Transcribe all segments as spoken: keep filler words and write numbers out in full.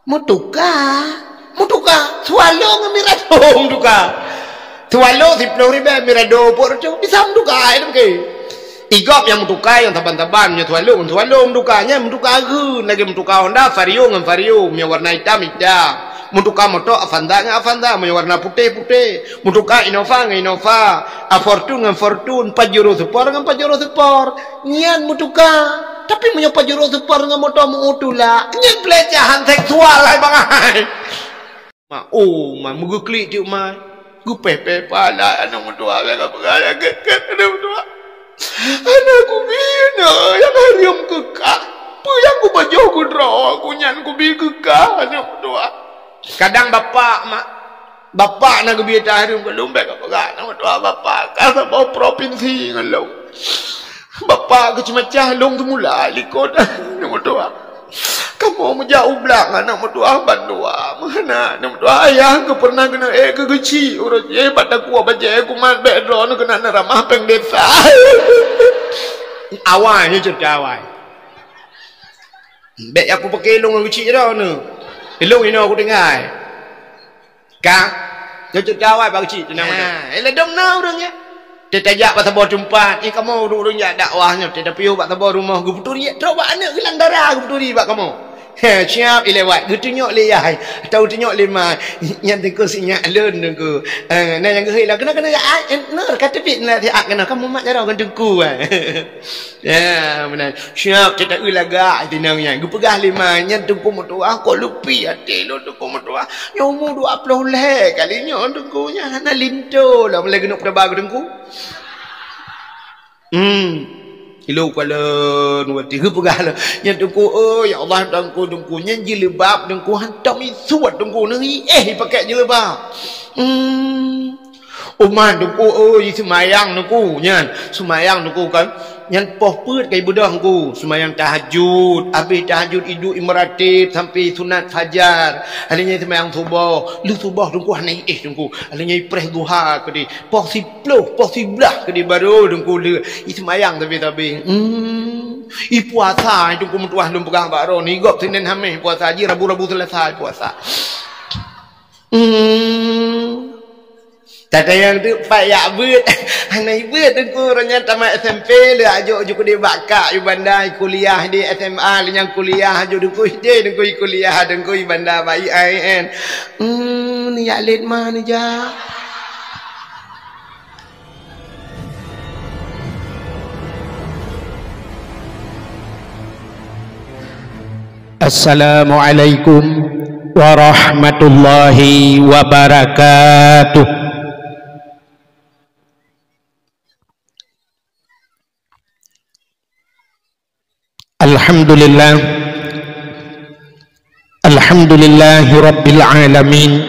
Meutuka, meutuka. Swallow ngon Mirado meutuka. Swallow siplôh ribèe, Mirado peuet reutôh. Bisa meutuka, hai, lagèe. Igop nyang meutuka nyang saban-saban, meunyoe Swallow ngon Swallow meutuka, nyan meutuka geun, lagèe meutuka Honda Vario ngon Vario, meunyoe warna itam, itam. Meutuka moto Avanza ngon Avanza, meunyoe warna putéh, putéh. Meutuka Innova ngon Innova, a Fortuner ngon Fortuner, Pajero Sport ngon Pajero Sport. Nyan meutuka. Tapi meunyoe Pajero Sport ngon moto meu-o tulak, nyan pelecehan seksual, hai bangai. Ma, oh, ma, meugeuklik tiep ma. Geupéh-péh pala aneuk meutuha, lagèe peugah, lagèe keu aneuk meutuha. Aneuk kubi, aneuk nyang hareuem keu kah. Peue nyang kupajoh keu droe, ku nyan kubi keu kah, aneuk meutuha. Kadang bapak, mak, bapak na geubri ata hareuem, keu lôn bèk kapeugah, aneuk meutuha, bapak ka saboh propinsi ngon lôn. Bapak keuh ceumacah lôn teumula likot, aneuk meutuha. Kamoe meujak u blang, aneuk meutuha, bandua. Meuhana, aneuk meutuha, ayah keuh peureunah keuneuk ék keu geuchik, uroe jih bak takue bajèe kumat bèk droeneuh keunan ramah péng desa. Awai, nyoe ceurita awai. Bèk jak kupaké lôn ngon geuchik droeneuh. Lôn inoe kutinggai. Ka? Nyoe ceurita awai bak geuchik, teunang mantong. Ha, eh, ladôm na ureueng nyan. Teuh tajak bak saboh teumpat, eh, kamoe ureueng-ureueng jak dakwah nyoe, teuh tapiôh bak saboh rumoh, geupeuturi, trok bak aneuk geulandara, geupeuturi bak kamoe. He, siap, ilèe wat, geutunyok lé yah, atau geutunyok lé ma, nyan teungku si nyak lôn teungku. Eh, na nyang geuhôi lah, keunoe, keunoe, ai, eh, nur, ka teubiet na siat keunoe, kamoe mat jaroe ngon teungku, ai. Ya, meunan. Siap, teuh taeu lagak, tinong nyan. Geupeugah lé ma, nyan teungku meutuah, kok lupie até lôn teungku meutuah. Nyoe umu dua ploh lhèe kali nyoe teungku nyan hana linto lom lé keuneuk peutaba keu teungku. Hmm. Ilôn kalon watèe geupeugah lom. Nyan teungku, oh, ya Allah, teungku, teungku. Nyan jilbab teungku hantom isuet teungku. Neuhi éh ipakèk jilbab. Hmm. Umat teungku, oh, seumayang teungku. Nyan, seumayang teungku kan. Nyan poh peuet ka ibeudôh teungku. Seumayang tahajud, abéh tahajud iduek imeuratéb sampai sunat fajar. Alèh nyan seumayang suboh, lheuh suboh teungku hana iéh teungku. Alèh nyan ipreh duha keudéh. Poh siploh, poh siblaih keudéh barô teungku lheuh. Iseumayang sabe-sabe. Hmm. Ipuasa teungku meutuah lôn peugah bak droeneuh. Igop Senin Hamis puasa jih, Rabu-Rabu Selasa puasa. Hmm. Tatanyong teuk pat jak beuet. Hana ibeuet teungku, uroe nyan tamat S M P lé, ajok ju keudéh bak kak ju Banda, kuliah di S M A, lé nyang kuliah ju teungku, teungku kuliah, teungku i Banda bak I A I N. Hmm, neujak lét ma neujak. Assalamualaikum warahmatullahi wabarakatuh. Alhamdulillah. Alhamdulillahi rabbil alamin.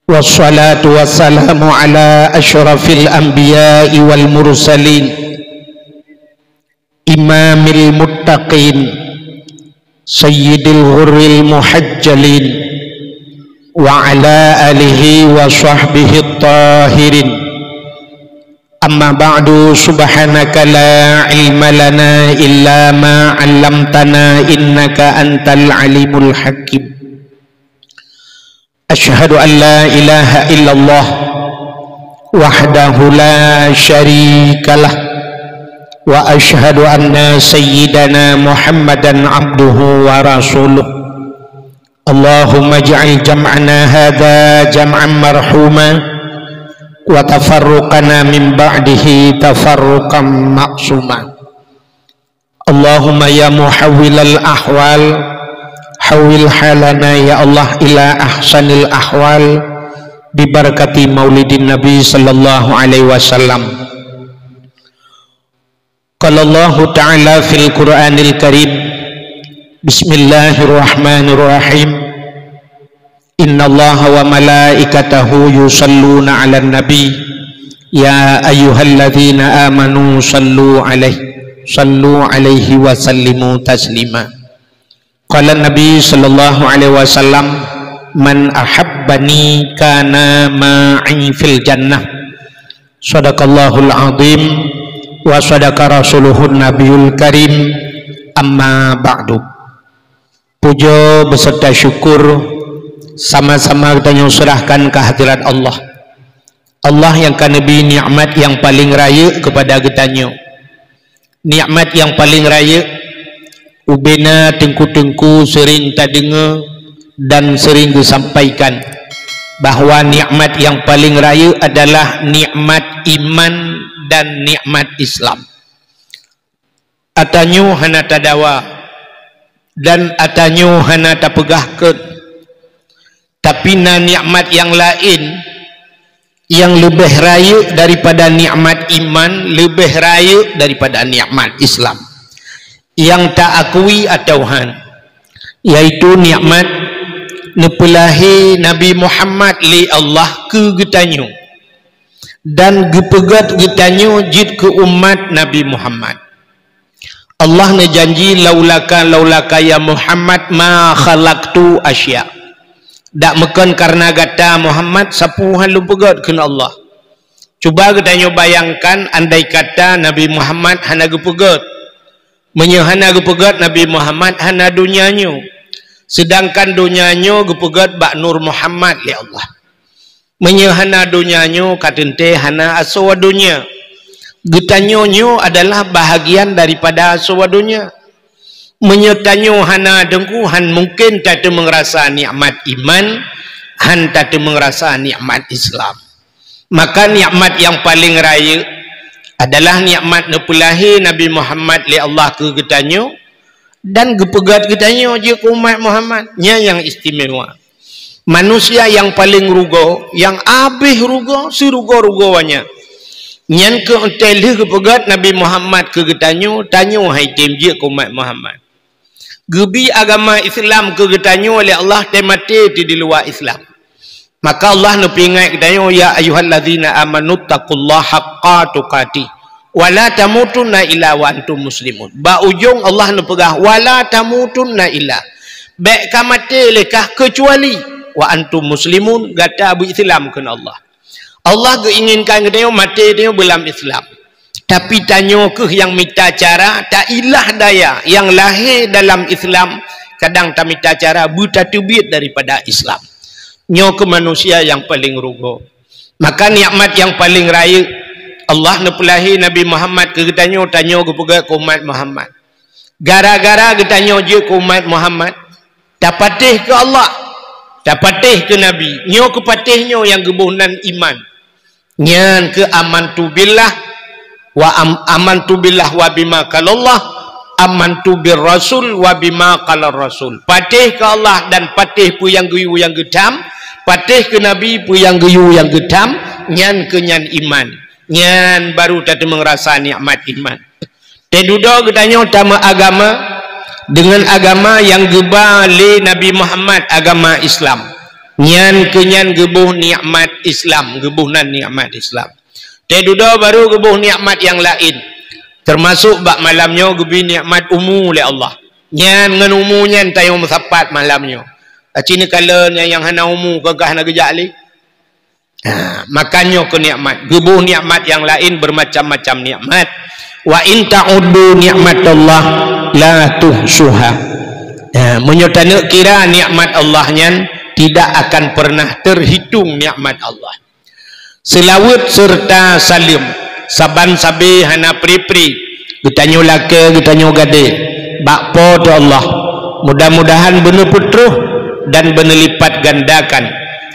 Wassalatu wassalamu ala asyrafil anbiya'i wal mursalin. Imamil muttaqin, sayyidil ghurril muhajjalin, wa ala alihi wa sahbihi tahirin. Amma ba'du, subhanaka la ilma lana illa ma 'allamtana innaka antal alimul hakim. Asyhadu an la ilaha illallah wahdahu la syarikalah, wa asyhadu anna sayyidana Muhammadan abduhu wa rasuluh. Allahumma ij'al jam'ana hadza jam'an marhuma, wa tafarruqana min ba'dihi tafarruqan ma'suma. Allahumma ya muhawwilal ahwal, hawwil halana ya Allah ila ahsanil ahwal, bi barakati maulidin Nabi sallallahu alaihi wasallam. Qala Allahu ta'ala fil Qur'anil Karim, bismillahirrahmanirrahim. Innallaha wa malaikatahu yusalluna 'alan nabi. Ya ayyuhalladzina amanu sallu 'alaihi, sallu 'alaihi wa sallimu taslima. Qala Nabi sallallahu alaihi wasallam, "Man ahabbani kana ma'i fil jannah." Shadaqallahul azim wa shadaqa rasuluhun nabiyul karim. Amma ba'du. Puja beserta syukur sama-sama geutanyoe serahkan ke hadirat Allah. Allah nyang ka neubri nikmat nyang paleng rayeuk keupada geutanyoe. Nikmat nyang paleng rayeuk, ubena teungku-teungku sering tadeungoe dan sering geusampaikan bahwa nikmat nyang paleng rayeuk adalah nikmat iman dan nikmat Islam. Ata nyoe hana tadawa, dan ata nyoe hana tapeugah kheun. Tapi na nikmat nyang laén nyang leubeh rayeuk daripada nikmat iman, leubeh rayeuk daripada nikmat Islam, nyang taakui atawa han, yaitu nikmat neupeulahé Nabi Muhammad lé Allah keu geutanyoe dan geupeugét geutanyoe jeuet keu umat Nabi Muhammad. Allah neujanji, "Laulaka, laulaka ya Muhammad ma khalaqtu asya." Dak meukon kareuna gata Muhammad sapeue han lôn peugét, kheun Allah. Cuba geutanyoe bayangkan, andai kata Nabi Muhammad hana geupeugét. Meunyoe hana geupeugét Nabi Muhammad, hana donya nyoe. Seudangkan donya nyoe geupeugét bak Nur Muhammad lé Allah. Meunyoe hana donya nyoe, ka teuntée hana asoe donya. Geutanyoe nyoe adalah bahagian daripada asoe donya. Meunyoe tanyoe hana deungku, han mungken tateumeung rasa nikmat iman, han tateumeung rasa nikmat Islam. Maka nikmat nyang paleng rayeuk adalah nikmat neupeulahé Nabi Muhammad lé Allah keu geutanyoe dan geupeugét geutanyoe jeuet keu umat Muhammad. Nyan nyang istimewa. Manusia nyang paleng rugoe, nyang abéh rugoe, sirugoe-rugoe nyan, nyan keuh 'oh lheueh geupeugét Nabi Muhammad keu geutanyoe, tanyoe han item jeuet keu umat Muhammad. Geubi agama Islam keu geutanyoe lé Allah, teumaté teuh di luwa Islam. Maka Allah neupeuingat geutanyoe, "Ya ayyuhallazina amanu taqullaha haqqa tuqatih, wa la tamutunna illa wa antum muslimun." Bak ujong Allah neupeugah, "Wa la tamutunna illa." Bék ka maté lé kah keucuali wa antum muslimun, gata beu-Islam, kheun Allah. Allah geuinginkan geutanyoe maté tanyoe beulam Islam. Tapi tanyoe keuh nyang mita cara, tailah daya nyang lahé dalam Islam, kadang tamita cara beutateubiet daripada Islam. Nyoe keuh manusia nyang paleng rugoe. Maka nikmat nyang paleng rayeuk, Allah neupeulahé Nabi Muhammad keu geutanyoe, tanyoe geupeugét keu umat Muhammad. Gara-gara geutanyoe jeuet keu umat Muhammad, tapatéh keu Allah, tapatéh keu Nabi. Nyoe keuh patéh nyoe nyang geuboh nan iman. Nyan keuh amantu billah wa am-, amantu billah wa bima qalallah, amantu bir rasul wa bima qalar rasul. Patéh keu Allah dan patéh peue nyang geuyue nyang geutham, patéh keu Nabi peue nyang geuyue nyang geutham, nyan keuh nyan iman. Nyan baru tateumeung rasa nikmat iman. Teududoe geutanyoe tameuagama deungon agama nyang geuba lé Nabi Muhammad, agama Islam. Nyan keuh nyan geuboh nikmat Islam, geuboh nan nikmat Islam. Teududoe baru geuboh nikmat nyang laén, teumasok bak malam nyoe geubri nikmat umu lé Allah. Nyan ngon umu nyan tanyoe meusapat malam nyoe. Aci neukalon nyang, nyang hana umu, kon ka hana geujak lé. Ha, maka nyoe keuh nikmat. Geuboh nikmat nyang laén, bermacam-macam nikmat. "Wa in ta'uddu nikmatallah la tuhsuha." Ha, meunyoe taneuk kira nikmat Allah nyan, tidak akan pernah terhitung nikmat Allah. Seulaweuet seureuta saleuem saban sabe hana pri-pri geutanyoe lakée, geutanyoe gadée bak Po teu Allah. Mudah-mudahan beuneupeutroh dan beuneulipat gandakan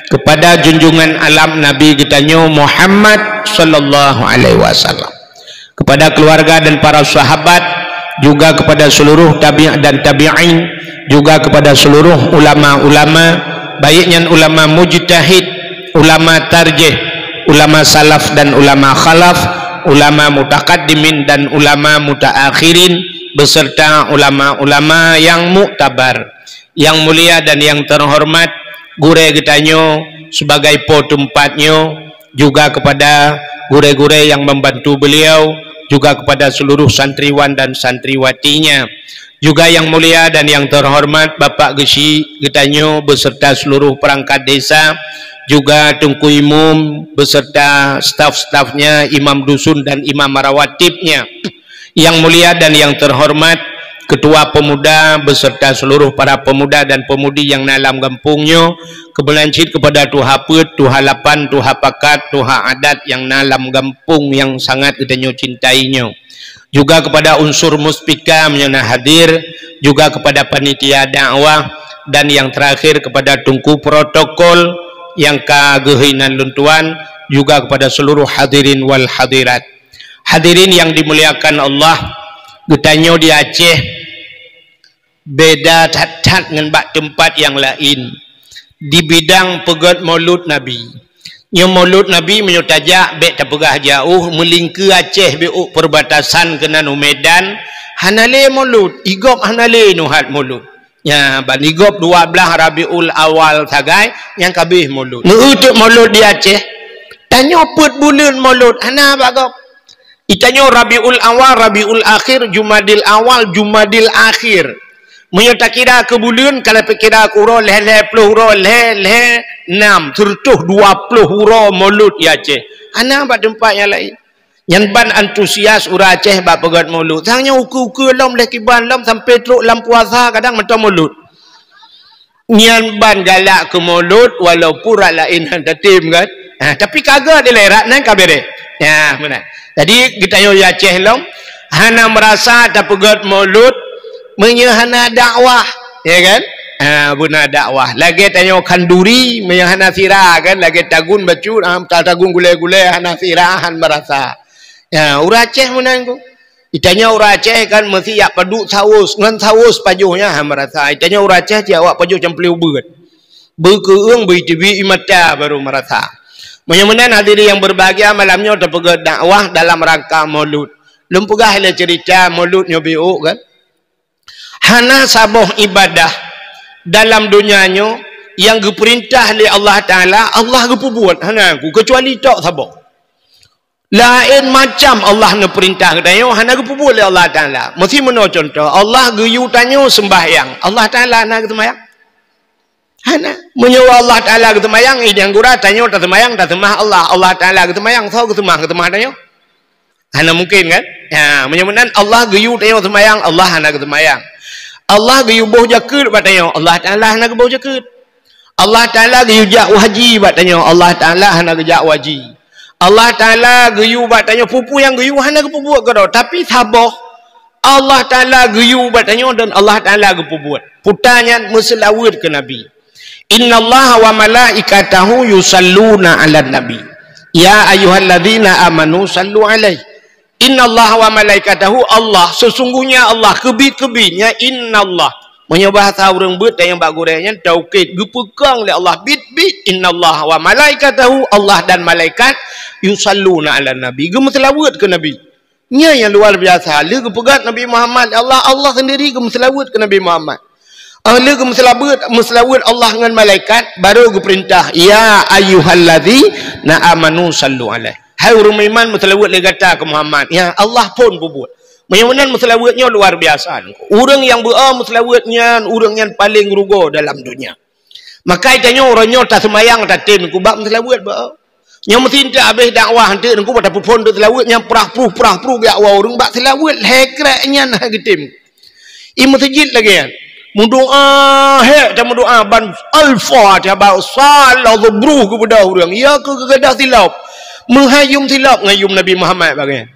keupada junjungan alam Nabi geutanyoe Muhammad sallallahu alaihi wasallam, keupada keuluwarga dan para sahabat, juga keupada seuluruh tabi' dan tabi'in, juga keupada seuluruh ulama-ulama, baik nyan ulama mujtahid, ulama tarjih, ulama salaf dan ulama khalaf, ulama mutakaddimin dan ulama mutaakhirin, beserta ulama-ulama nyang muktabar. Nyang mulia dan nyang teuhoreumat gurée geutanyoe sibagai po teumpat nyoe, juga keupada gurée-gurée nyang membantu beliau, juga keupada seuluruh santriwan dan santriwatinya. Juga nyang mulia dan nyang teuhoreumat Bapak Geuchik geutanyoe beserta seuluruh peurangkat desa, juga Teungku Imum beserta staf-stafnya, imam dusun dan imam rawatibnya. Nyang mulia dan nyang teuhoreumat Ketua Pemuda beserta seluruh para pemuda dan pemudi nyang na lam gampông nyoe, keubeunang cit kepada tuha peuet, tuha lapan, tuha pakat, tuha adat nyang na lam gampông nyang sangat geutanyoe cintai nyoe. Juga kepada unsur muspika meunyoe na hadir, juga kepada panitia dakwah, dan yang terakhir kepada teungku protokol nyang ka geuhôi nan lôn tuan, juga kepada seluruh hadirin wal hadirat. Hadirin yang dimuliakan Allah, geutanyoe di Aceh beda that-that ngon bak teumpat nyang laén di bidang peugét Maulud Nabi. Nyoe Maulud Nabi meunyoe tajak bék tapeugah jauh, meulingkeue Aceh bék u perbatasan keunan u Medan, hana lé Maulud, i gob hana lé neuhat Maulud. Nya, ban i gob dua blaih Rabiul Awal sagai nyang ka abéh Maulud. Neueu teuk Maulud di Aceh. Tanyoe peuet buleuen Maulud hana bak gob. Di tanyoe Rabiul Awal, Rabiul Akhir, Jumadil Awal, Jumadil Akhir. Meunyoe takira keu buleuen, kalau takira keu uroe, lhèe-lhèe ploh uroe, lhèe-lhèe nam, seureutôh dua ploh uroe Maulud di Aceh. Hana bak teumpat nyang laén. Nyan ban antusias ureueng Aceh bak peugét Maulud. Sang nyoe ukeue-ukeue lom lheueh kiban lom sampai trok lam puasa kadang mantong Maulud. Nyan ban galak keu Maulud walaupun rat laén han tatem kan. Ha, tapi ka gét ilèe rat nan ka bereh. Ya, meunan. Jadi geutanyoe di Aceh lom hana meurasa tapeugét Maulud meunyoe hana dakwah, ya kan? Ha, beuna dakwah. Lagèe tanyoe khanduri meunyoe hana sira kan, lagèe tagun bacut, ha, tagun gulèe-gulèe hana sira han meurasa. Ya, ureueng Aceh meunan ku. Di tanyoe ureueng Aceh kan meusti jak padub saus, ngon saus pajoh nyan han meurasa. Di tanyoe ureueng Aceh jak awak pajoh cempeuleuh ubeut. Beukeueung, beuteubiet ie mata baru meurasa. Meunyoe meunan hadirin yang berbahagia, malam nyoe tapeugét dakwah dalam rangka Maulud. Lôn peugah ilèe cerita Maulud nyoe biôk kan. Hana saboh ibadah dalam donya nyoe nyang geupeurintah lé Allah Taala, Allah geupeubuet. Hana ku, keucuali tok saboh. Laén macam Allah neupeurintah geutanyoe hana geupeubuet lé Allah Taala. Meusti meunoe cuntoh, Allah geuyue tanyoe seumbahyang, Allah Taala hana geuseumayang? Hana. Meunyoe Allah Taala geuseumayang, i nyang gura tanyoe taseumayang, taseumah Allah. Allah Taala geuseumayang, soe geuseumah, geuseumah tanyoe? Hana mungkin kan? Ha, meunyoe meunan Allah geuyue tanyoe seumayang, Allah hana geuseumayang. Allah geuyue boh jakeuet bak tanyoe, Allah Taala hana geuboh jakeuet. Allah Taala geuyue jak u haji bak tanyoe, Allah Taala hana geujak u haji. Allah Taala geuyue bak tanyoe peue-peue nyang geuyue hana geupeubuet keudroe, tapi saboh Allah Taala geuyue bak tanyoe dan Allah Taala geupeubuet. Peue nyan? Meuseulaweuet keu Nabi. "Innallaha wa malaikatahu yusalluna 'alan nabi. Ya ayyuhalladzina amanu sallu 'alaihi." Innallaha wa malaikatahu, Allah, sesungguhnya Allah, keubiet-keubiet nyan, innallah. Meunyoe bahasa ureueng beuet nyang bak gurèe nyan, taukid, geupeukong lé Allah, biet-biet, innallaha wa malaikatahu, Allah dan malaikat, yusalluna 'alan nabi, geumeuseulaweuet keu Nabi. Nyan nyang luar biasa. Lheueh geupeugah Nabi Muhammad, Allah, Allah sendiri geumeuseulaweuet keu Nabi Muhammad. Ah, lheueh geumeuseulaweuet, meuseulaweuet Allah ngon malaikat, baru geupeurintah, "Ya ayyuhalladzina amanu sallu alaihi." Hai ureueng meuiman, meuseulaweuet lé gata keu Muhammad. Ya, Allah phon peubuet. Meunyoe meunan meuseulaweuet nyoe luar biasa. Ureueng nyang beu-o meuseulaweuet nyan, ureueng nyan paleng rugoe dalam donya. Maka tanyoe uroe nyoe taseumayang tatem ku bak meuseulaweuet beu-o. Nyoe meusinta habéh dakwah, eunteuk Teungku bak tapeuphon teuk seulaweuet nyang prah pruh, prah pruh geujak woe ureueng bak seulaweuet lhèe krek nyan hana geutem. I meuseujid lagèe nyan. Meudoa, hék tameudoa ban Al-Fatihah bak salah zubruh geubeudôh ureueng. Ya keu geugadah silop. Meuhai yum silop ngon yum Nabi Muhammad bagai.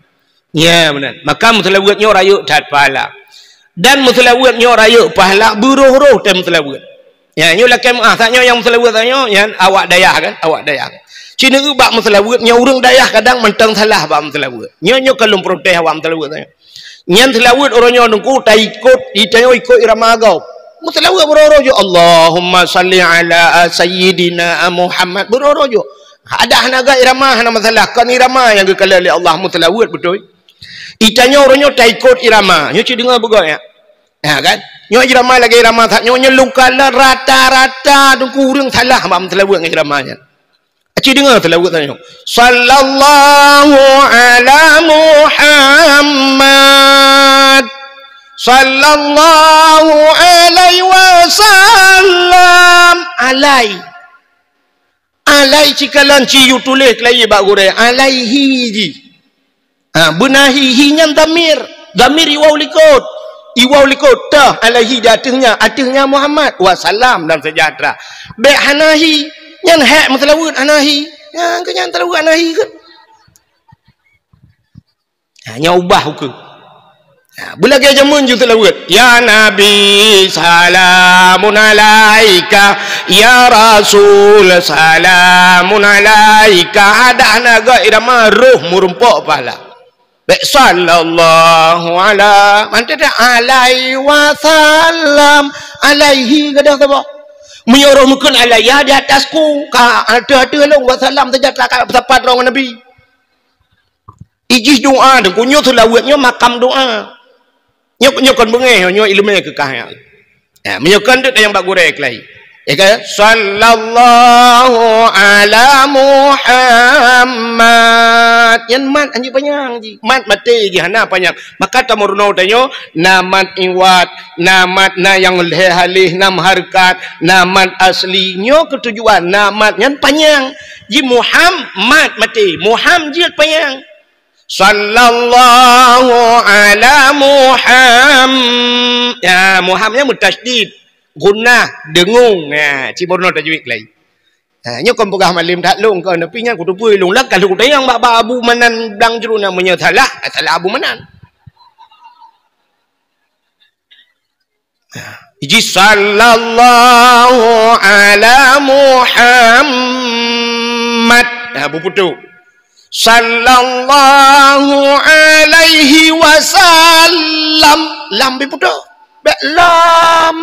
Ya, meunan. Maka meuseulaweuet nyoe rayeuk that pahala. Dan meuseulaweuet nyoe rayeuk pahala beuroh-roh tem meuseulaweuet. Ya, nyoe lakèe meu'ah, saat nyoe nyang meuseulaweuet saat nyoe, nyan awak dayah kan, awak dayah. Ci neueu bak meuseulaweuet, nyoe ureueng dayah kadang mantong salah bak meuseulaweuet. Nyoe, nyoe ka lôn protes awak meuseulaweuet saat nyoe. Nyan seulaweuet uroe nyoe Teungku taikot, tanyoe ikot irama gob. Meuseulaweuet beuroh-roh jok, "Allahumma shalli ala sayyidina Muhammad." Beuroh-roh jok. Adak hana gak irama, hana masalah. Kon irama nyang geukalon lé Allah, meuseulaweuet beutôi. Tanyoe uroe nyoe taikot irama. Nyoe ci deungoe beugöt nyan. Ha, kan? Nyoe irama lagèe irama saat nyoe, nyoe lôn kalon rata-rata Teungku ureueng salah bak meuseulaweuet ngon irama nyan. Ci deungoe seulaweuet tanyoe. Sallallahu ala Muhammad. Sallallahu alaihi wasallam. Alai. Alai ci kalon ci yue tuléh keulayi bak gurèe. Alaihi ji. Ha, beuna hi, hi nyan dhamir. Dhamir iwoe likot. I waw likot, teuh, alaihi di ateueh nyan, ateueh nyan Muhammad, wa salam dan sejahtera. Bèk hana hi, nyan hak meuseulaweuet hana hi. Nyan keu nyan seulaweuet hana hi keuh. Ha, nyan ubah ukeue. Ha, beulagèe jameun ju seulaweuet. Ya Nabi, salamun alaika. Ya Rasul, salamun alaika. Adak hana gèt irama roh meurumpok pahala. Bèk sallallahu ala, mantong dah alaihi wasallam, alaihi gadoh saboh. Meunyoe roh meukeun alaiya di atasku, ka ateueh-ateueh lôn, wasallam sejahtera ka sapat droe ngon Nabi. Ijih doa, dan nyoe seulaweuet nyoe makam doa. Nyoe, nyoe kon beungèh, nyoe ileumèe keu kah nyan. Ya, meunyoe kon deuek nyang bak gurèe keulai. Ya kan? Sallallahu ala Muhammad. Nyan mat hanjeuet panyang jih. Mat maté jih hana panyang. Maka tameurunoe tanyoe, na mat iwad, na mat na nyang lhèe haleh, na meuhareukat, na mat asli. Nyoe keutujuan, na mat nyan panyang. Ji Muhammad maté, Muham jeuet panyang. Sallallahu ala Muham-, ya, Muham nyan meutasydid. Gunnah, deungung. Ya, cit meurunoe tajwid lé. Ha, nyoe kon peugah malem that lôn kon, tapi nyan kuteupeue lôn. Lah ka lôn tanyong bak, bak Abu Manan Blang Jru nyan, meunyoe salah, salah Abu Manan. Iji sallallahu ala Muhammad. Ha, beuputoh. Sallallahu alaihi wasallam. Lam beuputoh. Bèk lam.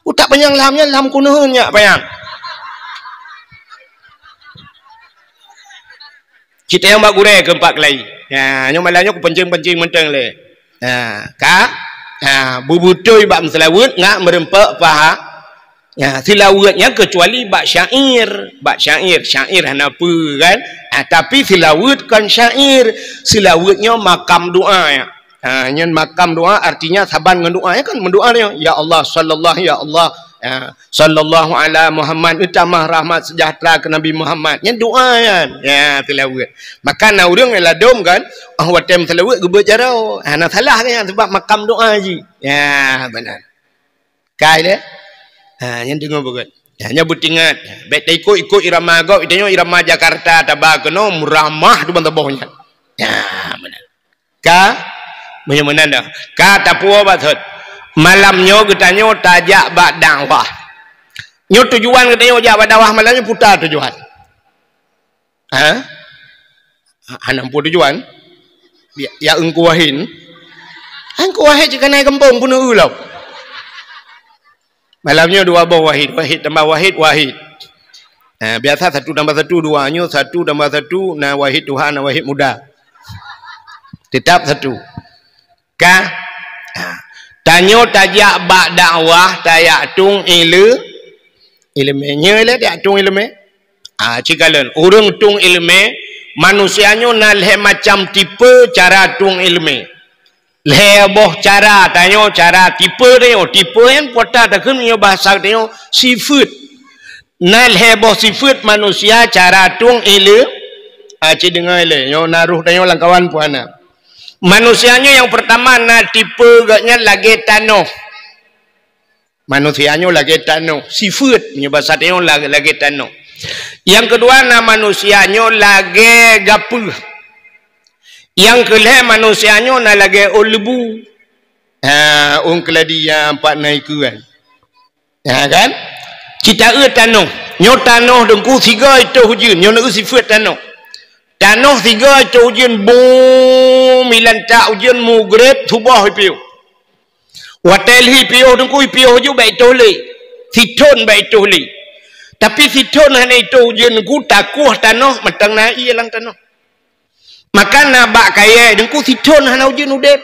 Utak panyang lam nyan, lam kuneuen nyan panyang. Cit tanyong bak gurèe keu empat keulai. Ya, nyoe malam nyoe kupancing-pancing mantong lé. Ha, ka? Ha, beubeutôi bak meuseulaweuet ngat meurumpok paha. Ya, seulaweuet nyan keucuali bak syair. Bak syair, syair hana peue kan? Ha, tapi seulaweuet kon syair. Seulaweuet nyoe makam doa ya. Ha, nyan makam doa artinya saban ngon doa ya kan? Meudoa nyoe, "Ya Allah, sallallahu, ya Allah." Ha, sallallahu ala Muhammad, utamah rahmat sejahtera keu Nabi Muhammad. Nyan doa nyan. Ya, seulaweuet. Maka na ureueng nyang ladom kan, oh, watèe meuseulaweuet geubeuet jaroe. Ha, na salah kan nyan, sebab makam doa jih. Ya, beuna. Kai lé? Ha, nyan deungö beugöt. Ha, nyan beutingat. Bèk taikot-ikot irama gob, tanyoe irama Jakarta taba keunoe meuramah teuma saboh nyan. Ya, beuna. Ka? Meunyoe meunan dah. Ka tapuwoe bak thot. Malam nyoe geutanyoe tajak bak dakwah. Nyoe tujuan geutanyoe jak bak dakwah malam nyoe peue tujuan? Ha? Hana peue tujuan? Ya, ya Teungku Wahid. Teungku Wahid cit ka na gampông peuneuk lom. Malam nyoe dua boh Wahid, Wahid tambah Wahid, Wahid. Ha, biasa satu tambah satu dua, nyoe satu tambah satu na Wahid tuha, na Wahid muda. Tetap satu. Ka? Ha. Tanyoe tajak bak dakwah, tajak tueng ile-, ileumèe. Nyoe lé tajak tueng ileumèe. Ha, cikalon, ureueng tueng ileumèe, manusia nyoe na lhèe macam tipe cara tueng ileumèe. Lhèe boh cara tanyoe, cara tipe tanyoe. Tipe nyan peue takheun meunyoe bahasa tanyoe sifeuet. Na lhèe boh sifeuet manusia cara tueng ile-, ha, cit deungö ilèe. Nyoe na roh tanyoe lam kawan peue hana. Manusia nyoe nyang peurtama na tipe geuh nyan lagèe tanoh. Manusia nyoe lagèe tanoh, sifeuet, meunyoe basa tanyoe la-, lagèe tanoh. Nyang keudua na manusia nyoe lagèe gapeue. Nyang keulhèe manusia nyoe na lagèe ôn leubu. Ha, ôn keuladi nyang pat na ikeue kan. Ha kan? Cit taeu tanoh. Nyoe tanoh Teungku sigoe itoh ujeuen, nyoe na sifeuet tanoh. Tanoh sigoe itoh ujeuen, bum, ilantak ujeuen mugreb suboh ipiôh. Watèe lheuh ipiôh Teungku, ipiôh ju bèk itoh lé. Sithon bèk itoh lé. Tapi sithon hana itoh ujeuen Teungku, takoh tanoh mantong na ié lam tanoh. Maka na bak kayèe Teungku sithon hana ujeuen udeb.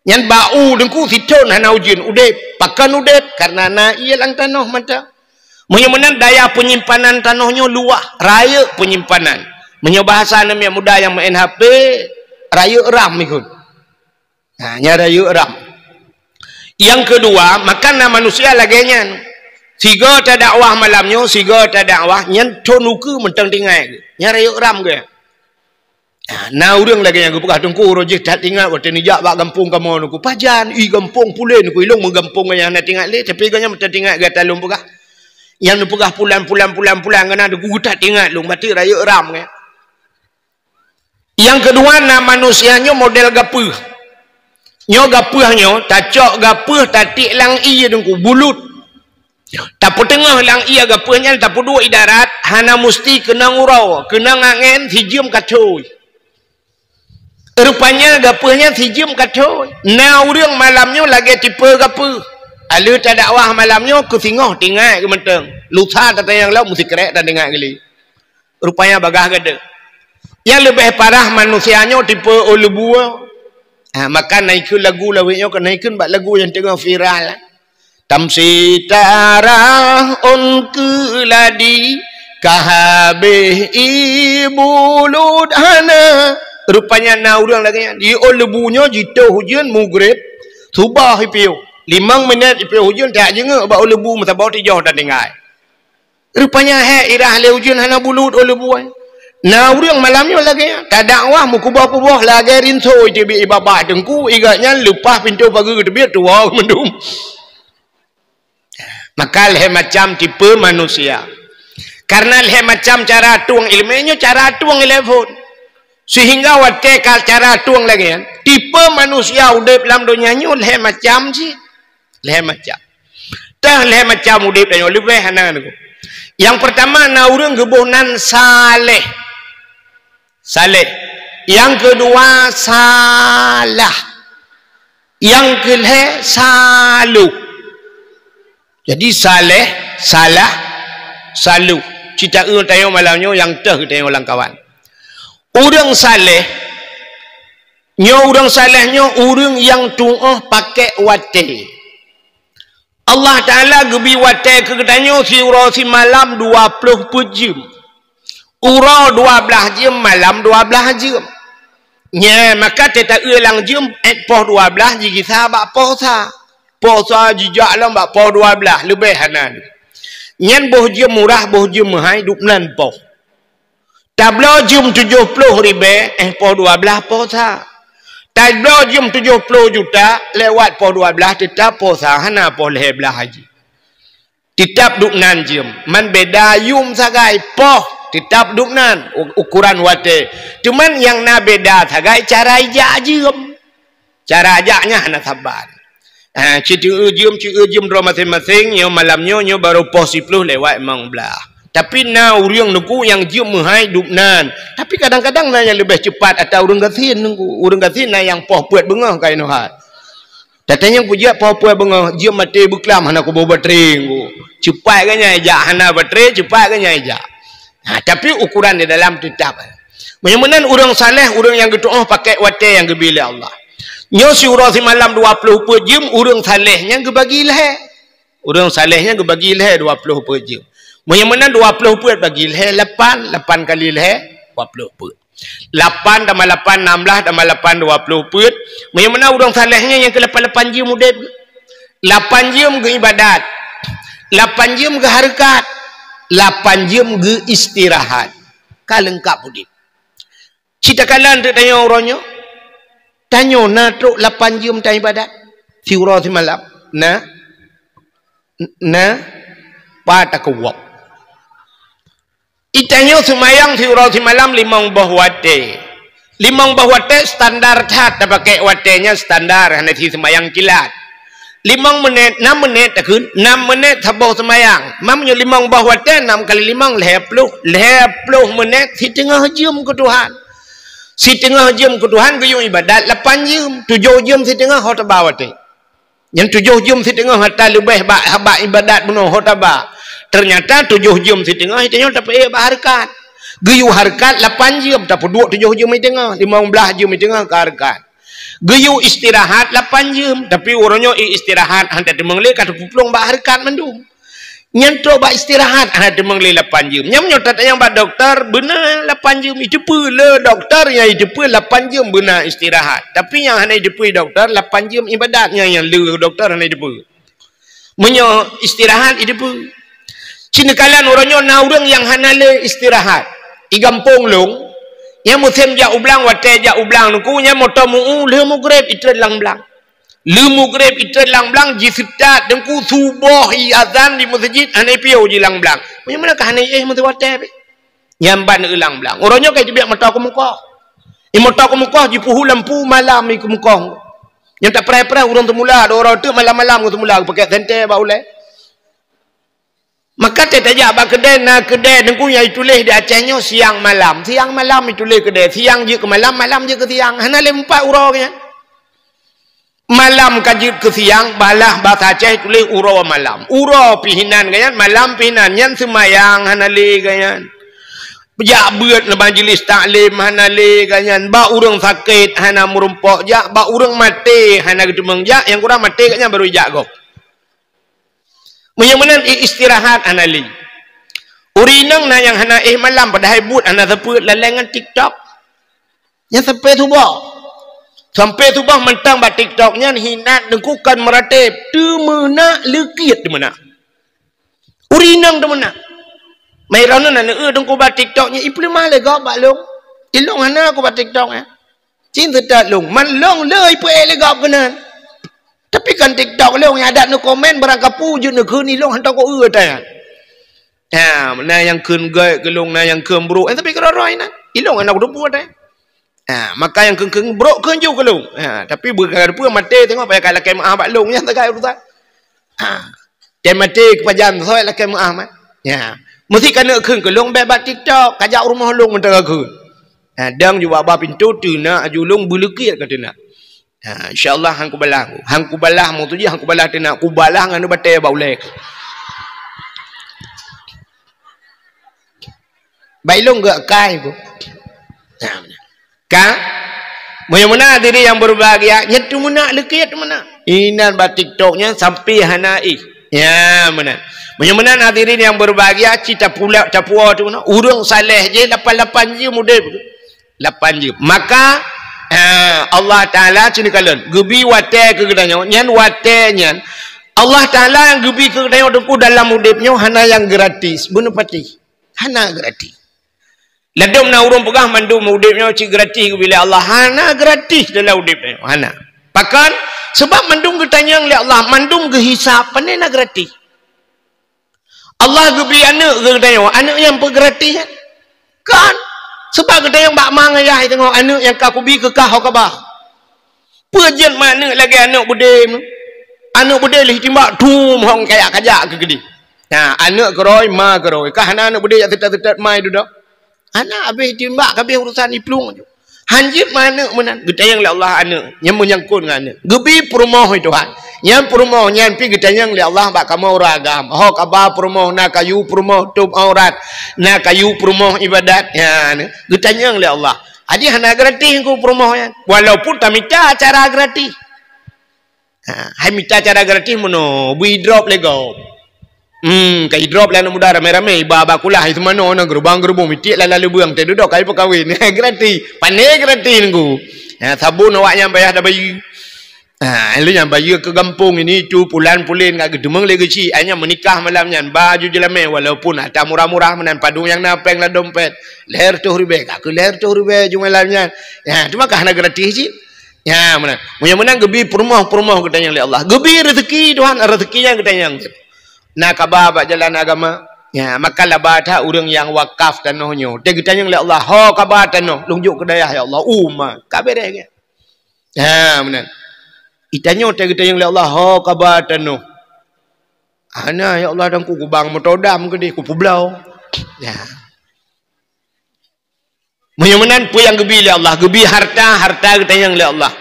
Nyan bak u Teungku sithon hana ujeuen udeb. Pakon udeb? Karena na ié lam tanoh mantong. Meunyoe meunan daya peunyimpanan tanoh nyoe luwah, rayeuk peunyimpanan. Meunyoe bahasa aneuk miet muda nyang meu'en H P, rayeuk RAM ikot. Ha, nyan rayeuk RAM. Nyang keudua, maka na manusia lagèe nyan. Sigoe tadakwah malam nyoe, sigoe tadakwah, nyan thon ukeue mantong tinggai. Nyan rayeuk RAM geuh. Na ureuëng lagée nyang geupeugah, "Teungku, uroe jih that ingat watée neujak bak gampông kamoe nyoe." Pajan, i gampông pulen nyoe, ilong meugampông nyang na teuingat lé, tapi gobnyan meutat ingat gata lôn peugah. Nyang neupeugah pulan, pulan, pulan, pulan, gobnyan geutat ingat lôn, batik rayeuk ram nyan. Nyang keudua, na manusia nyoe model gapeuh. Nyoe gapeuh nyoe, tacok gapeuh, tatiek lam ié, Teungku, bulut. Tapeuteungoh lam ié gapeuh nyan, tapeuduek i darat, hana musti keunong uroe, keunong angén, sijeuem ka thoi. Rupanya gapeuh nyan sijeuem ka thoi. Na ureuëng malam nyoe lagée tipe gapeuh. Aleuh tadakwah malam nyoe keu singoh teuingat geumeutong. Lusa tatanyong lom meusikrek tateuingat geuli. Rupanya bagaih gata. Nyang leubeh parah manusia nyoe tipe ôh leubue. Ha, maka na ikheun lagu lawét nyoe, ka na ikheun bak lagu nyang teungoh viral. Tamsi tarah ôn keuladi, ka habéh ié bulut hana. Rupanya na ureuëng lagée nyan. Di ôh leubue nyoe jitoh ujeuen mugreb, suboh ipiôh. Limong minét ipiôh ujeuen, tajak jingeuk bak ôh leubue meusaboh tijoh dan tinggai. Rupanya hék irah lé ujeuen hana bulut ôh leubue. Na ureuëng malam nyoe lagée nyan, tadakwah meukuboh-kuboh lagée rinso iteubiet i babah, Teungku, i gobnyan leupah pintoe pageue teubiet tuwoe mandum. Maka lhée macam tipe manusia. Karena lhée macam cara tueng iéleumé nyoe, cara tueng iéleumé phon. Sehingga watée ka cara tueng lagée nyan, tipe manusia udeb lam donya nyoe lhée macam cit. Lhée macam. Teuh lhée macam udeb tanyoe leubeh hana nyoe. Nyang peurtama na ureuëng geuboh nan saleh. Saleh. Nyang keudua salah. Nyang keulhée saloh. Jadi saleh, salah, saloh. Cit taeu tanyoe malam nyoe nyang teuh tanyoe lam kawan. Ureuëng saleh, nyoe ureuëng saleh nyoe ureuëng nyang tuoh pakék watée. Allah Taala geubi watée keu geutanyoe siuroe simalam dua ploh peuet jeuem. Uroe dua blaih jeuem, malam dua blaih jeuem. Nyan maka teuta-eu lam jeuem, ék poh dua blaih jigisa bak poh sa. Poh sa jijak lom bak poh dua blaih, leubeh hana. Nyan boh jeuem murah, boh jeuem meuhai, dub nan poh. Tabloe jeuem tujoh ploh ribée, éh poh dua blaih poh sa. Tabloe jeuem tujoh ploh juta, lewat poh dua blaih teutab poh sa, hana poh lhée blaih haji. Teutab dub nan jeuem, man beda yum sagai poh, teutab dub nan u-, ukuran watée. Cuman nyang na beda sagai cara ijak jeuem. Cara jak nyan hana saban. Ha, cit eu jeuem, cit eu jeuem droe maséng-maséng, nyoe malam nyoe, nyoe barô poh siploh lewat limong blaih. Tapi na ureuëng nuku nyang jeuem meuhai dub nan. Tapi kadang-kadang na nyang leubeh cepat ata ureuëng gasien nuku. Ureuëng gasien na nyang poh peuet beungoh ka inoe hai. Tatanyong peue jak poh peuet beungoh, jeuem maté beuklam hana kuboh batré nuku. Cepat geuh nyan jak hana batré, cepat geuh nyan jak. Ha, tapi ukuran di dalam teutab. Meunyoe meunan ureuëng saleh, ureuëng nyang geutuoh pakék watée nyang geubi lé Allah. Nyoe siuroe simalam dua ploh peuet jeuem, ureuëng saleh nyan geubagi lhée. Ureuëng saleh nyan geubagi lhée dua ploh peuet jeuem. Meunyoe meunan dua ploh peuet bagi lhée lapan, lapan kali lhée, dua ploh peuet. Lapan tambah lapan, nam blaih, tambah lapan, dua ploh peuet. Meunyoe meunan ureuëng saleh nyan nyang keu lapan-lapan jeuem udeb. Lapan jeuem geuibadat. Lapan jeuem geuhareukat. Lapan jeuem geuistirahat. Ka leungkab udeb. Cit takalon teuk tanyoe uroe nyoe. Tanyoe na trok lapan jeuem taibadat. Siuroe simalam. Na? Na? Pat takeuwab. Itanyoe seumayang siuroe simalam limong boh watée. Limong boh watée standar that tapakék watée nyan standar hana si seumayang kilat. Limong menit, nam menit takheun, nam menit saboh seumayang. Meunyoe limong boh watée, nam kali limong, lhée ploh. Lhée ploh menit, siteungoh jeuem keu Tuhan. Siteungoh jeuem keu Tuhan geuyue ibadat lapan jeuem, tujoh jeuem siteungoh ho taba watée. Nyang tujoh jeuem siteungoh ata leubeh bak, bak ibadat bunoe ho taba. Teunyata tujoh jeuem siteungoh itanyoe tapeuék bak hareukat. Geuyue hareukat lapan jeuem, tapeuduek tujoh jeuem iteungoh, limong blaih jeuem iteungoh ka hareukat. Geuyue istirahat lapan jeuem, tapi uroe nyoe i istirahat hana teumeung lé ka teuplueng bak hareukat mandum. Nyan trok bak istirahat hana teumeung lé lapan jeuem. Nyan meunyoe tatanyong bak doktor, beuna lapan jeuem iteupeue lé doktor nyang iteupeue lapan jeuem beuna istirahat. Tapi nyang hana iteupeue doktor, lapan jeuem ibadat nyang, nyang lé doktor hana iteupeue. Meunyoe istirahat iteupeue. Cit neukalon uroe nyoe na ureuëng nyang hana lé istirahat. I gampông lôn, Nyang musém jak u blang, watée jak u blang Teungku, nyang moto meu-u lheueh mugreb itrön lam blang. Lheueh mugreb itrön lam blang, jiseutôt Teungku, suboh iazan di meuseujid, hana ipiôh jilang blang. Meunyoe meunan ka hana iéh meusiwatée pih. Nyan ban ilang blang. Uroe nyoe ka jibiet moto keumeukoh. I moto keumeukoh jipeuhu lampu malam i keumeukoh. Nyang tapreh-preh ureuëng teumula, dua uroe teuk malam-malam ureuëng teumula geupakée senter bak ulée. Maka teutajak bak keudée, na keudée Teungku nyang ituléh di Aceh nyoe siang malam. Siang malam ituléh keudée. Siang jeuet keu malam, malam jeuet keu siang. Hana lé meupat uroe nyan. Malam ka jeuet keu siang, bak basa Aceh tuléh uroe malam. Uroe pih inan geuhnyan, malam pih inan. Nyan seumayang hana lé geuhnyan. Jak beuet lam majeulis taklim hana lé geuhnyan. Bak ureuëng sakét hana meurumpok jak, bak ureuëng maté hana geuteumeung jak, nyang kurang maté geuhnyan barô jak gob. Meunyoe meunan i-, istirahat hana lé. Ureuëng inong na nyang hana éh malam padahai buet hana seupeuet laleng ngon TikTok. Nyan sampai suboh. Sampai suboh mantong bak TikTok nyan inan Teungku kon meuratéb, teumeunak leukiet teumeunak. Ureuëng inong teumeunak. Mai droeneuh na neueu Teungku bak TikTok nyan ipeuleumah lé gob bak lôn. Ilôn hana ku bak TikTok nyan. Cit seutôt lôn, man lôn le ipeuék lé gob keunan. Tapi kan TikTok lôn nyang adak neukomen barang kapeue jeuet neukheun ilôn hantom ku eu tai. Ha, na nyang kheun gét keu lôn, na nyang kheun brok. Eh, tapi keudroe-droe inan. Ilôn hana kuteupeue tai. Ha, maka nyang kheun-kheun brok kheun ju keu lôn. Ha, tapi beuka peue maté teungoh payah ka lakée meuáh bak lôn nyan sagai urusan. Ha. Tem maté keupajan soe lakée meuáh man. Ya. Meusi ka neuk kheun keu lôn bék bak TikTok, kajak u rumoh lôn mantong ka kheun. Ha, dang ju bak ba pintoe teunak aju lôn beuleukiet ka teunak. Ha, insya Allah han kubalah. Han kubalah, meutuju han kubalah teunak, kubalah ngon batée bak ulée. Bai lôn geukai ku. Ha, ka? Meunyoe meunan hadirin yang berbahagia, nyan teumeunak leukiet teumeunak. Inan bak TikTok nyan sampai hana éh. Ya, meunan. Meunyoe meunan hadirin yang berbahagia, cita pula, capuo teumeunak. Ureuëng saleh jih lapan-lapan jeuem udeb. Lapan jeuem. Maka, eh, Allah Taala sini kalon. Geubi watée keu geutanyoe. Nyan watée nyan. Allah Taala nyang geubi keu geutanyoe Teungku dalam udeb nyoe hana nyang gratis. Beuneupatéh. Hana gratis. Ladom na ureuëng peugah mandum udeb nyoe cit gratis geubi lé Allah. Hana gratis dalam udeb nyoe. Hana. Pakon? Sebab mandum geutanyong lé Allah, mandum geuhisab, pane na gratis. Allah geubi aneuëk keu geutanyoe, aneuëk nyang peu gratis nyan? Kon. Sebab geutanyong bak ma ngon yah teungoh aneuëk nyang ka kubi keu kah ho kaba. Peue jeuet ma aneuëk lagée aneuëk beudé? Aneuëk beudé lheueh timbak thum hong kajak-kajak keu keudeh. Nah, aneuëk keurôi, ma keurôi. Kah hana aneuëk beudé jak seutôt-seutôt ma dudoe? Hana, habéh timbak, habéh urusan iplueng aju. Han jeuet ma aneuëk meunan, geutanyong lé Allah aneuëk nyang meunyangkot ngon aneuëk. Geubi peurumoh lé Tuhan. Nyang peurumoh nyan pih geutanyong lé Allah bak kamoe ureuëng agam. Ho kaba peurumoh, na kayu peurumoh tôb aurat, na kayu peurumoh ibadat. Ya, ni geutanyong lé Allah. Jadi hana gratis ku peurumoh nyan. Walaupun tamita cara gratis. Ha, hai mita cara gratis meunoe, beu idrop lé gob. Hmm, ka idrop lé aneuk muda ramé-ramé, iba bak kulah, i seumanoe na geurubang-geurubong, mitiek lam lubeueng, teududoe ka ipeukawen. Gratis. Pane gratis Teungku. Ha, sabon awak nyan payah tabayeue. Ha, lheueh nyan bayeue keu gampông ini, itu, pulan-pulen, ka geuteumeung lé geuchik. Ai nyan meunikah malam nyan, ba aju jeulamé, walaupun atra murah-murah meunan, padum nyang na péng lam dompet. Lhèe reutôh ribèe, ka keu lhèe reutôh ribèe aju malam nyan. Ha, teuma ka hana gratis cit. Ya, meunan. Meunyoe meunan geubi peurumoh-peurumoh geutanyong lé Allah. Geubi rezeki Tuhan, rezeki nyan geutanyong. Na kaba bak jalan agama. Ya, maka laba that ureuëng nyang wakaf tanoh nyoe. Teuh geutanyong lé Allah, "Ho kaba tanoh, lôn jok keu dayah ya Allah." Uma, ka beres ke? Ya, meunan. Itanyong teuh geutanyong lé Allah, "Ho kaba tanoh." "Hana ya Allah, dan ku kubang moto dam keudeh, kupeubloe." Ya. Meunyoe meunan peue nyang geubi lé Allah? Geubi harta, harta geutanyong lé Allah.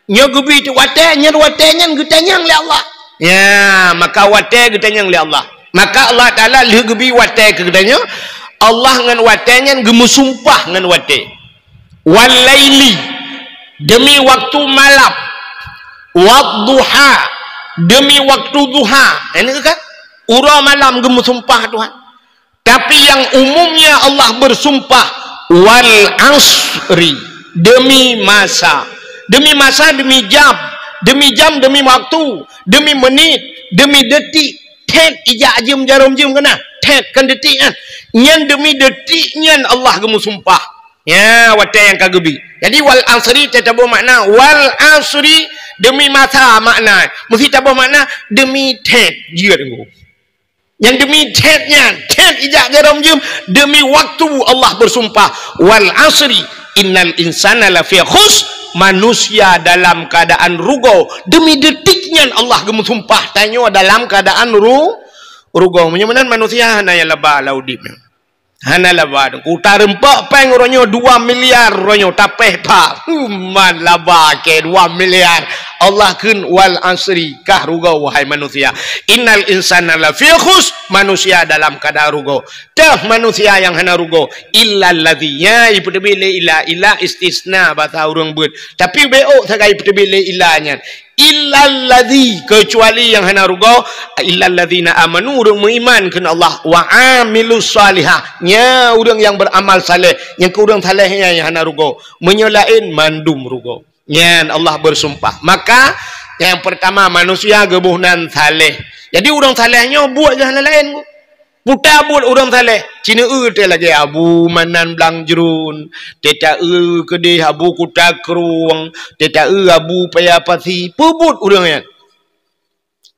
Nyoe geubi tu watée, nyan watée nyan geutanyong lé Allah. Ya, maka watée geutanyong lé Allah. Maka Allah Taala lheueh geubi watée keu geutanyoe, Allah ngon watée nyan geumeusumpah ngon watée. "Wal laili," demi waktu malam. "Wad duha," demi waktu duha. Ini kan? Uroe malam geumeusumpah Tuhan. Tapi yang umumnya Allah bersumpah, "Wal asri," demi masa. Demi masa, demi jam. Demi jam, demi waktu. Demi menit, demi detik. Thét ijak jeuem jarom jeuem keunan. Thét kan detik kan. Nyan demi detik nyan Allah geumeusumpah. Ya, watée nyang ka geubi. Jadi, wal asri teutabôh makna, wal asri demi masa makna. Meusi tabôh makna demi thét jeuet nggu. Nyang demi thét nyan, thét ijak jarom jeuem, demi waktu Allah bersumpah, "Wal asri, innal insana lafi khus," manusia dalam keadaan rugoe. Demi detik nyan Allah geumeusumpah, tanyoe dalam keadaan ru-, rugoe. Meunyoe meunan manusia hana nyang laba lam udeb nyan. Hana laba. Kuta reumpok péng uroe nyoe dua miliar uroe nyoe tapéh pha. Human laba ke dua miliar. Allah kheun, "Wal asri," kah rugoe wahai manusia. "Innal insana lafi khus," manusia dalam keadaan rugoe. Teuh manusia nyang hana rugoe. Illal ladzi, ya, ipeuteubiet lé illa, illa istisna basa ureuëng beuet. Tapi bék sagai ipeuteubiet lé illa nyan. Illal ladzi, keucuali nyang hana rugoe, illal ladzina amanu, ureuëng meuiman kheun Allah, wa amilus salihah, nya ureuëng nyang beuramal saleh, nyang keu ureuëng saleh nyan nyang hana rugoe. Meunyoe laén mandum rugoe. Nyan Allah bersumpah. Maka nyang pertama manusia geuboh nan saleh. Jadi ureuëng saleh nyoe buet geuh hana laén. Puta buet ureuëng saleh, cineu teuh lagée Abu Manan Blang Jrun, teuta eu keudeh Abu Kuta Krueng, teuta eu Abu Paya Pasi, peubuet ureuëng nyan.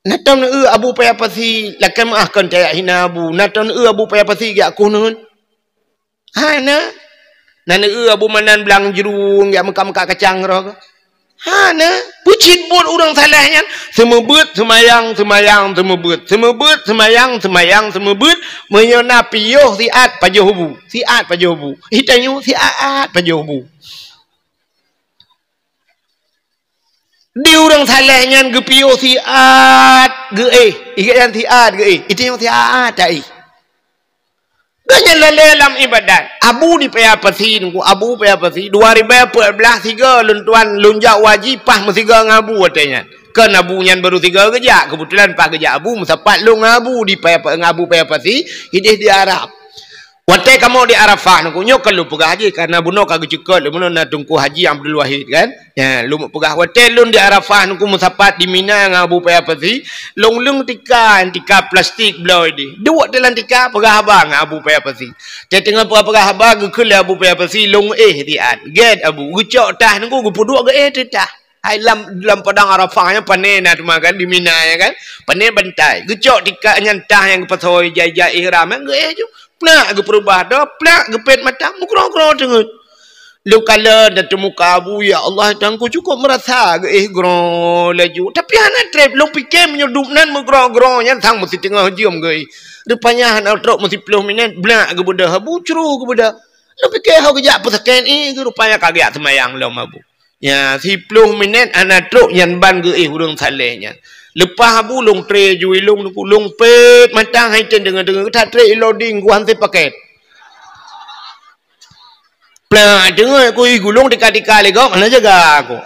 Na ton eu Abu Paya Pasi, lakée meuah kon tajak hina Abu, na ton eu Abu Paya Pasi geujak kuh neuen. Hana. Na eu Abu Manan Blang Jrun geujak meuka-meuka kacang roh. Hana, peucit buet ureuëng saleh nyan. Seumeubeuet, seumayang, seumayang, seumeubeuet. Seumeubeuet, seumayang, seumayang, seumeubeuet. Meunyoe na piôh siat pajoh bu. Siat pajoh bu. Itanyoe siat pajoh bu. Di ureuëng saleh nyan geupiôh siat geuéh. Ikat nyan siat geuéh. Itanyoe siat taéh. Geuhnyan lalée lam iébadat. Abu di Paya Pasi nungku, Abu Paya Pasi, dua ribée peuet blaih sigoe lôn tuan lôn jak haji paih meusigoe ngon Abu watée nyan. Kon Abu nyan baru sigoe geujak, keubeutulan paih geujak Abu meusapat lôn ngon Abu di Paya, ngon Abu Paya Pasi, ideh di Arab. Watée kamoe di Arafah nungku, nyoe kon lôn peugah jih, karena bunoe ka geucukot lé bunoe na Teungku Haji Abdul Wahid kan. Ya, lôn peugah watée lôn di Arafah nungku meusapat di Mina ngon Abu Paya Pasi, lôn leueng tika, tika plastik bloe deh. Duek teuh lam tika peugah haba ngon Abu Paya Pasi. Teuh teungoh peugah-peugah haba geukheun lé Abu Paya Pasi lôn éh siat. Gét Abu, geucok tah nungku geupeuduek geuéh teuh tah. Hai lam, lam padang Arafah nyan pané na teuma kan di Mina nyan kan. Pané bantai. Geucok tika nyan tah nyang geupasoe ijai-ijai ihram nyan geuéh ju. Plak geupeureubah doe, plak geupét mata, meugroe-groe teungeut. Lôn kalon dan teumuka Abu, ya Allah, dan ku cukup merasa geuéh groe laju. Tapi hana treb, lôn pike meunyoe dum nan meugroe-groe nyan sang meusiteungoh jeuem geuéh. Rupanya hana trok meusiploh minét, blak geubeudôh Abu, cru geubeudôh. Lôn pike ho geujak peusakét éh, rupanya ka geujak seumayang lom Abu. Ya, siploh minét hana trok nyan ban geuéh ureuëng saleh nyan. Leupah Abu lôn tré ju ilong nungku, lôn pét mata hai ten deungoe-deungoe that tré iloding ku han teupaket. Plak deungoe ku ih gulong tika-tika lé gob hana jaga aku.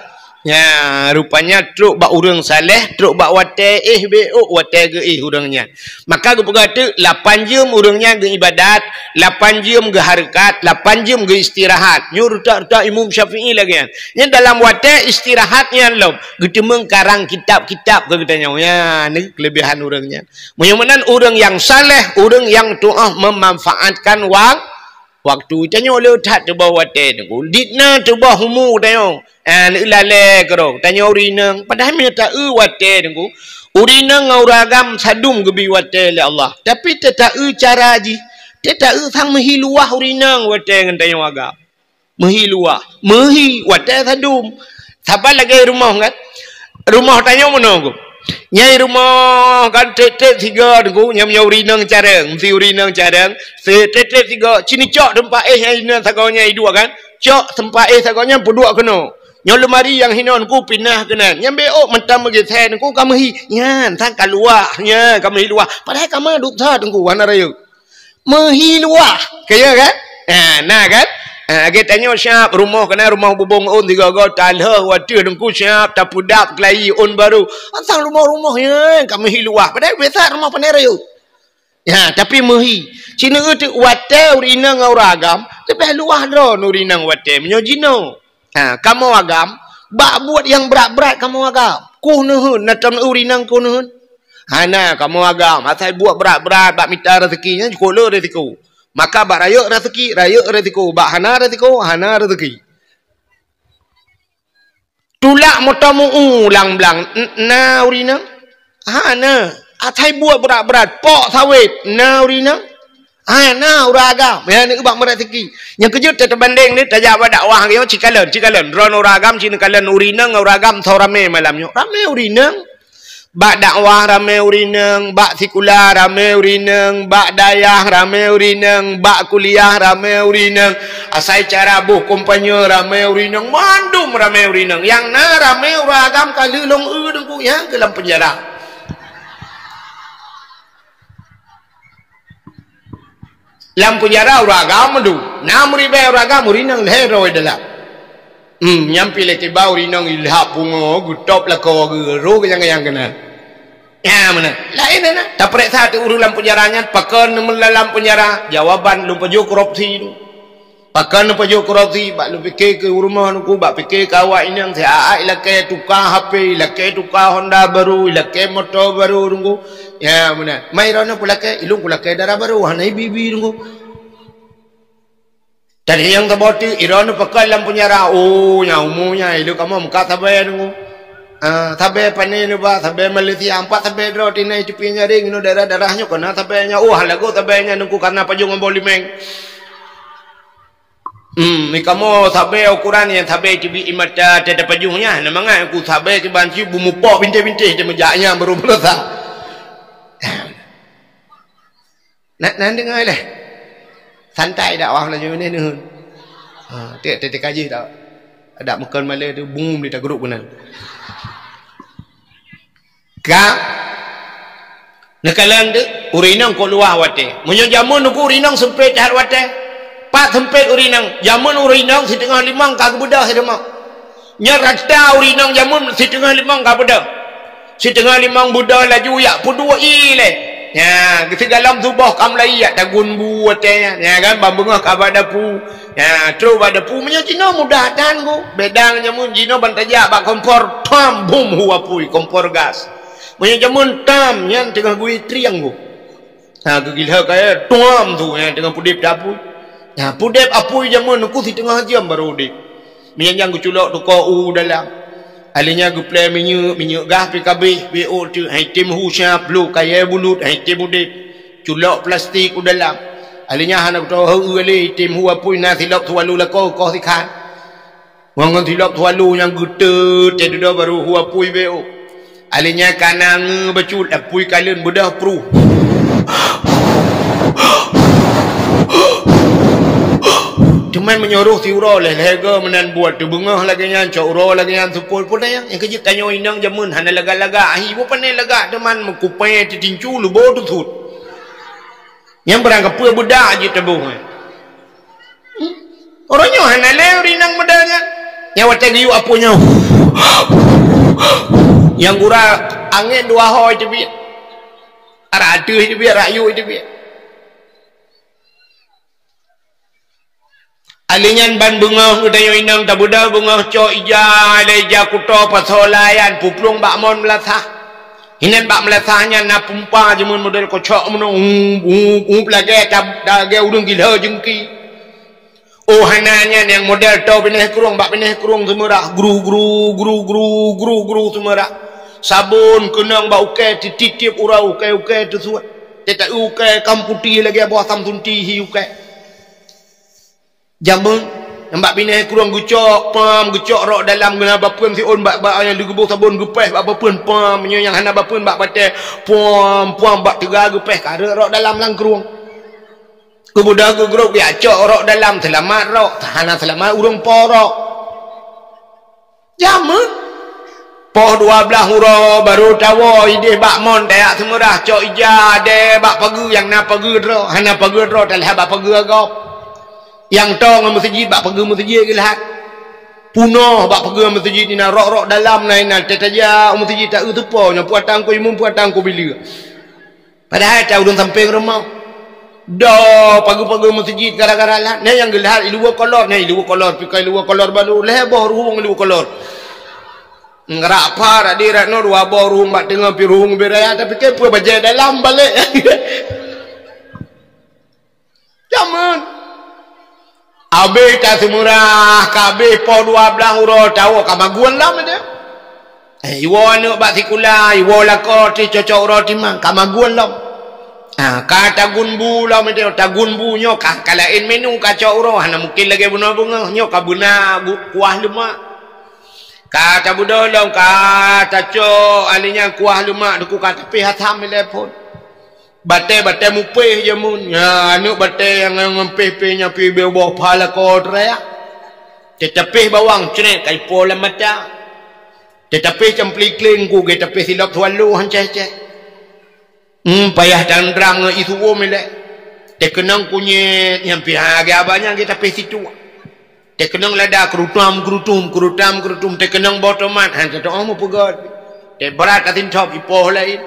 Ya, rupanya trok bak ureuëng saleh, trok bak watée éh bék watée geuéh ureuëng nyan. Maka geupeugah teuk lapan jeuem ureuëng nyan geuibadat, lapan jeuem geuhareukat, lapan jeuem geuistirahat. Nyoe rutak-rutak Imam Syafi'i lagée nyan. Nyan dalam watée istirahat nyan lom geuteumeung karang kitab-kitab keu geutanyoe. Ya, ni keulebihan ureuëng nyan. Meunyoe meunan ureuëng nyang saleh, ureuëng nyang tuoh memanfaatkan wak-, waktu. Tanyoe le that teuboh watée teungku. Dit na teuboh umu tanyoe. Ah, neulalée keudroe. Tanyoe ureuëng inong, padahai meunyoe ta-eu watée teungku. Ureuëng inong ngon ureuëng agam sadum geubi watée lé Allah. Tapi teu ta-eu cara jih. Teu ta-eu sang meuhi luwah ureuëng inong watée ngon tanyoe agam. Meuhi luwah. Meuhi watée sadum. Saban lagée rumoh kan. Rumoh tanyoe meunoe ku. Nyai rumoh kan treb-treb sigoe teungku, nyang meunyoe ureuëng inong carông, meusi ureuëng inong carông, treb-treb sigoe, ci neucok teumpat éh nyang inong sagoe nyan iduek kan. Cok teumpat éh sagoe nyan peuduek keunoe. Nyoe leumari nyang hinoe teungku pinah keunan. Nyang bék ôk mantong meugeusée teungku ka meuhi. Nyan sang ka luwah, nyan ka meuhi luwah. Padahai ka ma duek that teungku hana rayeuk. Meuhi luwah, kaya kan? Ha, na kan? Ha, lagée tanyoe siab rumoh keunan rumoh bubông ôn tiga go talheuh watée teungku siab tapeudap keulayi ôn barô. Asang rumoh-rumoh nyan ka meuhi luwah. Padahai biasa rumoh pané rayeuk. Ya, tapi meuhi. Ci neueu teuk watée ureuëng inong ngon ureuëng agam, leubeh luwah droe ureuëng inong watée meunyoe jinoe. Ha, kamoe agam, bak buet nyang brat-brat kamoe agam. Kuh neuheun, na tam ureuëng inong kuh neuheun. Hana, kamoe agam, asai buet brat-brat bak mita rezeki nyan cukôp le risiko. Maka bak rayeuk raseuki, rayeuk rasiko, bak hana rasiko, hana raseuki. Tulak moto meu-u lam blang, n-, na ureueng inong? Hana. Asai buet brat-brat, pok sawét, na ureueng inong? Hana, ureueng agam. Ya, ni bak meuraseuki. Nyang keujeuet teubandeng ni, tajak bak dakwah nyoe cikalon, cikalon. Droeneuh ureueng agam, cikalon ureueng inong, ureueng agam, soe ramé malam nyoe. Ramé ureueng inong. Bak dakwah ramé ureueng inong, bak sikula ramé ureueng inong, bak dayah ramé ureueng inong, bak kuliah ramé ureueng inong, asai cara boh kampanye ramé ureueng inong, mandum ramé ureueng inong. Nyang na ramé ureueng agam ka lheueh lôn eu Teungku, nyang keu lam peunjara. Lam peunjara ureueng agam mandum. Na meuribèe ureueng agam, ureueng inong lhèe droe dalam. Hmm, nyan pih lé tiba ureueng inong ilhak pungo, geutôb lakoe geuh, roh keujang-keujang keunan. Nyan meunan. Laén na, tapareksa teuk ureueng lam peunjara nyan, pakon neumeulalam peunjara? Jawaban, lôn pajoh korupsi tu. Pakon neupajoh korupsi? Bak lôn pike keu u rumoh Teungku, bak pike keu awak inong, siat-at ilakèe tuka H P, ilakèe tuka Honda barô, ilakèe moto barô Teungku. Nyan meunan. Mai droeneuh peulakèe, ilôn kulakèe dara barô, hana ibi-ibi Teungku. Tadi nyang saboh teuk, droeneuh pakon lam peunjara. Oh, nyan umu nyan, ilôn kamoe meukat sabe Teungku. Ah, sabe pané neuba, sabe Malaysia, ampat sabe droe tinai teupie nyaring, inoe daerah-daerah nyoe keunan sabe nyan. Oh, lagoe sabe nyan Teungku, karena pajoh ngon boh limeng. Hmm, ni kamoe sabe ukuran nyang sabe teubiet ie mata teuh tapajoh nyan. Hana mangat Teungku, sabe kiban cit beumupok bintéh-bintéh teuh meujak nyan baru beurasa. Na, na deungoe lé. Santai dakwah laju ni neuheun. Ha, tiek, tiek, tiek kaji dak. Adak meukon malée tu bum di tagruk keunan. Ka? Neukalon tu, ureueng inong kok luwah watée. Meunyoe jameun Teungku ureueng inong seumpét that watée. Pat seumpét ureueng inong? Jameun ureueng inong siteungoh limong ka geubeudôh sidroe. Nyoe rata ureueng inong jameun siteungoh limong ka beudôh. Siteungoh limong beudôh laju yak peuduek ie lé. Nya, geusigohlom suboh ka mulai yak tagun bu watée nyan. Nya kan, ban beungoh ka bak dapu. Nya, trok bak dapu meunyoe jinoe mudah tan Teungku. Beda ngon jameun jinoe ban tajak bak kompor, tam, bum, hu apui, kompor gas. Meunyoe jameun tam, nyan teungoh gui triang Teungku. Ha, geugilhö kayée tuam tu nyang teungoh pudeb di apui. Ha, pudeb apui jameun Teungku siteungoh jeuem barô udeb. Meunyan nyang geuculok tukoe u dalam. Alèh nyan geuplè minyeuk, minyeuk gah pih ka abéh, B O teuk, hai tem hu siab, bloe kayée bulut, hai tem udeb. Culok plastik u dalam. Alèh nyan hana geutoh heu lé, tem hu apui na silop siwalu lakoe koh sikhan. Ngon, ngon silop siwalu nyang geuteut, teududoe barô hu apui B O. Alèh nyan ka na ngeu bacut, apui kalon beudôh pruh. Teuma meunyoe roh siuroe lhèe-lhèe goe meunan buet, teubeungoh lagèe nyan, cok uroe lagèe nyan, seupôt, peue nyang, nyang keujeuet tanyoe inong jameun hana lagak-lagak, ahi boh pané lagak teuma meukupée teutincu leubo teusut. Nyang beurangkapeue beudak jeuet taboh nyan. Hmm? Uroe nyoe hana lé ureueng inong model nyan. Nyang watée geuyue apui nyoe. Nyang gura angén dua ho teubiet. Arak ateueh teubiet, arak yue teubiet. Alèh nyan ban beungoh geutanyoe inong tabeudôh beungoh cok ija, lé ija kuto pasoe layan puplueng bak mon meulasah. Hinan bak meulasah nyan na pumpa jameun model kocok meunoe, hu, hu, hu, lagèe tab-, lagèe ureueng gilhö jeungki. Oh, hana nyan nyang model toe binéh krueng bak binéh krueng seumeurah, gru, gru, gru, gru, gru, gru seumeurah. Sabon keunong bak ukée, tiep-tiep uroe ukée-ukée teusuet. Teuta ukée kam putéh lagèe boh samsunti hi ukée. Jameun, nyang bak binéh krueng geucok, pam, geucok rok dalam, geuhana bapeuen siôn bak, bak nyang leugeubôh sabon geupéh bak bapeuen, pam, nyoe nyang hana bapeuen bak batée, puam, puam, bak teuga geupéh, ka rhot rok dalam lam krueng. Geubeudôh geugrôp, geujak cok rok dalam, seulamat rok, hana seulamat ureueng po rok. Jameun. Poh dua blaih uroe barô tawoe idéh bak mon tajak seumeurah cok ija deh bak pageue nyang na pageue droe, hana pageue droe talhah bak pageue gob. Nyang toe ngon meuseujid bak pageue meuseujid geulhat. Punoh bak pageue meuseujid inan rok-rok dalam na inan teutajak u meuseujid taeu teupo nyoe puatang ku imum puatang ku bileue. Padahai ta ureueng sampéng rumoh. Doe pageue-pageue meuseujid gara-gara lhat. Nyan nyang geulhat iluwa kolor, nyan iluwa kolor, pika iluwa kolor balu. Lhèe boh ruhueng iluwa kolor. Ngerak pha rak di rak noe dua boh ruhueng bak teungoh pi ruhueng ubé raya, tapi ke peue bajée dalam balek. Aman. Abéh taseumeurah, ka abéh poh dua blaih uroe tawoe ka magun lom itu. Eh, iwoe aneuk bak sikula, iwoe lakoe ti cocok uroe timang, ka magun lom. Ah, ka tagun bu lom itu, tagun bu nyoe ka, ka laén menu ka cok uroe, hana mungkin lagée bunoe beungoh, nyoe ka beuna bu-, kuah leumak. Ka tabeudôh lom, ka tacok, ali nyan kuah leumak, duku ka tapéh asam ilée phon. Batée-batée mupéh jameun. Nya, aneuk batée nyang, nyang pih-pih nyang pih beu boh pha lakoe raya. Teutapéh bawang cret ka ipo lam mata. Teutapéh campli kléng ku ge tapéh silop swallow han ceh-ceh. Hmm, payah tandrang ngon isu uem ilée. Teukeunong kunyét nyang pih ha ge abah nyan ge tapéh situek. Teukeunong lada keurutam-keurutum, keurutam-keurutum, teukeunong boh tomat, han teutoh meupeugét. Teuh brat asin thop ipoh laén.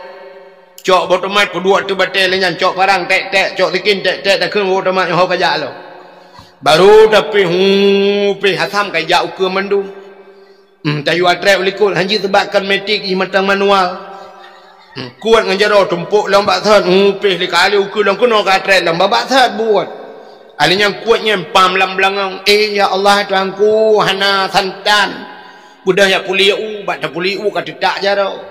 Cok boh tomat peuduek teuh batée lé nyan, cok parang tek-tek, cok sikin tek-tek, takheun boh tomat nyoe ho ka jak lom. Baru tapéh, hu, péh asam ka jak ukeue mandum. Hmm, tayue atrét u likot, han jeuet seubab kon metik, i mantong manual. Hmm, kuet ngon jaroe tumpok lom bak sot, hmm, péh lé kali ukeue lom keunoe ka atrét lom bak sot buet. Ali nyan kuet nyan pam lam beulangong, "Eh, ya Allah, Tuhanku, hana santan." Beudôh jak puléh u, bak tapuléh u ka teutak jaroe.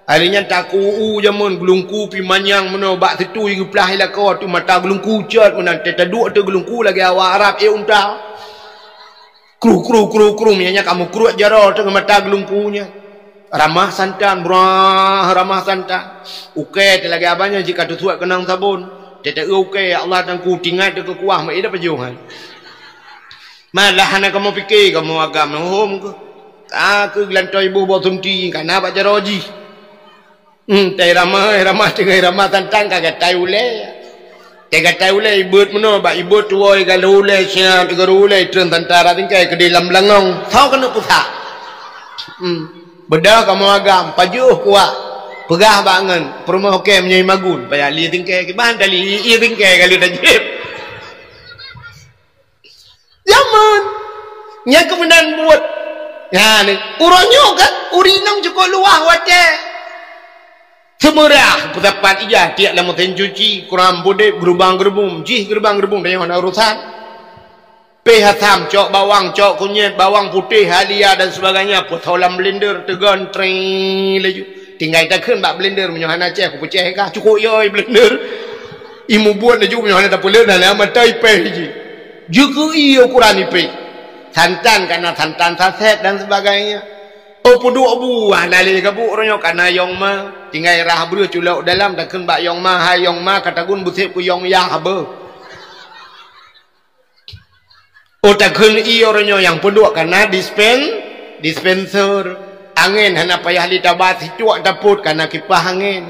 Ali nyan taku u jameun, geulungku pih manyang meunoe bak situi geuplah i lakoe, tu mata geulungku cot meunan, teuh taduek teuh geulungku lagée awak Arab ék unta. Kruh, kruh, kruh, kruh, mianya kamoe kruet jaroe teungoh mata geulungku nyan. Ramah santan, brah, ramah santan. Ukée teuh lagée abah nyan jih ka teusuet keunong sabon. Teuteue ukée, ya Allah, Tuhanku, tingat teuh keu kuah, meuéh dah pajoh nyan. Malah hana kamoe pike, kamoe agam, hom keuh. Ka keuh geulantoe iboh boh sunti, ka na bak jaroe jih. Hmm, tai ramah, ramah teungai ramah tantang ka gatai ulée. Teuh gatai ulée ibeuet meunoe, bak ibeuet tuwoe, igaloe ulée siab, igaloe ulée itreun tantara tingkai keudeh lam beulangong. Soe keuneuk pusat? Hmm. Beudôh kamoe agam, pajoh kuah. Peugah bak ngon, peurumoh ukée meunyoe imagun, payah li tingkai, kiban tali, i tingkai ka lheueh tajieb. Jameun. Nyang keumeunang buet. Nyan, uroe nyoe kan, ureueng inong cukôp luwah watée. Seumeurah, peusapat ija, tiek lam meusén cuci, kuram budeb, geurubang-geurubum, jih geurubang-geurubum, tanyoe hana urosan. Péh asam, cok bawang, cok kunyét, bawang putéh, halia dan sebagainya, peusoe lam blender, teugon, tring, laju. Tinggai takheun bak blender, meunyoe hana ceh, kupeuceh kah, cukôp yoi blender. Imubuet laju meunyoe hana tapeuleuen, hana mantong ipéh jih. Jeuet keu ié ukuran ipéh. Santan ka na santan saset dan sebagainya. Oh, peuduek bu, hana lé gabuk uroe nyoe ka na yong ma. Tinggai rhah breueh culok dalam, takheun bak yong ma, "Hai yong ma, ka tagun beusép keu yong yah beuh." Oh, takheun ié uroe nyoe nyang peuduek ka na dispen-, dispenser. Angén hana payah lé taba sicuek tapot, ka na kipah angén.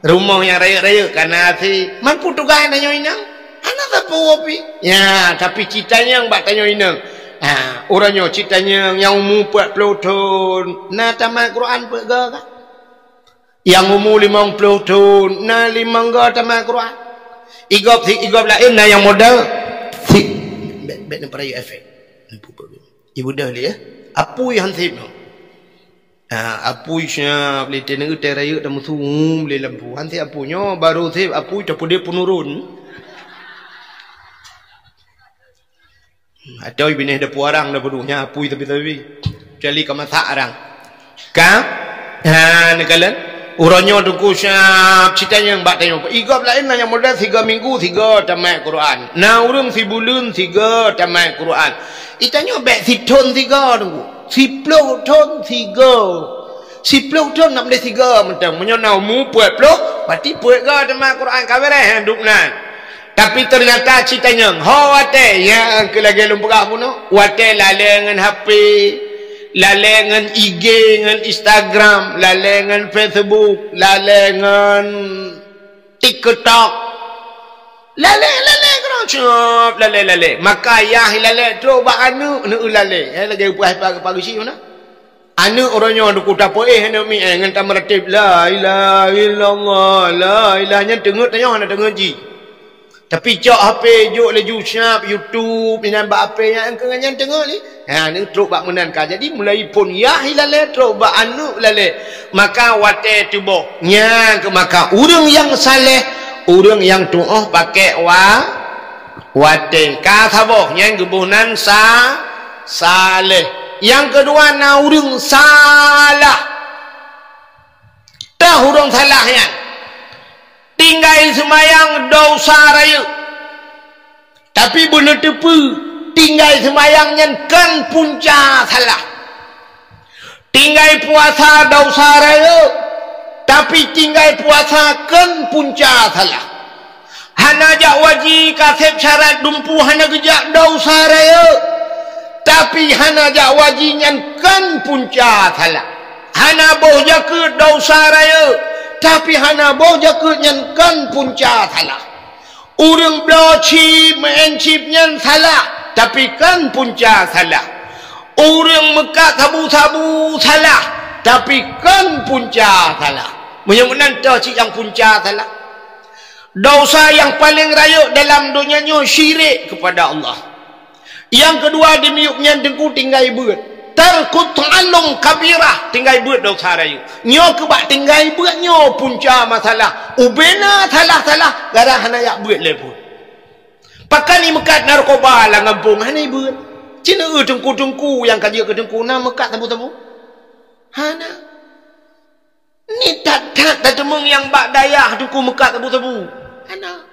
Rumoh nyang rayeuk-rayeuk ka na AC. Man peue tugaih tanyoe inong? Hana sapeue pih. Ya, tapi cit tanyong bak tanyoe inong. Ha, uroe nyoe cit tanyong nyang umu peuet ploh thon, na tamat Quran peuet goe kah? Nyang umu limong ploh thon, na limong goe tamat Quran. Igob si, igob laén na nyang model. Si, bèk, bèk neupeurayeuk efek. Ibu dah lé, ya. Apui han sép nyoe. Ah, apui siap lé teuneuk teuh rayeuk dan meusu, um, lé lampu. Han sép apui nyoe, baru sép apui tapeudeh peunurun. Atau binéh dapur arang dapur dunia apui tapi-tapi. Kecuali ka masak arang. Ka? Ha, neukalon. Uroe nyoe teungku siap cit tanyong bak tanyoe. Igob laén na nyang model sigoe minggu, sigoe tamat Quran. Na ureueng sibuleuen sigoe tamat Quran. Itanyoe bèk sithon sigoe teungku. Siploh thon sigoe. Siploh thon nak meudeh sigoe mantong. Meunyoe na umu peuet ploh, berarti peuet goe tamat Quran ka beureh duek nan. Tapi teunyata cit tanyong, ho watée, nyang keu lagée lôn peugah bunoe, watée lalée ngon H P, lalée ngon I G, ngon Instagram, lalée ngon Facebook, lalée ngon TikTok. Lalée, lalée keudroe cöp, lalée, lalée. Maka yah lalée trok bak aneuk, aneuk lalée. Eh, lagée upah pagi-pagi cit mana? Aneuk uroe nyoe teungku tapeuéh aneuk miet ngon tameuratéb, "La ilaha illallah, la ilaha," nyan teungeut tanyoe hana teungeut jih. Tapi cok H P jok laju siap YouTube, inan bak H P nyan keu nyan teungeut lé. Ha, neutrok bak meunan ka. Jadi mulai phon yah lalée trok bak aneuk lalée. Maka watée tuboh. Nyan keuh maka ureueng nyang saleh, ureueng nyang tuoh pakék wa-, Watée ka saboh nyan geuboh nan sa-, saleh. Nyang keudua na ureuëng salah. Tah ureuëng salah nyan. Tinggai seumayang desya rayeuk. Tapi beuneuteupeu, tinggai seumayang nyan kon punca salah. Tinggai puasa desya rayeuk, tapi tinggai puasa kon punca salah. Hana jak waji ka seb syarat dumpeue hana geujak desya rayeuk, tapi hana jak waji nyan kon punca salah. Hana boh jakeuet desya rayeuk, tapi hana boh jakeuet nyan kon punca salah. Ureuëng bloe chip, meu'en chip nyan salah, tapi kon punca salah. Ureuëng meukat sabu-sabu salah, tapi kon punca salah. Meunyoe meunan toh cit nyang punca salah. Desya nyang paleng rayeuk dalam donya nyoe syirik keupada Allah. Nyang keudua di miyueb nyan teungku tinggai beuet. Tarkut ta'allum kabirah, tinggai beuet desya rayeuk. Nyoe keubah tinggai beuet nyoe punca masalah. Ubena salah-salah gara hana jak beuet lé buet. Pakon imeukat narkoba lam gampông hana ibeuet. Cina eu teungku-teungku nyang ka jeuet keu teungku na meukat sabu-sabu? Hana. Ni that-that tateumeung nyang bak dayah teungku meukat sabu-sabu. Hana.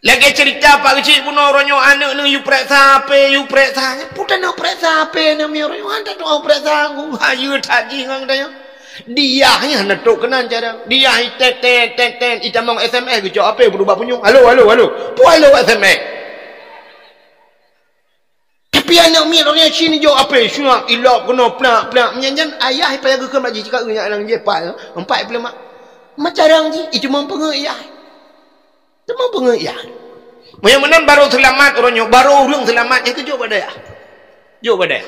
Lagée ceurita Pak Geuchik bunoe uroe nyoe aneuëk neuh yue preksa H P, yue preksa. Peue tanoh preksa H P neuh mi uroe nyoe hana tatu'oh preksa ku. Hayeue that jih ngon tanyoe. Diyah nyan hana trok keunan cara. Diyah itet tet tet tet itamong S M S geucok H P peuduba punyueng. Halo, halo, halo. Peue halo S M S? Tapi aneuëk miet lôn nyan cit neujok H P, siap ilop keunoe plak-plak. Meunyan nyan ayah payah geukheun bak jih, cit ka eu nyan anang jih pat, empat peulemak. Macam rang jih, itu mempengaruh ayah. Itu mempengaruh ayah. Meunyoe meunan barô seulamat uroe nyoe, barô ureuëng seulamat nyang keujok bak dayah. Jok bak dayah.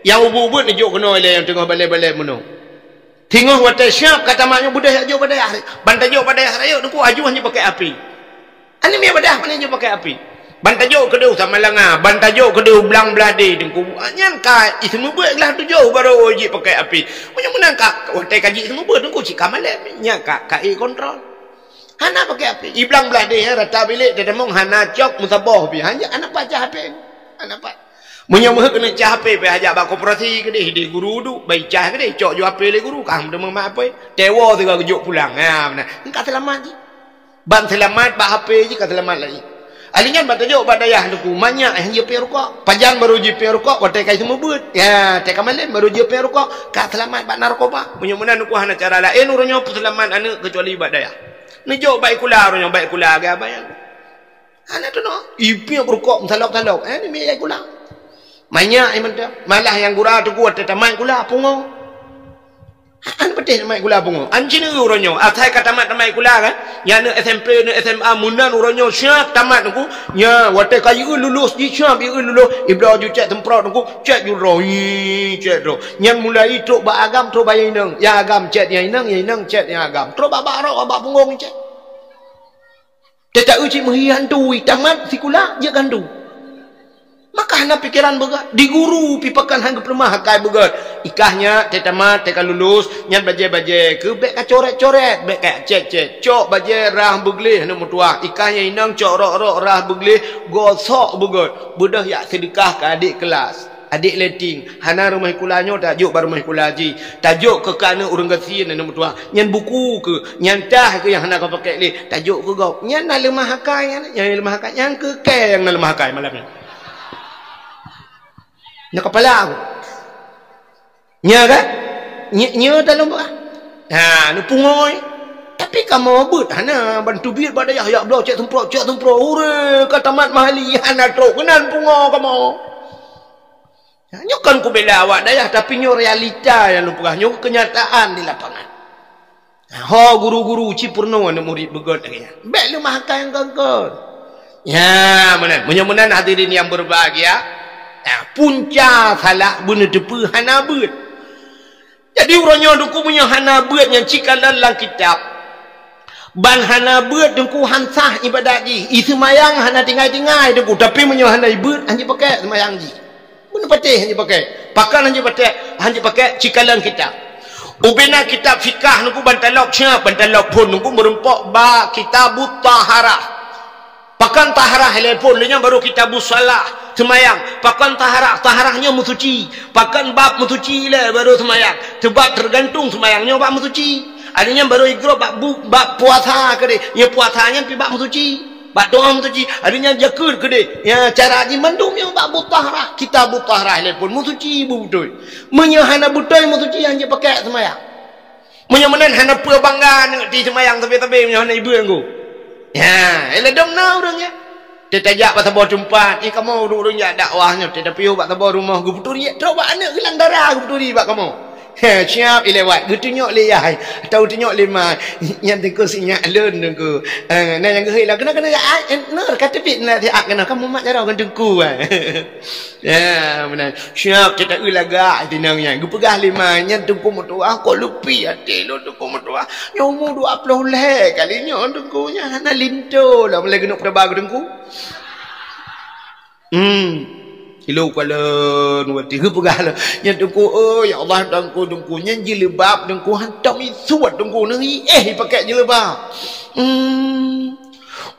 Nyang ubeut-ubeut neujok keunoe lé nyang teungoh balée-balée meunoe. Singoh watée siab ka tamat nyoe beudôh jak jok bak dayah. Ban tajok bak dayah rayeuk teungku aju hana jipakai api. Aneuëk miet bak dayah pane jok pakai api. Ban tajok keudéh Samalanga, ban tajok keudéh Blang Blahdé teungku. Nyan ka iseumeubeuet glah tujoh barô jih pakai api. Meunyoe meunan ka watée ka jih iseumeubeuet teungku cit ka malém. Nyan ka, ka ék kontrol. Hana pakai api. I Blang Blahdé rata bilék teudamong hana cok meusaboh pi. Hana, hana pat cah api. Hana pat. Meunyoe meuheuet keuneuk cah H P, pih hajat bak koperasi keudeh, di guru duek, bai cah keudeh, cok ju H P lé guru, ka meuteumé mat H P. Tewo sigoe geujok pulang. Ha, meunan. Ka seulamat jih. Ban seulamat bak H P jih ka seulamat lagi. Ahli nyan ban tajok bak dayah teungku, manyak nyang jipiep rukok. Pajan barô jipiep rukok, watée ka iseumeubeuet. Ya, watée ka malém barô jipiep rukok, ka seulamat bak narkoba. Meunyoe meunan teungku hana cara laén uroe nyoe peuseulamat aneuëk keucuali bak dayah. Neujok bak sikula uroe nyoe, bak sikula agam nyan. Hana teunoe, ipiep rukok meusalok-salok, eh, ni miyai kula. Manyak, eh, mantong. Malah nyang gura teungku watée tamat kula pungo. An patéh tamat kula pungo. An cina uroe nyoe, asai ka tamat-tamat kula kan. Nyang neuk S M P, neuk S M A, meunan uroe nyoe siap tamat teungku. Nya, watée ka yue lulus, jih siap yue lulus. Ibloe ju cét semprot teungku, cét ju droe, ih, cét droe. Nyan mulai trok bak agam, trok bak nyang inong. Nyang agam cét nyang inong, nyang inong cét nyang agam. Trok bak, bak rok, bak punggong cét. Teuta eu cit meuhi hantu, tamat sikula jeuet keu hantu. Maka hana pikeran beugét, di guru pi pakon han geupeuleumah akai beugét. Ikah nyan teuta mat, teuka lulus, nyan bajée-bajée keu bék ka coret-coret, bék ka cét-cét. Cok bajée rhah beugleh aneuk meutuah. Ikah nyan inong cok rok-rok rhah beugleh, gosok beugét. Beudôh jak seudeukah keu adék keulas. Adék leting, hana rumoh sikula nyoe tajok bak rumoh sikula jih. Tajok keu, keu aneuk ureuëng gasien aneuk meutuah. Nyan buku keu, nyan tah keu nyang hana ka pakai lé. Tajok keu gob. Nyan na leumah akai nyan, nyang leumah akai nyan keu kée nyang na leumah akai malam nyan. Nyoe kepala aku. Nya kan? Nye, nye dalam bah. Ha, ni pungoi. Tapi kamoe beuet hana bantu biet bak dayah yak bloe cek semprot, cek semprot. Ure ka tamat mahali hana trok keunan pungo kamoe. Ha, nyoe kan kubela awak dayah, tapi nyoe realita nyang lôn peugah, nyoe kenyataan di lapangan. Ha, ho guru-guru ci peurunoe aneuk murit beugét lagée nyan. Bék leumah akai nyang kon-kon. Ya, meunan. Meunyoe meunan hadirin yang berbahagia, ha, punca salah beuneuteupeu hana beuet. Jadi uroe nyoe teungku meunyoe hana beuet nyang cikalon lam kitab. Ban hana beuet teungku han sah ibadat jih. Iseumayang hana tinggai-tinggai teungku, tapi meunyoe hana ibeuet han jipakai seumayang jih. Beuneupatéh han jipakai. Pakon han jipatéh, han jipakai cikalon kitab. Ubena kitab fikah teungku ban talok siap, ban talok phon teungku meurumpok bak kitabut taharah. Pakon Kon taharah ilée phon, lheueh nyan baru kitabus shalah, seumayang. Pakon taharah, taharah nyoe meusuci. Pakon bab meusuci ilée baru seumayang. Sebab teugantung seumayang nyoe bak meusuci. Ada nyan baru igrob bak bu-, bak puasa keudeh. Nyoe puasa nyan pi bak meusuci. Bak doa meusuci. Ada nyan jakeuet keudeh. Ya, cara jih mandum nyoe bak butaharah. Kitabut taharah ilée phon meusuci beutôi. Meunyoe hana beutôi meusuci, han jeuet pakai seumayang. Meunyoe meunan hana peue bangga aneuk ti seumayang sabe-sabe meunyoe hana ibeut ngon. Ya, ilée dong na ureuëng nyan. Teutajak bak saboh teumpat, eh, kamoe ureuëng-ureuëng jak dakwah nyoe, teupiôh bak saboh rumoh geupeuturi, trok bak aneuk geulang dara geupeuturi bak kamoe. He, siap ilewat, geutunyok lé yah, atau geutunyok lé ma, nyan teungku sinyak lôn teungku. Eh, na nyang geuhôi lah, keunoe, keunoe, ai, eh, nur, ka teubiet na siat keunoe, kamoe mat jaroe ngon teungku, ai. Ya, meunan. Siap, teuta eu lagak sinong nyan. Geupeugah lé ma nyan, teungku meutuah, kok lupie até lôn teungku meutuah. Nyoe umu dua ploh lhée kali nyoe teungku nyan hana linto lah mulai geunok teuba keu teungku. Hmm. Kilo kalon wati geupeugah lah. Nyan teungku, oh ya Allah, teungku, teungku. Nyan jilbab teungku hantom isuet teungku. Neu eh pakai jilbab. Hmm.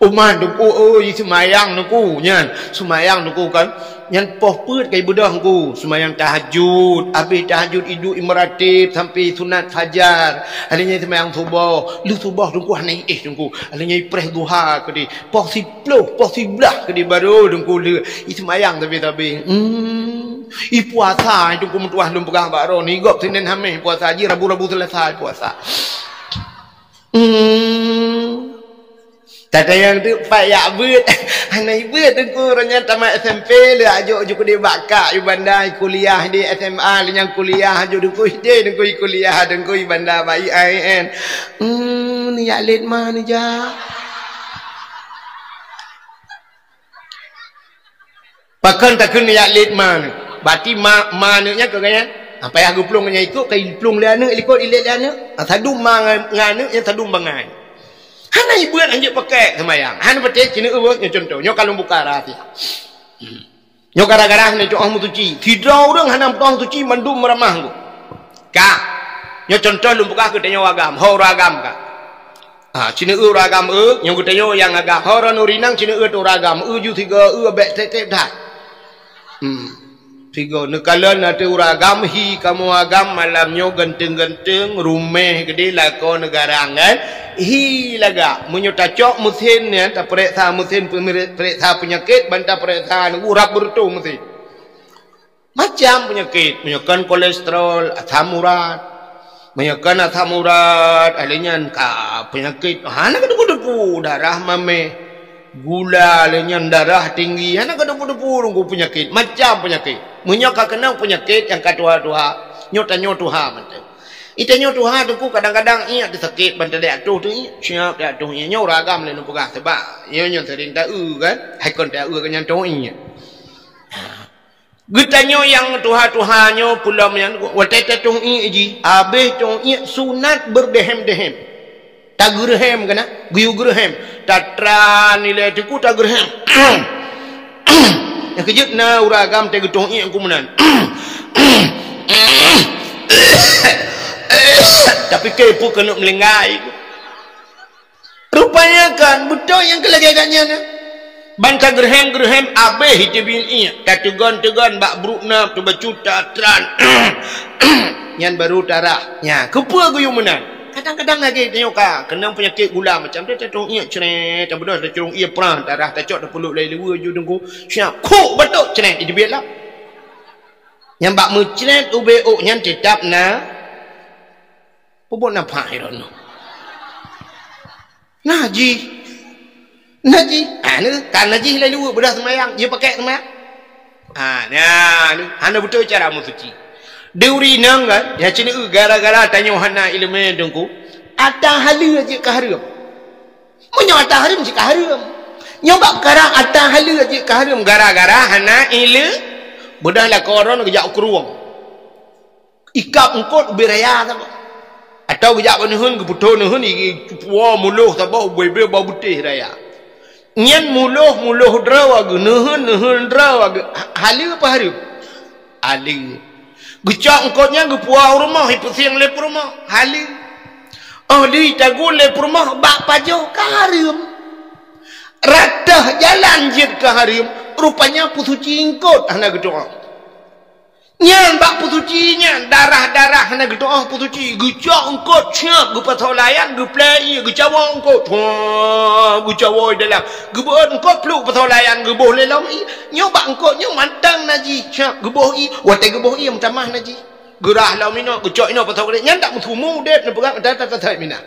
Umat teungku, oh, seumayang teungku nyan. Seumayang teungku kan. Nyan poh peuet kai beudôh teungku. Seumayang tahajud, habéh tahajud iduek imeratib sampai sunat fajar. Ada nyan seumayang suboh, lheueh suboh teungku hana iéh teungku. Ada nyan ipreh duha keudeh. Poh siploh, poh siblaih keudeh baru teungku lheueh. Iseumayang sabe-sabe. Hmm. Ipuasa teungku meutuah lôn peugah bak droe. Nigop Senin Hamis puasa, ji Rabu-Rabu Selasa puasa. Hmm. Tatanyong teuk pat yak beuet. Hana ibeuet teungku, uroe nyan tamat S M P lé ajok ju keudeh bak kak ju Banda, kuliah di S M A lé nyang kuliah ju teungku, ideh teungku kuliah teungku Banda bak I A I N. Hmm, ni yak let ma ni ja. Pakon takheun jak let ma nyoe. Berarti ma, ma nyoe nyan keu gaya. Ha, payah geuplueng nyan ikot, ka geuplueng lé aneuk, likot ilét lé aneuk. Ha, sadum ma ngan, ngan aneuk nyan sadum bangai. Hana ibeuet hanjeuet pakai seumayang. Hana patéh cina euweuh nyoe contoh. Nyoe ka lôn buka rahsia. Nyoe gara-gara hana tu'oh meusuci. Sidroe ureueng hana meutu'oh meusuci mandum meuramah ngon. Ka. Nyoe contoh lôn peugah keu tanyoe agam. Ho ureueng agam ka. Ha, cina eu ureueng agam eu, nyang geutanyoe nyang agam. Ho ureueng nuri nang cina eu ureueng agam. Eu ju sigoe eu bék tép-tép that. Hmm. Sigoe neukalon ateueh ureueng agam, hi kamoe agam malam nyoe ganteng-ganteng, ruméh gede lakoe neugarang kan. Hi lagak, meunyoe tacok meusén nyan, tapeuriksa meusén, peumere-, peuriksa peunyakét, ban tapeuriksa urap beureutoh meusén. Macam peunyakét, meunyoe kon kolesterol, asam urat. Meunyoe kon asam urat, ahli nyan ka peunyakét, hana ka debu-debu, darah mameh, gula, ahli nyan darah tinggi, hana ka debu-debu nunggu peunyakét, macam peunyakét. Meunyoe ka keunong peunyakét nyang ka tuha-tuha, nyoe tanyoe tuha mantong. Itanyoe tuha teungku kadang-kadang iék teusakét ban tadek ateuh tu iék, siap tadek ateuh iék. Nyoe ureueng agam lé neupeugah sebab nyoe nyoe sering taeu kan, hai kon taeu kan nyang toh iék. Geutanyoe nyang tuha-tuha nyoe peulom nyan watée tatueng iék jih, habéh tueng iék sunat beureudehem-dehem. Tageureuhem keunan, geuyue geureuhem. Tatran ilée teungku tageureuhem. Nyang keujeuet na ureueng agam teuh geutueng iék keu meunan. Tapi keu peue keuneuk meulinggai. Rupanya kan, beutôi nyang keu lagée gata nyan. Ban tageureuhem-geureuhem abéh iteubiet iék, tateugon-teugon bak brok na, teubacut tatran. Nyan baru tarah. Nya, keupeue geuyue meunan? Kadang-kadang lagée tanyoe ka keunong peunyakét gula macam tu, tatueng iék cret, tabeudôh tacurong ié prah tarah, tacok tapeulok lé luweue ju teungku. Siap, khok batok cret iteubiet lah. Nyan bak meucret ubé ôk nyan teutap na. Peubuet na pah droeneuh. Najih. Najih. Ah, ni kan najih lé luweue beudah seumayang, jih pakai seumayang. Ah, nya, ni hana beutôi cara meusuci. Deuri nang kan, ya cina gara-gara tanyoe hana ileumé teungku. Ata haleue jih ka hareuem. Meunyoe ata hareuem jih ka hareuem. Nyoe bak peukara ata haleue jih ka hareuem gara-gara hana ileumé. Beudah lakoe droeneuh geujak u krueng. Ikab eungkot ubé raya saboh. Atawa geujak bak neuheun, geupeutoe neuheun, i-, i-, puwoe muloh saboh ubé-bé bak beutéh raya. Nyan muloh, muloh droe geuh, neuheun, neuheun droe geuh. Ha-, haleue apa hareuem? Haleue. Geucok eungkot nyan geupuwoe u rumoh, ipeusieng lé peurumoh. Haleue. Oh, lheueh itaguen lé peurumoh bak pajoh ka hareuem. Rata jalan jeuet keu hareuem, rupanya peusuci eungkôt hana geutu'oh. Nyan bak peusuci nyan, darah-darah hana geutu'oh peusuci, geucok eungkôt, siap geupasoe layang, geuplée ié, geucawoe eungkôt. Hua, geucawoe dalam. Geubeuet eungkôt pluek pasoe layang, geuboh lé lom ié. Nyoe bak eungkôt nyoe mantong najih, siap geuboh ié. Watée geuboh ié meutamah najih. Geurah lom inoe, geucok inoe pasoe keudeh. Nyan dak meusumu udeb neupeugah meutatah-tatah mina.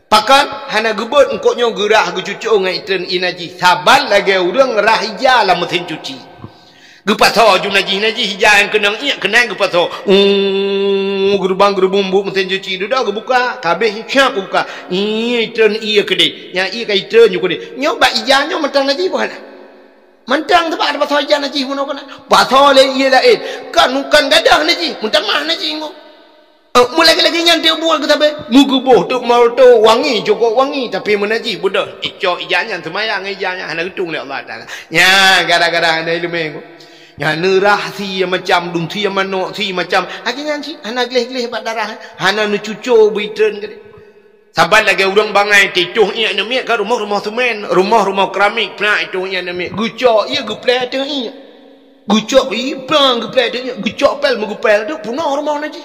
Pakon hana geubeuet eungkôt nyoe geurah geucucô ngon itreun ié najih, saban lagée ureuëng rah ija lam meusén cuci. Geupasoe ju najih-najih ija nyang keunong ié keunan geupasoe. Uu, geurubang-geurubung buet meusén cuci, dudoe geubuka, ka abéh siap geubuka. Ié itreun ié keudeh, nyang ié ka itreun ju keudeh. Nyoe bak ija nyoe mantong najih boh hana. Mantong teuba pasoe ija najih bunoe keunan. Pasoe lé ié laén. Kan, kan gadôh najih, meutamah najih ngon. Eh, meulagée-lagée nyan teuk buet geutabé. Meugeubôh teuk moto wangi, cukôp wangi, tapi meunajih beudôh. Icok ija nyan seumayang, ija nyan hana geutueng lé Allah Taala. Nyan gara-gara hana iéleumé. Nyan neurah si macam dum, si manok, si macam. Lagée nyan cit hana gleh-gleh bak darah, hana neucuco beutreun keudeh. Saban lagée ureuëng bangai teuh ié aneuk miet ka rumoh-rumoh semen, rumoh-rumoh keramik, peunak teuh ié aneuk miet. Geucok ié geuplée teuh ié. Geucok ié plang geuplée teuh ié, geucok pél meugeupél teuh punoh rumoh najih.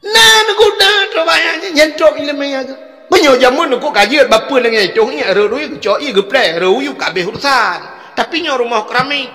Na neuguna trok bangai nyan, nyan trok iéleumé nyan. Meunyoe jameun neuko ka jeuet bapeue lagée teuh ié, rot ruyuek geucok ié geuplée, rot ruyuek ka abéh urusan. Tapi nyoe rumoh keramik.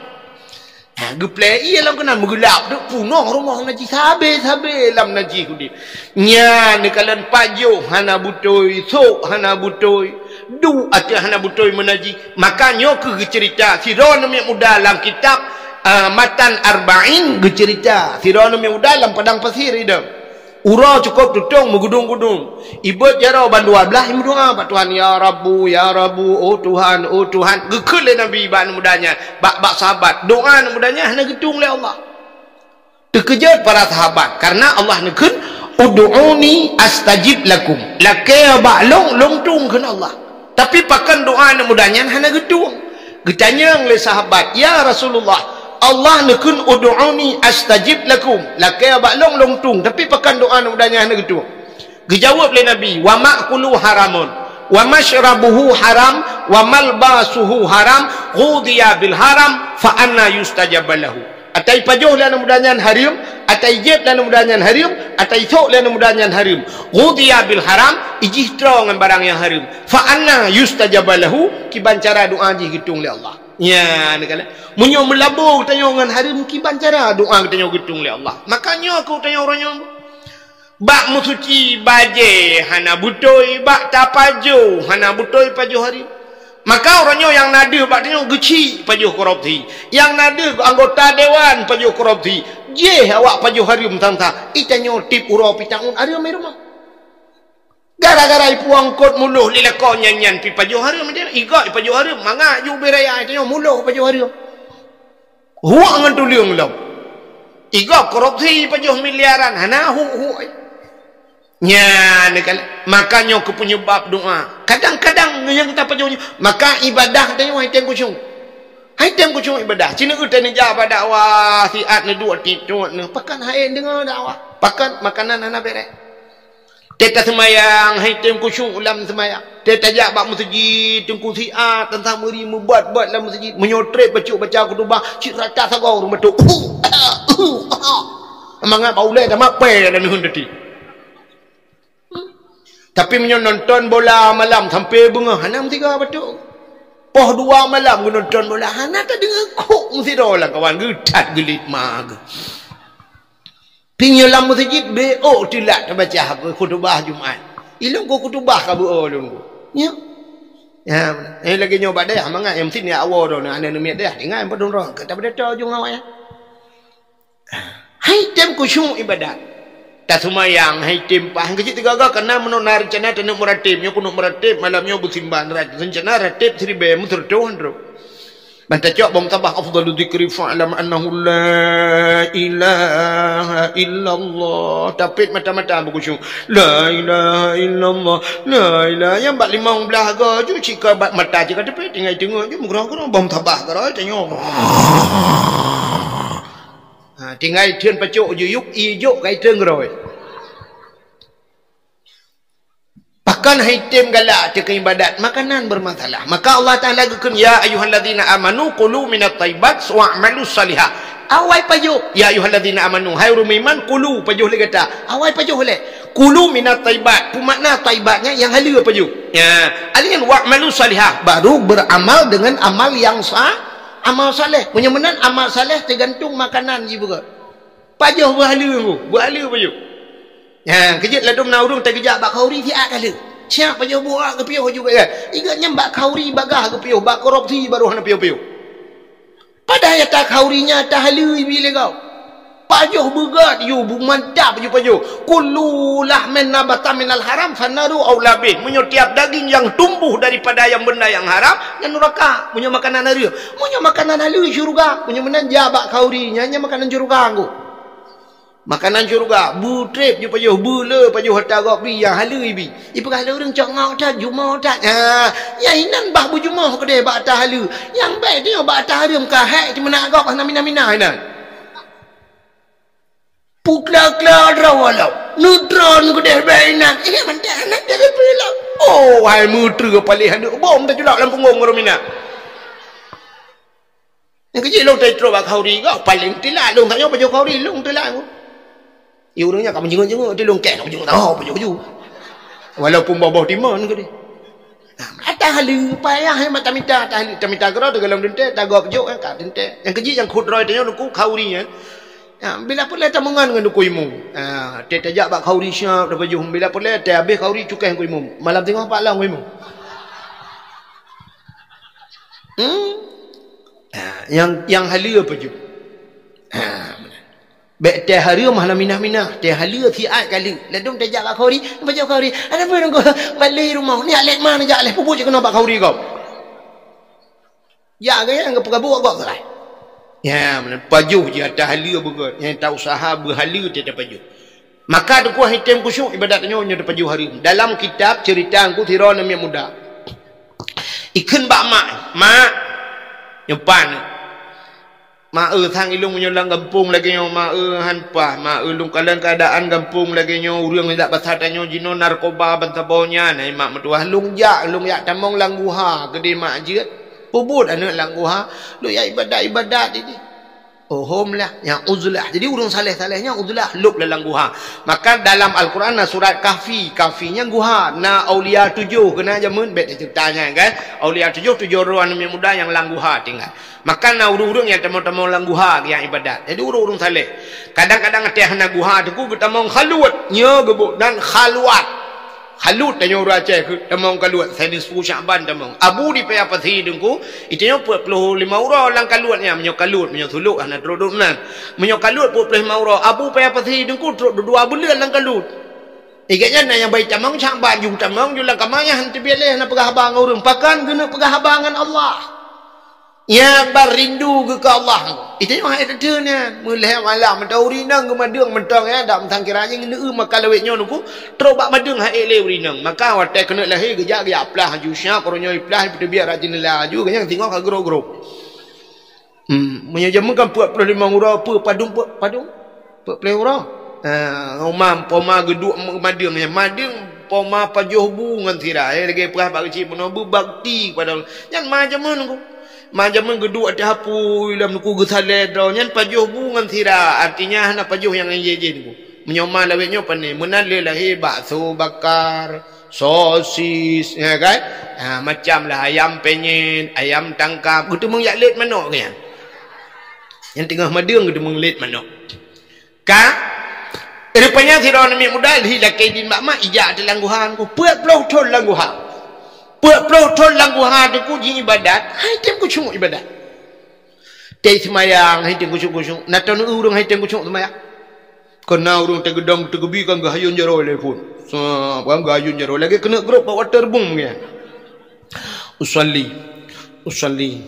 Ha, geuplée ié lam keunan meugeulap, duk punoh rumoh najih sabe-sabe lam najih udeb. Nyan neukalon pajoh hana beutôi, sôk hana beutôi, duek ateueh hana beutôi meunajih. Maka nyoe keuh geuceurita sidroe aneuk miet muda lam kitab, ah, Matan Arba'in geuceurita sidroe aneuk miet muda lam padang pasir idong. Uroe cukôp tutong meugudong-gudong. Ibot jaroe bandua blaih meudoá bak Tuhan, "Ya Rabbu, ya Rabbu, oh Tuhan, oh Tuhan." Geukheun lé Nabi bak aneuk muda nyan, bak, bak sahabat, doá aneuk muda nyan hana geutueng lé Allah. Teukeujot para sahabat, karena Allah neukheun, "Ud'uni astajib lakum." Lakée bak lôn, lôn tueng kheun Allah. Tapi pakon doá aneuk muda nyan hana geutueng. Geutanyong lé sahabat, "Ya Rasulullah, Allah neukheun, 'Ud'uni astajib lakum.' Lakée bak lôn, lôn tueng, tapi pakon doá aneuk muda nyan hana geutueng?" Geujaweueb lé Nabi, "Wa ma'kuluhu haramun, wa masyrabuhu haram, wa malbasuhu haram, ghudhiya bil haram, fa anna yustajabu lahu." Ata ipajoh lé aneuk muda nyan hareuem, ata ijieb lé aneuk muda nyan hareuem, ata isôk lé aneuk muda nyan hareuem. Ghudhiya bil haram, ijih troe ngon barang nyang hareuem. Fa anna yustajabu lahu, kiban cara doá jih geutueng lé Allah. Nyan, neukalon. Meunyoe meulabô geutanyoe ngon hareuem, kiban cara doá geutanyoe geutueng lé Allah. Maka nyoe keuh tanyoe uroe nyoe. Bak meusuci bajée hana beutôi, bak tapajoh hana beutôi pajoh hareuem. Maka uroe nyoe nyang na deuh bak tanyoe geuchik pajoh korupsi, nyang na deuh anggota dewan pajoh korupsi, jéh awak pajoh hareuem sang-sang. Itanyoe tieb uroe pih taun hareuem di rumoh. Gara-gara ipuwoe eungkôt muloh lé lakoe nyan-nyan pih pajoh hareuem, igoe ipajoh hareuem, mangat ju ubé raya itanyoe muloh pajoh hareuem. Huok ngon tuleueng lom. Igoe korupsi pajoh miliaran, hana huok-huok. Nyan kan, maka nyoe keuh peunyebab doá. Kadang-kadang nyang tapajoh nyoe, maka ibadah tanyoe hai tem khusyuk. Hai tem khusyuk ibadah. Sineuk teuh neujak bak dakwah, siat neuduek tiep-tiep neuh. Pakon hai deungoe dakwah. Pakon makanan hana bèrèh. Teuh taseumayang, hai tem khusyuk lam seumayang. Teuh tajak bak meuseujid, teungku siat, tan sameuri meubat-bat lam meuseujid. Meunyoe trép bacut baca khutubah, cit rata sagoe ureueng batuk. Mangat bak ulèe tamat pèe lam neuheun teuti. Tapi meunyoe nonton bola malam sampai beungoh, hana meusigoe batuk. Poh dua malam geunonton bola, hana tadeungoe kok meusidroe lam kawan geutat geulit ma geuh. Pinyoe lam meuseujid, beu ôk teulat tabaca khutubah Jumat. Ilôn keu khutubah ka beu ôk lôn keu. Nyoe. Ya, eh, lagèe nyoe bak dayah mangat nyang meusti nyan awoe droeneuh, aneuk miet dayah, tinggai padum droe, ka tapeudata ujong awai. Hai tem khusyuk ibadat. Taseumayang, hai tem paih, keucit teugaga, kana meunoe na reuncana taneuk meuratib, nyoe keuneuk meuratib, malam nyoe beusimbang, reuncana ratib siribèe, meuseureutoh droe. Ban tacok bom tabah afdalu dzikri fa'lam annahu la ilaha illallah. Tapet mata-mata beukhusyuk. La ilaha illallah. La ilaha. Nyang bak limong blaih go ju cit ka bak mata cit ka tapet tinggai teungoh ju meugroe-groe bom tabah keurôi tanyoe. Ha, tinggai theun pacok ju yup i jok kai teungoh keurôi. Akan hai tem galak teuka ibadat, makanan bermasalah. Maka Allah Taala geukheun, "Ya ayyuhalladzina amanu kulu minat thayyibat wa'malus salihah." Awai pajoh, "Ya ayyuhalladzina amanu," hai ureuëng meuiman, kulu, pajoh lé gata. Awai pajoh lé. Kulu minat thayyibat. Peue makna thayyibat nyan? Nyang haleue pajoh. Ya, alin wa'malus salihah, baru beramal dengan amal yang sa-, amal saleh. Meunyoe meunan amal saleh teugantung makanan jih beugöt. Pajoh beuhaleue, beuhaleue pajoh. Ha, keujeuet ladôm na ureuëng teugeujak bak khauri siat ka lheueh. Siat pajoh buah geupiôh juga ya. Igat nyang bak khauri bagah geupiôh, bak korupsi baru hana piôh-piôh. Padahai ata khauri nyan ata haleue ibi lé gob. Pajoh beugöt yue, beumantap yue pajoh. Kullu lahmin nabata minal haram fannaru aula bih. Meunyoe tiap daging yang tumbuh daripada yang benda yang haram, nyan nuraka. Meunyoe makanan haleue, meunyoe makanan haleue syeuruga. Meunyoe meunan jak bak khauri nyan, nyan makanan syeuruga ngku. Makanan syeuruga, beutrép ju pajoh, beule pajoh ata gob bi nyang haleue ibi. Ipeugah lé ureuëng cok ngok that, jumoe that. Ha, nyang inan bah beujumoe keudeh bak ata haleue. Nyang bèk nyoe bak ata hareuem ka hék teumeuna gob hana mina-mina inan. Pukla-kla droe walau. Neutron keudeh bèk inan. Ingat mantah anak jaga pula. Oh, hai meuteue paléh aneuk bom teuculak lam punggong ureuëng mina. Nyang keujeuet lôn teutroh bak khauri gob, paléng teulat lôn tanyoe pajoh khauri lôn teulat. Ya ureuëng nyan ka meujingeuk-jingeuk teuh lôn kèe, meujingeuk tanyoe pajoh-pajoh. Walaupun boh-boh timon keudeh. Nah, ata haleue payah eh, mata mita ata haleue, tamita keudroe teugalom teuntèe, tagob jok eh, ka teuntèe. Nyang keujeuet nyang khot droe tanyoe nuku khauri nyan. Ya, bila peureulèe tameungon ngon nuku imum. Ah, teuh tajak bak khauri siap tapajoh. Bila peureulèe teuh habéh khauri cukéh nuku imum. Malam teungoh pak lom nuku imum. Hmm? Ha, nyang, nyang haleue pajoh. Ha, meunan. Bèk teuh hareuem hana minah-minah, teuh haleue siat ka lheueh. Ladôm tajak bak khauri, pajoh khauri. Ada peue nunggu balé rumoh, nyak lét ma neujak lé, peubuet cit keunoe bak khauri gob. Jak gaya nyang geupeugah buet gob sagai. Ya, meunan pajoh jih ata haleue beugöt. Nyang tausaha beuhaleue teuh tapajoh. Maka teukuah item khusyuk ibadat nyoe nyoe teupajoh hareuem. Dalam kitab cerita Teungku Siro Namiet Muda. Ikheun bak mak, "Mak, nyoe pan. Mak eu, sang ilôn meunyoe lam gampông lagèe nyoe, mak eu, han paih, mak eu, lôn kalon keuadaan gampông lagèe nyoe, ureueng dak basa tanyoe jinoe narkoba bansaboh nyan, hai mak meutuwah, lôn jak, lôn jak tamong lam guha keudeh mak jeuet. Peubuet aneuk lam guha, lôn jak ibadat-ibadat di." Oh, hom lah, nyang uzlah. Jadi, ureueng saleh-saleh nyan uzlah lôb lam guha. Maka dalam Al-Quran na surat Kahfi. Kahfi nyan guha. Na aulia tujoh keunan jameun, bèk teuceurita nyan kan. Aulia tujoh, tujoh droe aneuk muda nyang lam guha tinggai. Maka na ureueng-ureueng nyang tamong-tamong lam guha nyang ibadat. Jadi, ureueng-ureueng saleh. Kadang-kadang até hana guha teungku geutamong khalut. Nyoe geuboh nan khalwat. Khalut tanyoe ureueng Aceh keu tamong khalut, Senin sepuluh Syakban tamong. Abu di Paya Pasi teungku, itanyoe peuet ploh lima uroe lam khalut nyan, meunyoe khalut, meunyoe sulok hana trok duek nan. Meunyoe khalut peuet ploh lima uroe, Abu Paya Pasi teungku trok dua buleuen lam khalut. Igat nyan na nyang bai tamong Syakban, ju tamong ju lam kama nyan hana teubiet lé hana peugah haba ngon ureueng. Pakon keuneuk peugah haba ngon Allah. Nyang ban rindu geuh keu Allah. Itanyoe hai teuteue nyan. Meulhèe malam mantong ureueng inong geumadeueng mantong ya, dak meusangkira nyang neu maka lawét nyoe nuku trok bak madeueng hai lé ureueng inong. Maka watèe keuneuk lahé geujak geujak plah laju siap, uroe nyoe iplah ipeuteubiet rot jeundela laju, geunyang singoh ka geurob-geurob. Hmm, meunyoe jameun kan peuet ploh limong uroe, peuet padum, peuet padum. Peuet ploh uroe. Ha, uma, poma geuduek madeueng nyan. Madeueng poma pajoh bu ngon sira. Eh, lagèe peugah bak keuchik bunoe beubakti kepada Allah. Nyan ma jameun ku. Ma jameun geuduek ateueh apui lam nuku geusalèe droe. Nyan pajoh bu ngon sira. Artinya hana pajoh nyang jih-jih nuku. Meunyoe ma lawét nyoe pane. Meunan lé lahé bakso bakar, sosis, ya kan? Ha, macam lah ayam penyet, ayam tangkap. Geuteumeung jak lét manok nyan. Nyang teungoh madeueng geuteumeung lét manok. Ka? Rupanya sidroe aneuk muda lhi lakèe idin bak mak ijak ateueh lam guha teungku. Peuet ploh thon lam guha. Peuet ploh thon lam guha teungku ji ibadat, hai tem khusyuk ibadat. Tei seumayang hai tem khusyuk-khusyuk. Na ton ureueng hai tem khusyuk seumayang. Keu na ureueng teugeudong teugeubi kan geuhayôn jaroe lé phon. Sa, kan geuhayôn jaroe lagèe keuneuk grob bak water boom nyan. Usalli, usalli,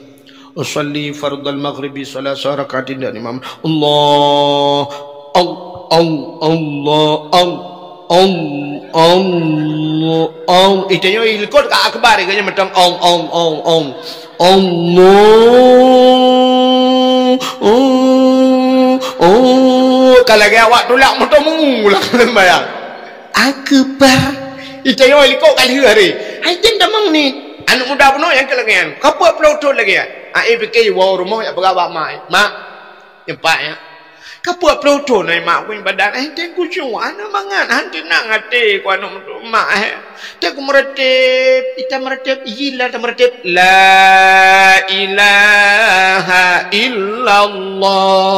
usalli fardal maghribi salasa rakaatin dan imam. Allah, al, al, Allah, al, al, Allah, al. Itanyoe ilikot ka akbar, itanyoe mantong al, al, al, al. Allah, oh, oh. Ka lagèe awak tulak moto mu lah sembahyang. Akbar. Itanyoe likot ka lheueh hari. Hai tem tamong ni. Aneuk muda bunoe nyang keu lagèe nyan. Ka peuet ploh thon lagèe nyan. Ai pike woe rumoh jak peugah bak mak. Mak, nyoe pat nyan. Ka peuet ploh thon ai mak ku ibadat. Hai tem kusyuk, hana mangat, hana teunang até ku aneuk muda mak, eh. Tem ku meuratéb, ita meuratéb, iji la ta meuratéb. La ilaha illallah.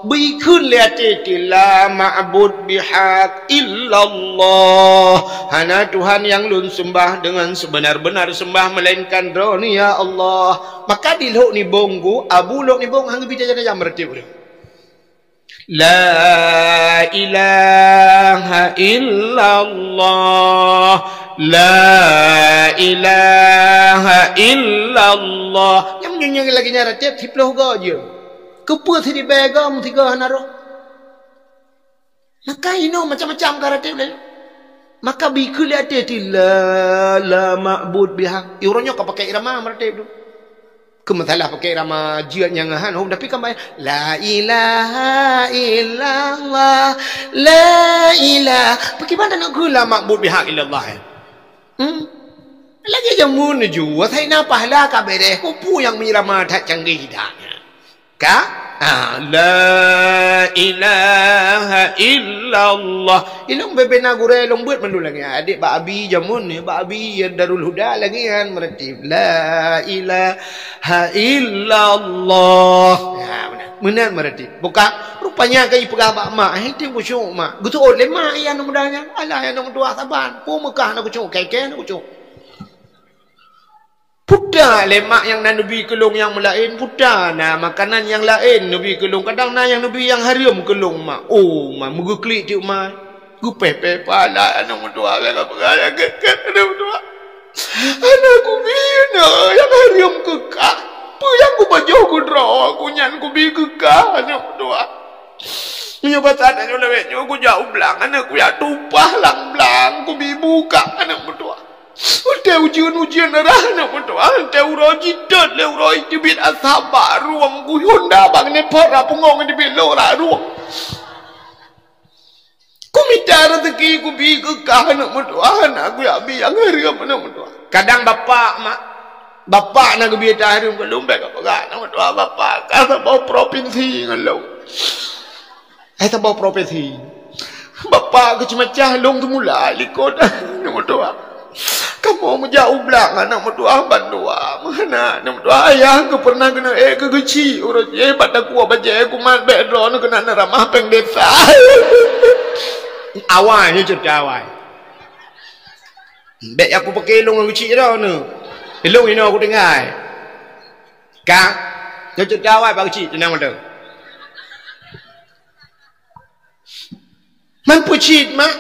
Bri kheun lé até teuh, la ma'bud bihaq illallah. Hana Tuhan nyang lôn seumbah deungon seubeuna-beuna seumbah meulainkan Droeneuh, ya Allah. Maka di Lhok Nibong, Abu Lhok Nibong han geubi tajam-tajam meuratéb ureueng. La ilaha illallah. La ilaha illallah. Nyang meunyoe lagèe nyan ratéb siploh goe jeuem. Keupeue sidibèe goe meusigoe hana roh? Maka inoe macam-macam ka ratéb lé. Maka bri kheun lé até teuh, la, la ma'bud bihaq. Uroe nyoe ka pakai irama meuratéb tu. Keu masalah pakai irama jeuet nyang han hom, tapi kan baik. La ilaha illallah, la ilah. Bagaimana nak kheun la ma'bud bihaq illallah, eh? Hmm? Lagèe jameun ju, asai na pahala ka beres, peue nyang meuirama that canggih dah. Ka? Ah, la ilaha illallah. Ilong bebe na gurèe long beuet mandum lagèe nyan. Adik bak abi jameun ni, bak abi ya Darul Huda lagèe nyan meuratéb. La ilaha illallah. Ha, meunan. Meunan meuratéb. Buka rupanya ka ipeugah bak mak, eh, tem kusyuk mak. Geuseuôt lé mak, ya aneuk muda nyan. Alah, ya aneuk meutuah saban. Peue meukah aneuk kusyuk, kèe-kèe aneuk kusyuk. Puta lé mak nyang na neubi keu lôn nyang meulaén, puta na makanan nyang laén neubi keu lôn, kadang na nyang neubi nyang hareuem keu lôn mak. Oh, mak meugeuklik teuk mak. Geupèh-pèh pala aneuk meutuah, bèk kapeugah nyang gèt-gèt aneuk meutuah. Hana kubi na nyang hareuem keu kah. Peue nyang kupajoh keu droe ku nyan kubi keu kah aneuk meutuah. Meunyoe basa tanyoe lawét nyoe kujak u blang, aneuk kujak tumpah lam blang, kubi bukak aneuk meutuah. Watèe ujeuen-ujeuen rhah aneuk meutuah, watèe uroe jitot lé uroe teubiet asap bak rueng, kuyue honda bak nipot rap punggong teubiet lôn rap rueng. Kumita raseuki kubi keu kah aneuk meutuah, hana kujak bi nyang hareuem aneuk meutuah. Kadang bapak mak, bapak na geubi nyang hareuem keu lôn, bèk kapeugah aneuk meutuah, bapak ka saboh propinsi ngon lôn. Eh, saboh propesi. Bapak keuceumacah lôn teumula likot aneuk meutuah. Kamoe meujak u blang aneuk meutuah bandua. Meuhana aneuk meutuah, ayah keu peureunah keuneuk ék keu geuchik uroe jéh bak takue bajèe kumat bèk droeneuh keunan ramah péng desa. Awai, nyoe ceurita awai. Bèk jak kupaké lôn ngon geuchik droeneuh. Lôn inoe kutinggai. Ka, nyoe ceurita awai bak geuchik teunang mantong. Man peue cit, mak?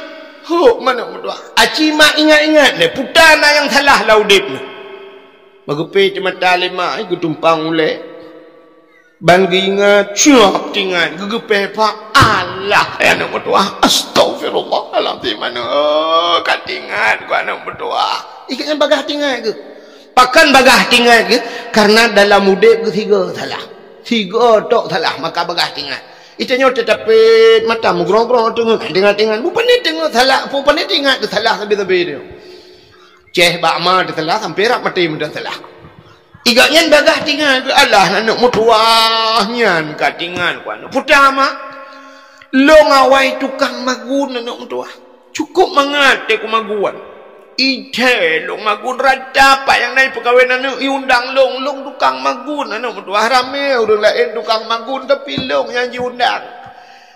Hok, manok meutuah. Aci mak ingat-ingat lé, puta na nyang salah lam udép nyoe. Meugeupée teumata lé mak, geutumpang ulèe. Ban geuingat, cuap teuingat, geugeupée pak. Alah, hai aneuk meutuah. Astaghfirullahalazim, aneuk. Oh, ka teuingat, ku aneuk meutuah. Ikeu nyan bagaih teuingat geuh. Pakon bagaih teuingat geuh? Karena dalam udép geuh sigoe salah. Sigoe tok salah, maka bagaih teuingat. Ita nyoe teutapét mata meugrong-grong teungeut, teuingat-teuingat. Bukon teungeut salah, bukon teuingat salah sabe-sabe nyoe. Ceh bak ma teusalah sampai rab maté meudan salah. Igak nyan bagaih teuingat keu Allah aneuk meutuah nyan ka teuingat ku aneuk puta mak. Lôn awai tukang magun aneuk meutuah. Cukup mangat teuh ku magun. Ithèe lôn magun rata pat nyang na ipeukawen aneuk iundang lôn, lôn tukang magun aneuk meutuah. Ramé ureueng laén tukang magun tapi lôn nyang jiundang.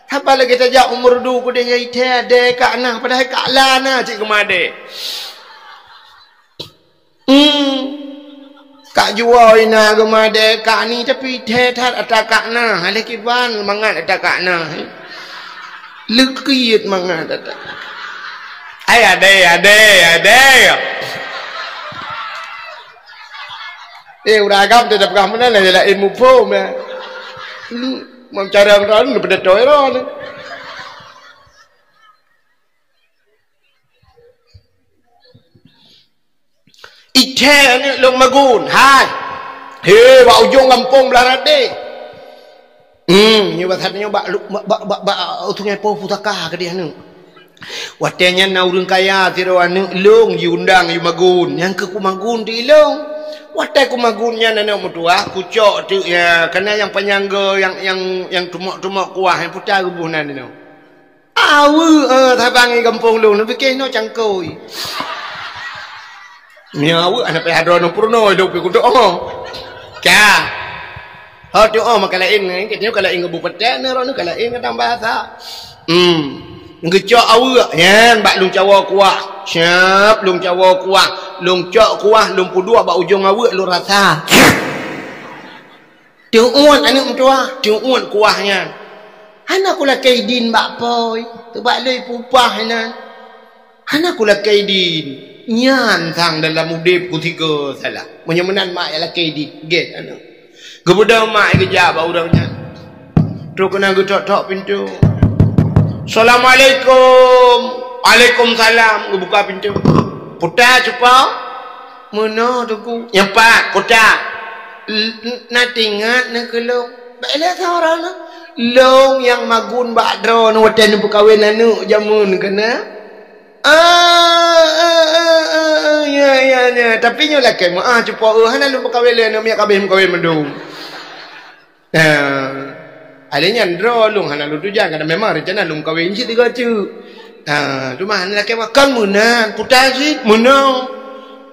Haba lagèe tajak u Meureudu keudeh nyan ithèe adèe kak na, padahai kak la na cit keumadé. Hmm. Kak juwa ina geumadé kak ni tapi ithèe that ata kak na. Alah kiban mangat ata kak na. Leukit mangat ata. Ai adèe, adèe, adèe. Eh, ureueng agam teuh peugah meunan lah, ialah ilmu phom, eh. Lu, meucara droeneuh peudeutoe droeneuh. Ithèe aneuk lôn magun, hai. He, bak ujong gampông blah radé. Hmm, nyoe bak, nyoe bak, bak, bak, bak, bak, Sungai Poh Pusaka keudeh aneuk. Watée nyan na ureuëng kaya sidroe aneuëk lôn jiundang yue magun, nyang keu kumagun teuk ilôn. Watée kumagun nyan aneuëk meutuwah, kucok teuk ya, kana nyang panyang go, nyang, nyang, nyang tumok-tumok kuah, nyang puta geuboh nan inoe. Aweuëk, eh, sabang di gampông lôn, neupiké inoe cangkôi. Meunyoe aweuëk, hana payah droeneuh peurunoe, idong pih kudoh. Ka. Ho teuh oh maka laén ngai, ka nyoe ka laén ngon bupaten, nyoe droeneuh ka laén ka tambah asa. Hmm. Geucok aweuëk nyan bak lôn cawoe kuah. Siap lôn cawoe kuah. Lôn cok kuah, lôn peuduek bak ujong aweuëk lôn rasa. Teuuet aneuëk meutuwah, teuuet kuah nyan. Hana kulakée idin bak pôi, teubak lé pupah inan. Hana kulakée idin. Nyan sang dalam udeb kutiga salah. Meunyoe meunan mak nyang lakée idin, gét aneuëk. Geubeudôh mak geujak bak ureuëng nyan. Trok keunan geutok-tok pintoe. "Assalamualaikum." "Waalaikumsalam." Geubuka pintoe. "Puta cupa?" "Meunoe, Teungku." "Nyang pat, puta." "L-, n-, na tingat na keu lôn." "Bèk lé saran na." "Lôn nyang magun bak droeneuh watée neupeukawen aneuëk jameun keunan." "Ah, ah, ah, ah, ah, ya, ya, ya. Tapi nyoe lakée meu'ah cupa, eh, hana lôn peukawen lé aneuëk miet ka abéh meukawen mandum." Nah, alé nyan droe lôn hana lôn tujan, kadang memang rencana lôn kawén cit tiga cu. Ha, cuma hana lakée makan meunan, puta cit meunan.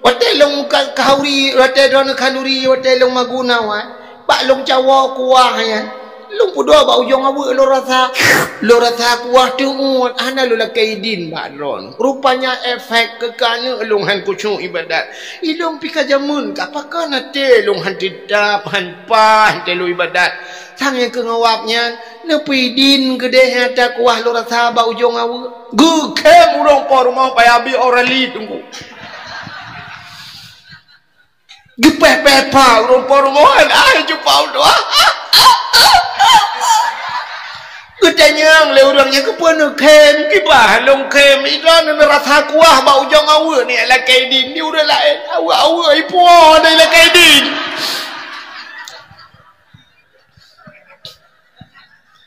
Watée lôn ka-, khanduri, watée droeneuh khanduri, watée lôn magun awai, bak lôn cawoe kuah nyan. Lôn peuduek bak ujong aweuëk lôn rasa, lôn rasa kuah teuuet, hana lôn lakée idin bak droeneuh. Rupanya efek keu keuneuk lôn han khusyuk ibadat. Ilôn pih ka jameun ka pakon até lôn han teutap, han paih até lôn ibadat. Sang nyang keu ngawab nyan, neupeuidin keudeh nyang ata kuah lôn rasa bak ujong aweuëk. Geukhem ureuëng po rumoh payah bi orang li teungku. Geupéh-péh pa ureuëng po rumoh, ai cupa udoe. Geutanyong lé ureuëng nyan keupeue neukhém, kiban lôn khém, idroeneuh neurasa kuah bak ujong aweuëk nyoe lakée idin, di ureuëng laén, aweuëk-aweuëk ipuwoe dari lakée idin.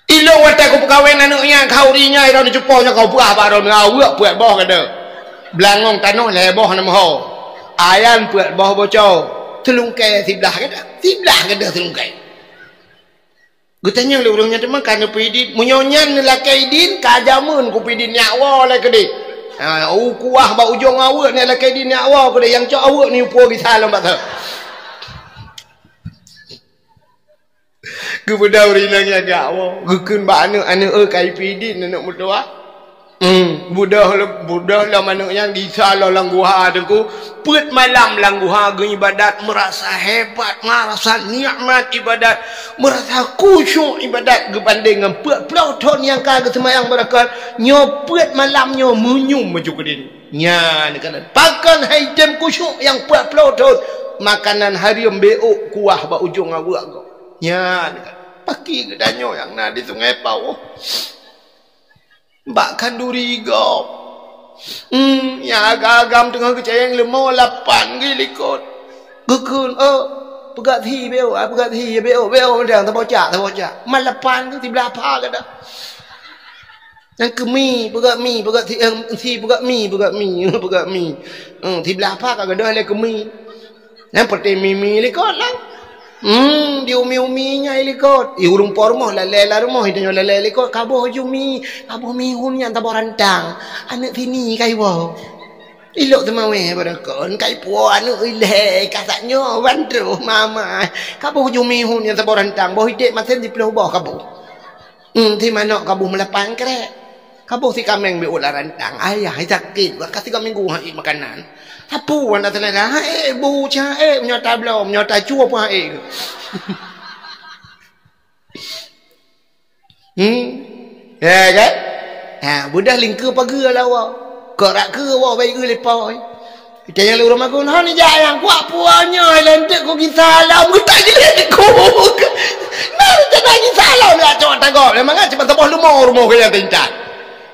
Ilôn watée kupeukawen aneuëk nyan, khanduri nyan, idroeneuh cupo nyoe ka peugah bak droeneuh, aweuëk peuet boh gata. Beulangong tanoh lhée boh na meuho. Ayan peuet boh boco. Teulungkée siblah gata. Siblah gata teulungkée. Geutanyong lé ureuëng nyan teuma ka neupeuidin. Meunyoe nyan neulakée idin, ka jameun kupeuidin nyak woe lé keudeh. Ha, u kuah bak ujong aweuëk nyoe lakée idin nyak woe keudeh, nyang cok aweuëk nyoe puwoe gisa lom bak soe. Geubeudôh ureuëng inong nyan jak woe, geukheun bak aneuëk, "Aneuëk, eu, ka ipeuidin aneuëk meutuwah." Hmm, beudôh lom, beudôh lom aneuëk nyan gisa lom lam guha teungku. Peuet malam lam guha geuibadat, meurasa hebat, meurasa nikmat ibadat, meurasa khusyuk ibadat geubandeng ngon peuet ploh thon nyang ka geuseumayang beurakat. Nyoe peuet malam nyoe meunyum maju keudeh. Nyan keunan. Pakon hai tem khusyuk nyang peuet ploh thon? Makanan hareuem, béuk kuah bak ujong aweuëk gob. Nyan keunan. Pakri geutanyoe nyang na di Sungai Pauh. Bak khanduri gob. Hmm, nyang agam-agam teungoh geucayeng leumo lapan geuh likot. Geukheun, "Oh, peugah thi béuk, ah, peugah thi béuk, béuk mantong tabocak, tabocak." Man lapan geuh siblah pha gata. Nyang keumi, peugah mi, peugah si, eh, si, peugah mi, peugah mi, peugah mi. Hmm, siblah pha ka gadôh lé keumi. Nyang peuté mi-mi likot lah. Hmm, di umi-umi nyang likot. I ureuëng po rumoh lalée lam rumoh, i tanyoe lalée likot, kaboh ju mi, kaboh mi hun nyang taboh rantang. Aneuëk sini ka iwoe. Ilok teumawé barakon, ka ipuwoe aneuëk ilée, ka sak nyoe ban troh mama. Kaboh ju mi hun nyang taboh rantang, boh idek masen siploh boh kaboh. Hmm, si manok kaboh meulapan krek. Kaboh si kaméng biôk lam rantang. Ayah, sakét, ka sigoe minggu han ék makanan. Sapeue hana seulera, han ék bu, han ék, meunyoe tabloe, meunyoe tacue pun han ék. Hmm? Ya kan? Ha, beudôh lingkeu pageue lawa. Kok rak keu woe bai geue lipoi. Kita nyang lurus magun, "Hon ija nyang kuak puan nyoe, lanteuk ku gisa lom, geutak jilid ku." Nah, rencana gisa lom, ya, cok tagok. Memang kan, cuma saboh leumo rumoh ke nyang teuintat.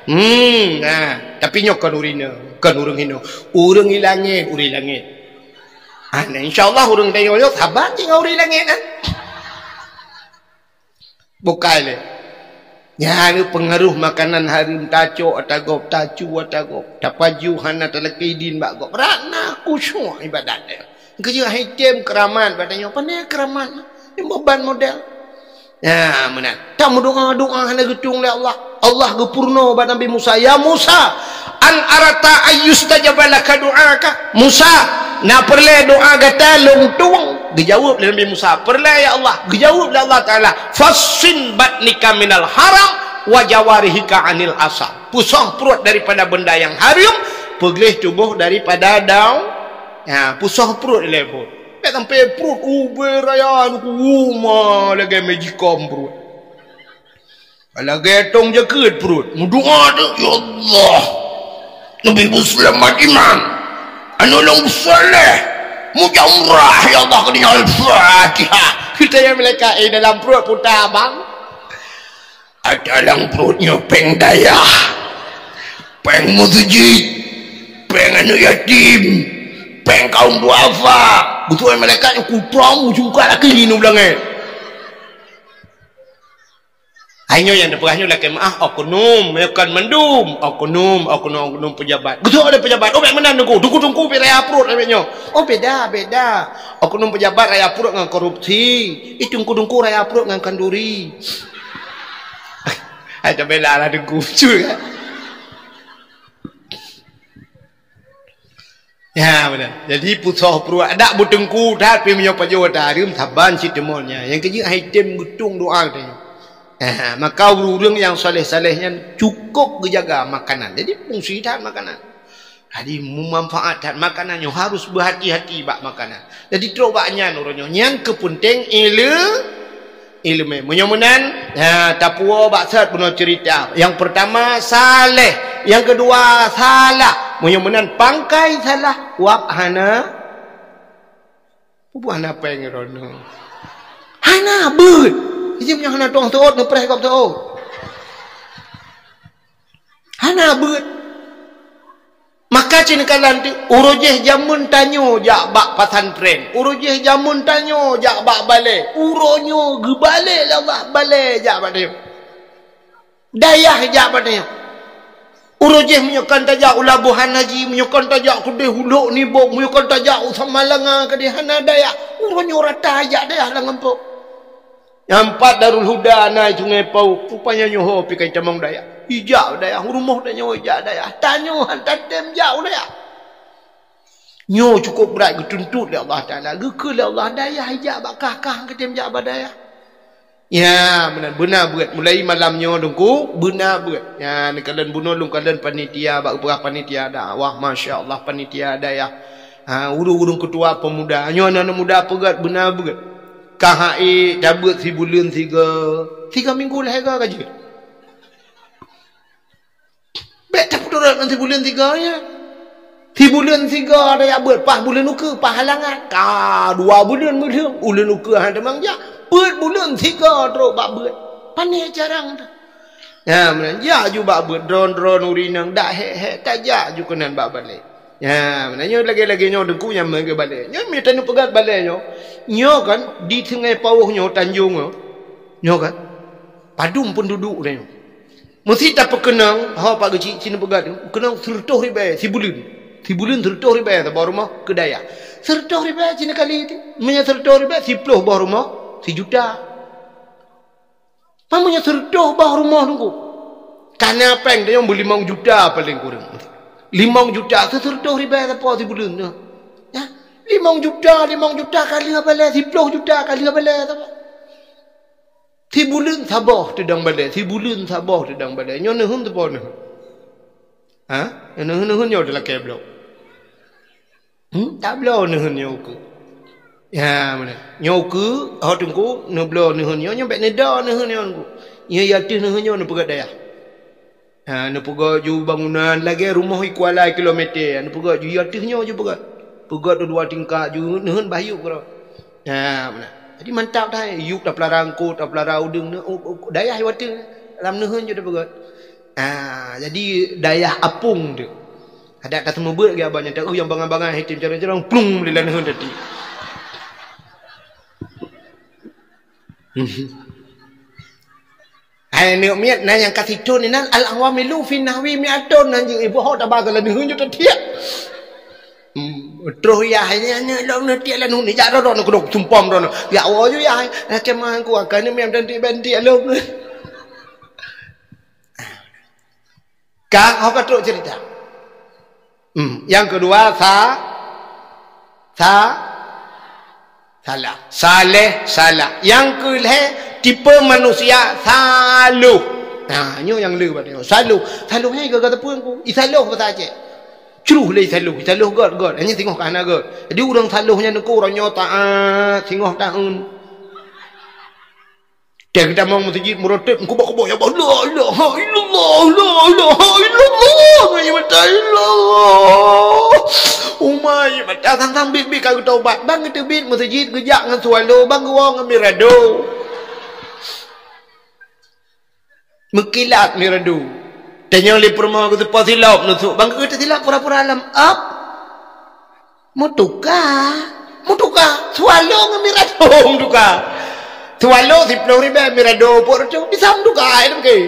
Hmm, nah. Tapi nyoe kon ureuëng hinoe, kon ureuëng hinoe. Ureuëng i langét, ureuëng i langét. Ah, nah, insya Allah ureuëng tanyoe nyoe saban cit ngon ureuëng i langét, nah. Bukai lé. Ya, ni pengaruh makanan hareuem, tacok ata gob, tacu ata gob, tapaju hana talakée idin bak gob. Rana khusyuk ibadat. Keujeuet hai tem keuramat bak tanyoe, pane keuramat? Nyoe ban model. Ya, meunan. Tameudoa-doa hana geutueng lé Allah. Allah geupeurunoe bak Nabi Musa, "Ya Musa, an arata ayyustajaba laka du'aka." "Musa, na peureulée doa gata lôn tueng?" Geujaweueb lé Nabi Musa, "Peureulée ya Allah." Geujaweueb lé Allah Taala, "Fassin batnika minal haram wa jawarihika anil asal." Peusoh pruet daripada benda nyang hareuem, peugleh tuboh daripada dau. Ya, peusoh pruet lé buet. Bèk sampai pruet ubé raya nyoe uma lagèe magicom pruet. Lagèe tong jakeuet pruet. Meudoa tu, "Ya Allah, neubi beuseulamat iman. Aneuk lôn saleh. Mujak umrah, ya Allah, keu donya." Al-Fatihah. Kita yang malaikat, eh, dalam pruet puta, bang. Ada lam pruet nyoe péng dayah, péng meuseujid, péng aneuk yatim, péng kaum duafa. Beutôi malaikat nyoe kutom, cuka lagi linu beulangét. Hai nyoe nyang teupeugah nyoe lakèe meu'ah, oknum, bukan mandum. Oknum, oknum, oknum pejabat. Geutok ada pejabat. Oh, bèk meunan teungku. Teungku-teungku pih raya pruet lagèe nyoe. Oh, beda, beda. Oknum pejabat raya pruet ngon korupsi. Ih, teungku-teungku raya pruet ngon kanduri. Hai, tabela lah teungku. Betul kan? Ya, betul. Jadi, peusoh pruet. Adak beuteungku that, pih meunyoe pajoh tarim, saban cit teumon nya. Nyang keujeuet hai tem geutueng doa teuh. Eh, maka ureueng-ureueng nyang saleh-saleh nyan cukup geujaga makanan. Jadi, fungsi that makanan. Jadi, meumanfaat that makanan nyoe harus beuhati-hati bak makanan. Jadi, trok bak nyan uroe nyoe. Nyan keuh peunteng ile-, ileumèe. Meunyoe meunan, ha, tapuwoe bak sat bunoe cerita. Nyang peurtama, saleh. Nyang keudua, salah. Meunyoe meunan, pangkai salah, wab hana. Peue hana péng droeneuh? Hana beuet. Ijih meunyoe hana tueng seuôt, neupreh gob seuôt. Hana beuet. Maka cit neukalon teuk, uroe jéh jameun tanyoe jak bak pesantren. Uroe jéh jameun tanyoe jak bak balè. Uroe nyoe geubalè lé Allah balè jak bak tanyoe. Dayah jak bak tanyoe. Uroe jéh meunyoe kon tajak u Labuhan Haji, meunyoe kon tajak keudeh u Lhok Nibong, meunyoe kon tajak u Samalanga keudeh hana dayah. Uroe nyoe rata jak dayah lam gampông. Nyang pat Darul Huda na i Sungai Pauh, rupanya nyoe ho pih ka jitamong dayah. Ijak dayah, u rumoh tanyoe ijak dayah. Tanyoe han tatem jak u dayah. Nyoe cukup brat geutuntot lé Allah Taala. Geukheun lé Allah, dayah ijak bak kah, kah han katem jak bak dayah. Ya, meunan beuna beuet. Mulai malam nyoe teungku, beuna beuet. Ya, neukalon bunoe lôn kalon panitia, bak geupeugah panitia dakwah, masya Allah, panitia dayah. Ha, ureueng-ureueng keutua pemuda. Nyoe aneuk muda peugöt beuna beuet. Ka hai tabeuet sibuleuen sigoe. Tiga minggu lhèe goe ka jeuet. Bèk tapeuturot ngon sibuleuen sigoe nyan. Sibuleuen sigoe dayah beuet, paih buleuen ukeue, paih halangan. Ka dua buleuen meudeueng, buleuen ukeue han teumang jak. Beuet buleuen sigoe trok bak beuet. Pané carang teuh. Nyan meunan, jak ju bak beuet, droen-droen ureueng inong, dak hék-hék, tajak ju keunan bak balè. Nyan meunan, nyoe lagèe-lagèe nyoe teungku nyang meugeubah balè. Nyoe mita neupeugöt balè nyoe. Nyoe kan, di Sungai Pauh nyoe, Tanjong nyoe. Nyoe kan, padum peunduduek nyoe. Meusi tapeukeunong, ho Pak Geuchik, ci neupeugöt, keunong sireutôh ribèe sibuleuen. Sibuleuen sireutôh ribèe saboh rumoh keu dayah. Sireutôh ribèe ci neukali teuh. Meunyoe sireutôh ribèe, siploh boh rumoh, sijuta. Meunyoe sireutôh boh rumoh teungku, ka na péng tanyoe beulimong juta paleng kureueng. Limong juta sireutôh ribèe sapo sibuleuen nyoe. Ya, limong juta, limong juta ka lheueh balè, siploh juta ka lheueh balè sapo. Sibuleuen saboh teudong balè, sibuleuen saboh teudong balè. Nyoe neuheun sapo neuheun? Ha? Nyoe neuheun-neuheun nyoe teulakèe bloe. Hmm? Tabloe neuheun nyoe ukeue. Ya, meunan. Nyoe ukeue, ho teungku, neubloe neuheun nyoe, nyoe bèk neudo neuheun nyoe teungku. Nyoe i ateueh neuheun nyoe neupeugöt dayah. Ha, neupeugöt ju bangunan lagèe rumoh i Kuala kilometer, neupeugöt ju i ateueh nyoe ju peugöt. Peugöt dua tingkat ju neuheun bayu keudroe. Ha, meunan. Jadi mantap that, yub tapeulara eungkôt, tapeulara udeueng, neu-, u-, u-, dayah i ateueh, lam neuheun ju tapeugöt. Ha, jadi dayah apong teuh. Adak taseumeubeuet lagèe abang nyan, ta-, nyang bangai-bangai, hitam carong-carong, plung, lé lam neuheun tadi. Ha, Aneuk miet na nyang ka sithon inan, al-awamilu fin nahwi mi'atun, na jeuet iboh hok taba keu laneuk nyoe tatiek. Hmm, troh yah, nyan, nyan, lôn nyoe tiek laneuk ni, jak droe droe keunoe sumpom droe. Ya Allah, ju yah, na keumahan ku akan ni miet dan tiek ban tiek lôn. Ka, ho ka trok cerita. Hmm, yang kedua, sa-, sa-, salah. Saleh, salah. Yang keulhèe, tipe manusia, saloh. Ha, nyoe nyang le bak nyoe. Saloh. Saloh nyan geuga teupeu ku. Isaloh bahasa Aceh. Cruh lé isaloh. Isaloh göt, göt. Hanya singoh ka hana göt. Jadi, ureueng saloh nyan ku, ureueng nyoe taat, singoh taun. Teuh geutamong meuseujid, meuroteb, meukubok-kubok, ya Allah, la ilaha illallah, la ilaha illallah, ngon ié mata, illallah. Uma ié mata, sang-sang biet-biet ka geutaubat. Ban geuteubiet meuseujid, geujak ngon swallow, ban geuwoe ngon mirado. Meukilat mirado. Tanyong lé peurumoh geuseupôt silop neusuk, ban geuteusilop pura-pura lam ap. Meutuka. Meutuka. Swallow ngon mirado meutuka. Swallow siplôh ribèe, mirado peuet reutôh. Bisa meutuka, hai lôn keu.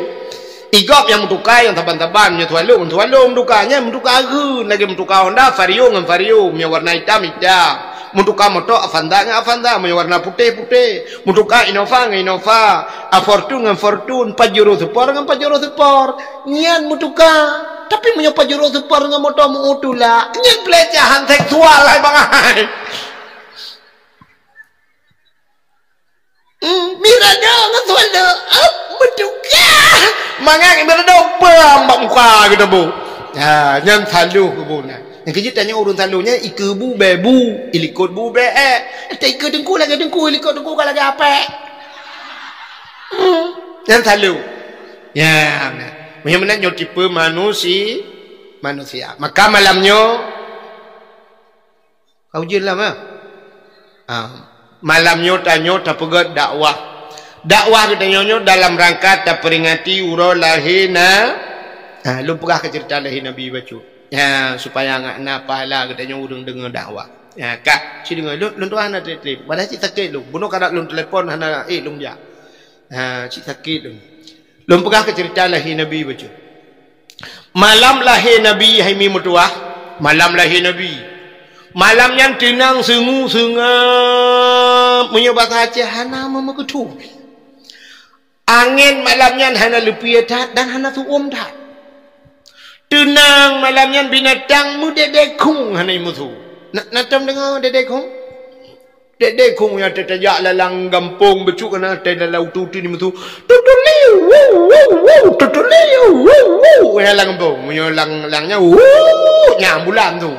Igop nyang meutuka nyang saban-saban, nyoe swallow ngon swallow meutuka. Nyan meutuka geun lagèe meutuka Honda Vario ngon Vario, meunyoe warna itam, itam. Meutuka moto Avanza ngon Avanza, meunyoe warna putéh, putéh. Meutuka Innova ngon Innova. A Fortuner ngon Fortuner, Pajero Sport ngon Pajero Sport. Nyan meutuka. Tapi meunyoe Pajero Sport ngon moto meu-ueh tulak, nyan pelecehan seksual hai bangai. Hmm, mirado ngon swallow, ap, meutuka. Mangat mirado bam bak muka geutanyoe. Ha, nyan saloh keubu nyan. Nyang keujeuet tanyoe ureueng saloh nyan ikeue bu bèe bu, ilikot bu bèe èk. Ata ikeue teungku lagèe teungku, ilikot teungku ka lagèe apèk. Hmm, nyan saloh. Ya, nah. Meunyoe meunan nyoe tipe manusi-, manusia. Maka malam nyoe, ka ujeuen lam, ya? Ah, malam nyoe tanyoe tapeugèt dakwah. Dakwah geutanyoe nyoe dalam rangka taperingati uroe lahé na-, ah, lôn peugah keu ceurita lahé Nabi bacut. Ya, supaya na pahala geutanyoe ureueng deungö dakwah. Ya, ka, ci deungö, lôn, lôn tuan hana trép-trép. Padahai cit sakét lôn. Bunoe kadang lôn telepon hana ék lôn jak. Ha, cit sakét lôn. Lôn peugah keu ceurita lahé Nabi bacut. Malam lahé Nabi, hai mi meutuah, malam lahé Nabi. Malam nyan teunang seungue seungap, meunyoe basa Aceh hana meumeukeuthum. Angén malam nyan hana leupie that dan hana su'uem that. Teunang malam nyan binatang meudedek khong hana imusu. Na, na tom deungö dedek khong? Dedek khong nyang teutajak lalang gampông bacut kana teuh lalang utu-utu imusu. Tutuliu, wuu, wuu, wuu, tutuliu, wuu, wuu. Nyang lam gampông, meunyoe lam, lam nyan, wuu, nyan bulan tu.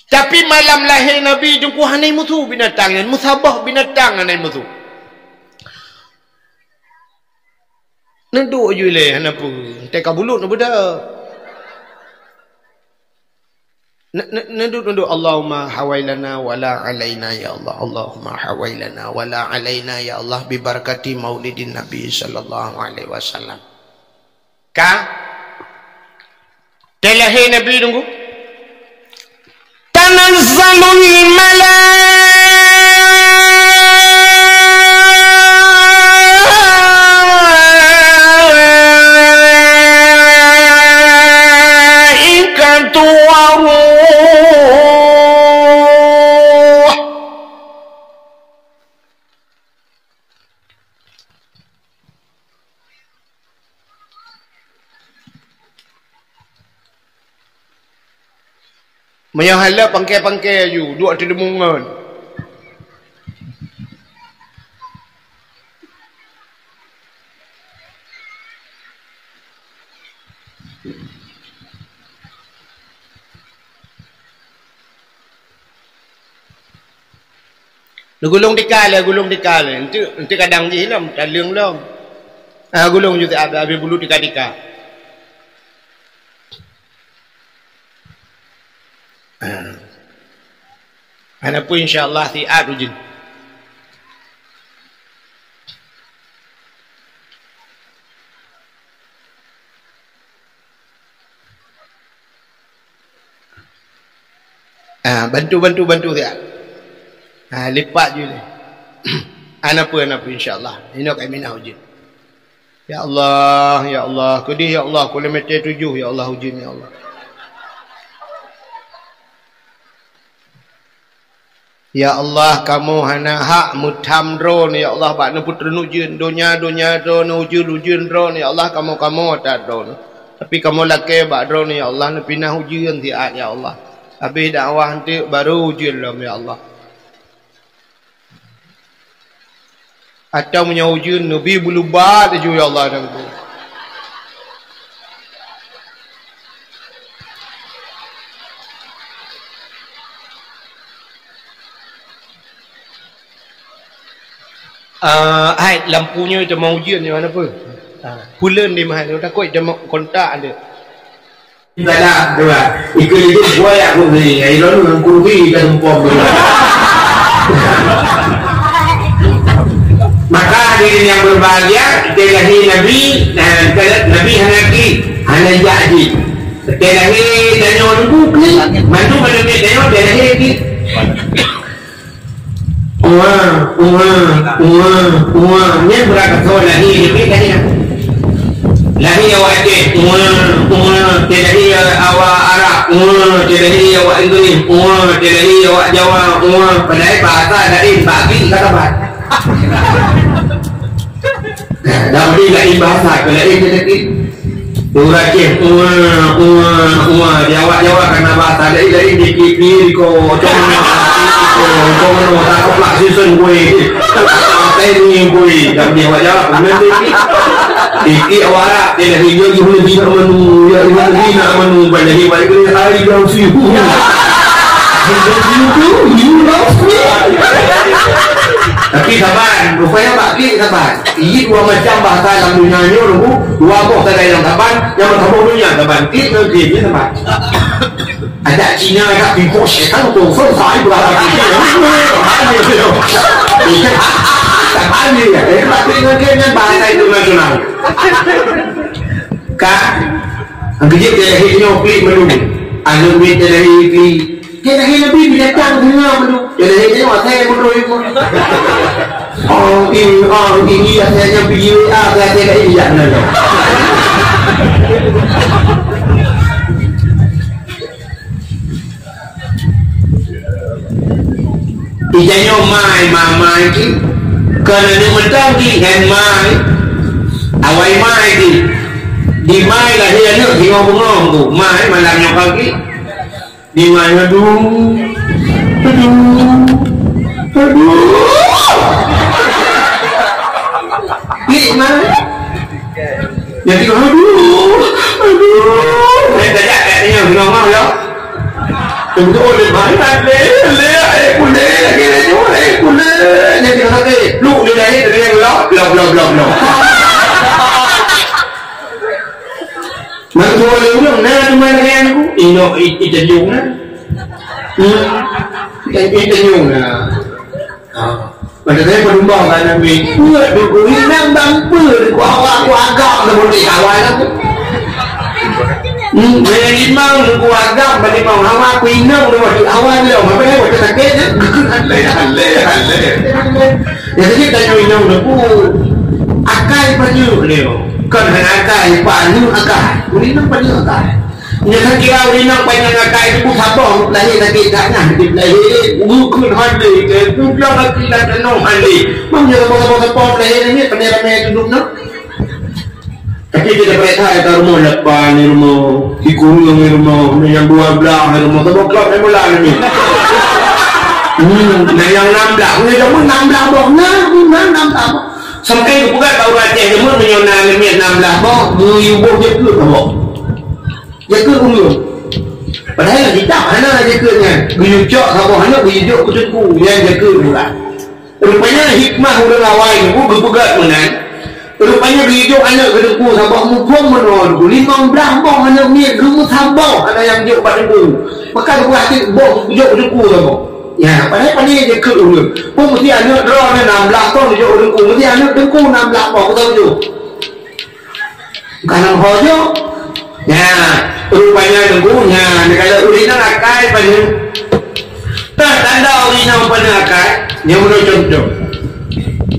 Tapi malam lahé Nabi teungku hana imusu binatang nyan, meusaboh binatang hana imusu. Neuduek ju ilèe hana peue, teuka bulut neubeudôh. Ne-, ne-, neuduek, neuduek, Allahumma hawailana wala alaina ya Allah, Allahumma hawailana wala alaina ya Allah, bi barakati maulidin Nabi sallallahu alaihi wasallam. Ka? Teuh lahé Nabi teungku. Tanazzalul malaikatu war ruh. Meunyoe hana pangke-pangke aju, duek ateueh deungon. Neugulong tika lé, gulong tika lé. Enteuk, enteuk kadang jih lom, taleueng lom. Ah, gulong ju siat, abéh bulu tika-tika. Ah. Adapun insya Allah siat ujeuen. Ah, bantu, bantu, bantu siat. Ah, lipat ju lé. Hana peue, hana peue, insya Allah. Inoe kami na ujeuen. Ya Allah, ya Allah, keudeh ya Allah, kilometer tujoh ya Allah ujeuen ya Allah. Ya Allah, kamoe hana hak meutham droeneuh ya Allah bak neupeutreun ujeuen, donya-donya droeneuh, ujeuen-ujeuen droeneuh ya Allah, kamoe-kamoe that droeneuh. Tapi kamoe lakée bak droeneuh ya Allah, neupinah ujeuen siat ya Allah. Habéh dakwah eunteuk baru ujeuen lom ya Allah. Atau meunyoe ujeuen neubi beulubat laju ya Allah dan Ah, hai lampu nyoe teuma ujeuen nyoe hana peue. Ah, puleuen di mahai nyoe takot teuma kontak ada. Salah dua. Ikut itu buaya aku ni. Ai lalu nang kurugi ka tumpom dua. Maka hadirin yang berbahagia, teuh lahé Nabi, eh, Nabi hana ki, hana jak ji. Teuh lahé tanyoe nunggu klik, mantu manusia tanyoe teuh lahé ki. Uwa, uwa, uwa, uwa. Nyan beurangkat soe lahé, nyan pih lahé. Lahé awak Aceh, uwa, uwa. Teuh lahé awak Arab, uwa. Teuh lahé awak Inggris, uwa. Teuh lahé awak Jawa, uwa. Padahai bahasa laén, bagi kata bah. Dah beri laén bahasa, ke laén je lagi. Ureueng Aceh, uwa, uwa, uwa. Di awak Jawa kana bahasa laén-laén, di K P, di ko, cong, cong, cong, tak keplak sison kueh. Tak ni kueh. Dah beri awak Jawa, kemudian di, di awak Arab, dia dah hijau, dia boleh bina menu, ya, dia boleh bina menu, banyak hebat, dia boleh hari jam subuh. Tapi saban, rupanya Pak Klik saban. Iya dua macam bahasa dalam dunia nyoe, Teungku. Dua boh sagai nyang saban, nyang meusaboh donya saban. Klik ngon klik nyan saban. Adak Cina, adak Bangkok, syaitan tu, selesai berada di sini. Saban ya. Eh, Pak Klik ngon klik nyan bahasa internasional. Ka, ang kejut dia lahé nyoe klik menu. Anu duit dia lahé klik. Dia lahé Nabi binatang bunga menu. Dia lahé nyoe asai bodoh itu. Oh, ini, oh, ini asalnya B W A, saya tidak ini ya, benar. Ijanyoe mai, ma-, mai ki. Keuneuk meuteung ki ngon mai. Awai mai ki. Di mai lahé aneuk singoh beungoh tu. Mai malam nyoe pagi. Di mai, aduh. Aduh. Aduh. Di mai. Jadi, aduh, aduh. Eh, tajak kat dia, ngomong, ya. Tunggu, oh, dia banyak, leh, leh, eh, kuleh, lagi, leh, oh, eh, kuleh. Jadi, kata dia, lu, dia lahir, dia yang lop, lop, lop, lop, lop. Nak semua orang, nah, cuma dengan aku. Inok, i-, i-, terjun, nah. Hmm. I-, i-, terjun, nah. Ha. Pada saya penumbang kan Nabi. Buat dulu inang bang pun. Ku awak ku agam dah boleh kawan aku. Hmm, saya limang ku agam bagi mau hawa ku inang dah waktu awal dia. Apa dia waktu sakit je? Alai, alai, alai. Ya, jadi tanya inang dah ku. Akai banyak dia. Kan akai banyak akai. Ku inang banyak akai. Nyan kira ureueng inong panyang akai teupeu saboh lahé lagèe gata nyan, lahé, geukheun hana, geupeugah lagèe gata nyoe hana. Meunyoe saboh-saboh lahé nyan, pandai ramè dudoe nyoe. Tapi kita periksa, ada rumoh lapan di rumoh, sikureueng di rumoh, nyang dua blah di rumoh, saboh klub di bola ni. Hmm, nah, nyang enam blah, meunyoe jameun enam blah boh, nah, nah, enam blah boh. Sampai geupeugah bak ureueng Aceh jameun, meunyoe na leumiet enam blah boh, geuyue boh jeuet keu boh. Jakeuet ureueng. Padahai lam kitab hana jakeuet nyan. Geuyue cok saboh aneuk geuyue jok keu teungku, nyan jakeuet ureueng. Rupanya hikmah ureueng awai nyoe geupeugah meunan. Rupanya geuyue jok aneuk keu teungku saboh, muphom meunoe teungku, limong blah boh aneuk miet geumeusaboh hana nyang jok bak teungku. Maka geupeugah cit boh geujok keu teungku saboh. Nyan, padahai pane jakeuet ureueng. Peue meusti aneuk droeneuh nam blah boh geujok keu teungku, meusti aneuk teungku nam blah boh, beutôi jok. Bukan ho jo. Nyan, rupanya teungku, nyan, kalau ureueng inong akai paneuk. Tah tanda ureueng inong paneuk akai, nyoe meunoe contoh.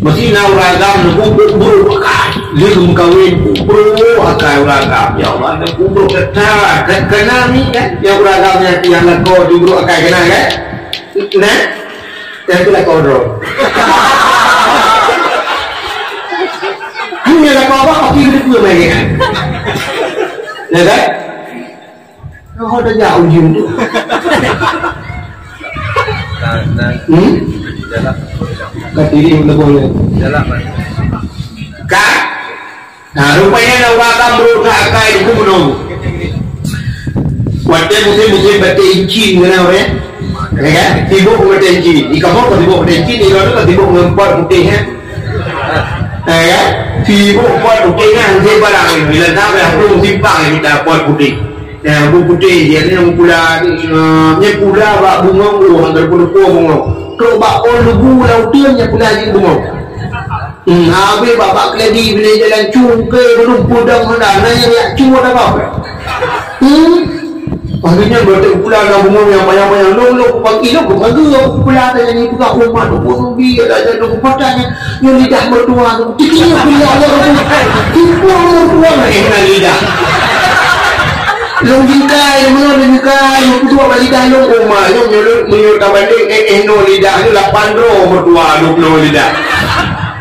Meusti na ureueng agam neupeubuet burok akai. Lheueh meukawen, burok akai ureueng agam. Ya Allah, neupeubuet that. Ka-, kana ni kan? Ya ureueng agam nyang, nyang lakoe di burok akai kana kan? Nah? Nyang tu lakoe droe. Hanya lakoe apa? Pasti beutôi main kan? Ya kan? Oh, dah jauh ujung tu. Hmm? Kat diri pun tak boleh. Kan? Nah, rupanya nak urang akan berusaha akai di gunung. Watèe musim-musim batèe incin kena, ya? Ya kan? Sibuk batèe incin. Di kampung kau sibuk batèe incin, di luar tu kau sibuk ngon pot putih, ya? Ya kan? Sibuk pot putih kan, dia barang. Bila dah dah tu simpang kita pot putih. Nyang bu putéh, dia ni nyang pula ni, eh, nyang pula bak bungong tu, hana pun pula bungong. Trok bak ôn lugu lam uteuen nyang pula jih bungong. Hmm, habéh bak, bak keuladi bini jalan cungke, belum pudong hana, na nyang yak cungke ada apa? Hmm. Akhirnya betul pula na bungong nyang banyak-banyak. Long, long, pagi long, pagi long, pula ada yang ibu kat rumah tu pun bi, ada, ada tu patahnya. Nyoe lidah mertua tu. Tikini bila ada tu. Tipu mertua na kena lidah. Long jingkai, long jingkai, long kedua bak lidah long. Oh, mak, long, long, long, long, tabanding, eh, eh, no lidah, long lapan droe mertua, long, long lidah.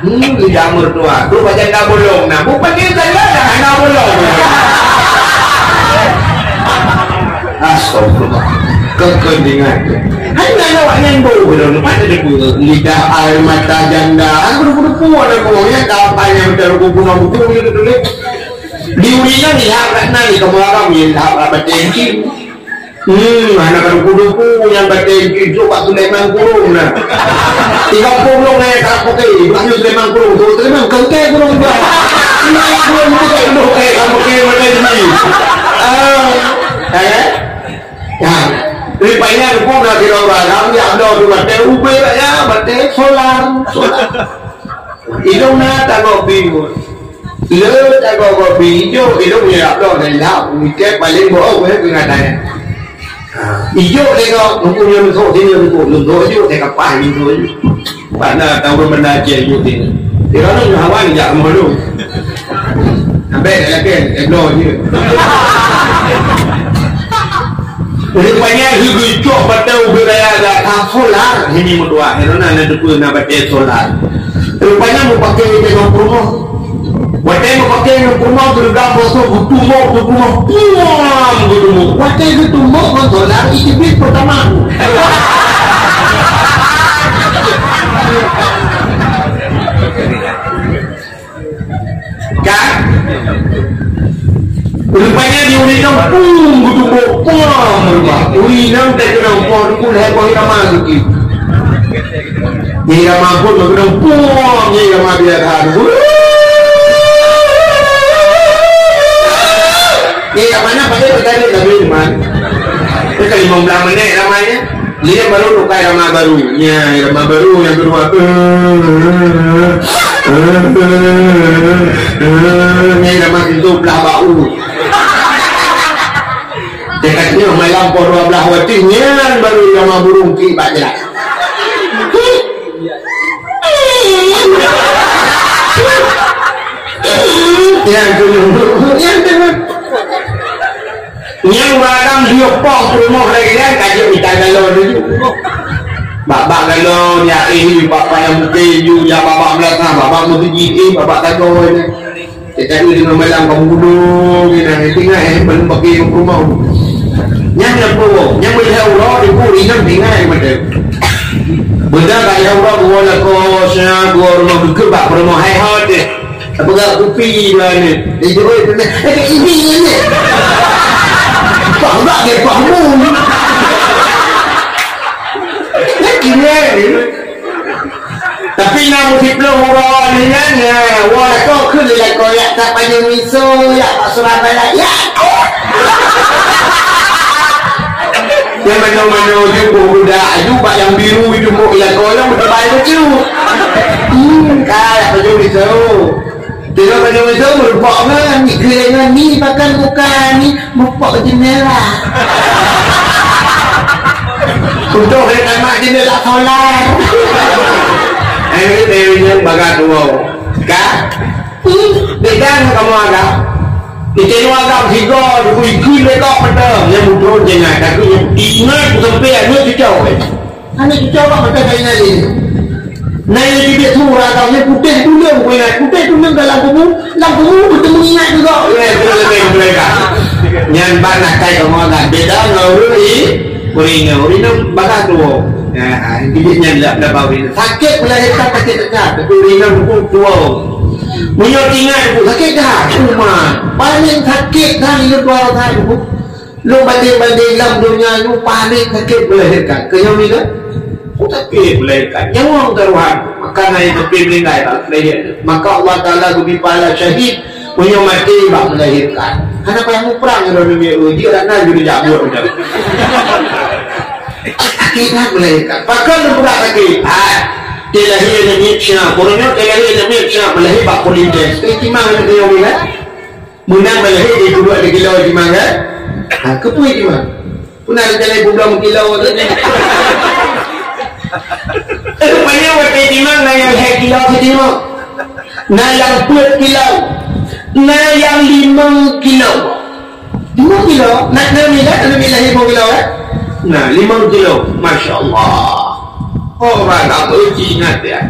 Hmm, lidah mertua. Tu macam dah bolong. Nah, bukan dia saja dah, dah bolong. Astagfirullah. Kekeningan. Hai, nyan awak nyan bau belum. Mana dia pun lidah air mata janda. Aku dah pun ada kau. Ya, tak apa yang betul. Aku pun aku pun dia tulis. Di urinya ni, hak kat nani kamu akan ni, hak kat batin. Hmm, anak duku-duku yang batin itu Pak Sulaiman Kurung nah. Tiga puluh ngai tak pakai, bukan Sulaiman Kurung, tu Sulaiman kengkai kurung juga. Ini kurung tu tak duduk kayak kamu kayak macam ni. Ah, eh? Ya. Rupanya aku nak kira orang, dia ada tu batin ubé ya, batin solar, solar. Hidung na tangok bingung. Le tangok kopi ijo, hidung ya abloh dan lap, mikir paling bohong weh pengatai. Ha, ijo tengok, nunggu yang nunggu, sini nunggu, nunggu ijo, saya kapah nunggu ijo. Mana tahu benda je ijo sini. Dia orang ni hawan jak malu. Sampai dah lagi, eh, bloh je. Rupanya lheueh geucok batèe ubé raya agak ka solar, hini meutuah. Karena na depan na batèe solar. Rupanya meupakai batèe ngon peurumoh. Watèe meupakai ngon peurumoh, geuregang bosong geutumbok, geutumbok. Puam! Geutumbok. Watèe geutumbok ngon solar, iteubiet pertama. Kan? Rupanya di ureueng inong pun geutumbok pom rupah. Ureueng inong teukeunong pom pun hai boh irama geuki. Irama pun geukeunong pom, irama biasa. Irama na pakai petani tapi man. Itu kan lima belas menit ramanya. Dia baru tukar irama baru. Ya, irama baru yang kedua. Ni irama pintu belah bau. Dia katanya malam pukul dua belas waktu nyan baru irama burung ki bak jalan. Yang tu, yang tu. Nyang barang dia poh rumoh lagi kan, ka jeuet mita galon tu. Bak-bak galon, ya, eh, bak payah mungkin, ju, ya, bak-bak meunasah, bak-bak meuseujid, eh, bak-bak sagoe ni. Tetapi dengan malam kamu duduk, ni, nah, tinggal, eh, belum pakai rumah. Nyang nak bawa, nyang melihat ular, dia pun ringan tinggal, macam. Benda kat yang ular, bawa lah kos, ya, bawa rumah, buka bak rumah, hai, hot, eh. Peugah kupi dua ni. Dia jaweueb, eh, ini ni. Pah bak dia pah mu. Ini ni. Tapi na meusiplôh uroe nyan, ya, wah, lakoe kheun lé lakoe, yak, tak panyang miso, yak, bak Surabaya, yak. Nyang manoe-manoe jeuet budak aju bak nyang biru itu mok ilako nyang beuteubai bacut. Hmm, ka yak baju biru. Tengok baju biru meureumpok ngon, ikeu ngon ni pakan bukan ni, meureumpok jeundela. Untok hai tamat jeundela solar. Eh, eh, nyang bagat Ka? Beda ngon kamoe agam. Di kamoe agam sigoe, dibui keu lé kok mantong. Nyang mudo jangan, tapi nyang ingat sampai aneuk cucu. Aneuk cucu kok mantong kaina lé. Nah, nyang jibeuet su ureueng agam nyan putéh tuleueng, ku ingat. Putéh tuleueng dalam kubu, lam kubu beutemu ingat juga. Ya, itu lebih mereka. Nyan ban akai kamoe agam. Beda ngon ureueng i, ureueng inong. Ureueng inong bagah tuwo. Ya, jibeuet nyan lam, lam ureueng inong. Sakét melahirkan sakét teuma. Tapi ureueng inong pun tuwo. Meunyoe ingat, sakét that. Cuma paling sakét that, lôn dua rasa, lôn banding-banding lam dunia nyoe paling sakét melahirkan. Keu nyoe, kan? Oh, sakét melahirkan. Nyawöng taruhan. Maka na nyang teupie meuninggai bak melahirkan. Maka Allah Taala geubri pahala syahid meunyoe maté bak melahirkan. Hana payah muprang ngon ureueng inong, jeuet dak na jeuet jak buet macam. Sakét that melahirkan. Pakon lôn peugah sakét? Ah, dilahé aneuk miet siat. Ureueng nyoe dilahé aneuk miet siat, melahé bak politek. Eh, timang aneuk nyoe, kan? Meunang melahé di dua kilo timang, kan? Ha, keupeue timang? Peue na rencana peuet kilo tu? Eh, rupanya watèe timang na nyang lhèe kilo sitimang. Na nyang peuet kilo. Na nyang limong kilo. Limong kilo? Na, na mila, na mila limong kilo, eh? Na, limong kilo. Masya Allah. Oh, ragam uji ingat ya.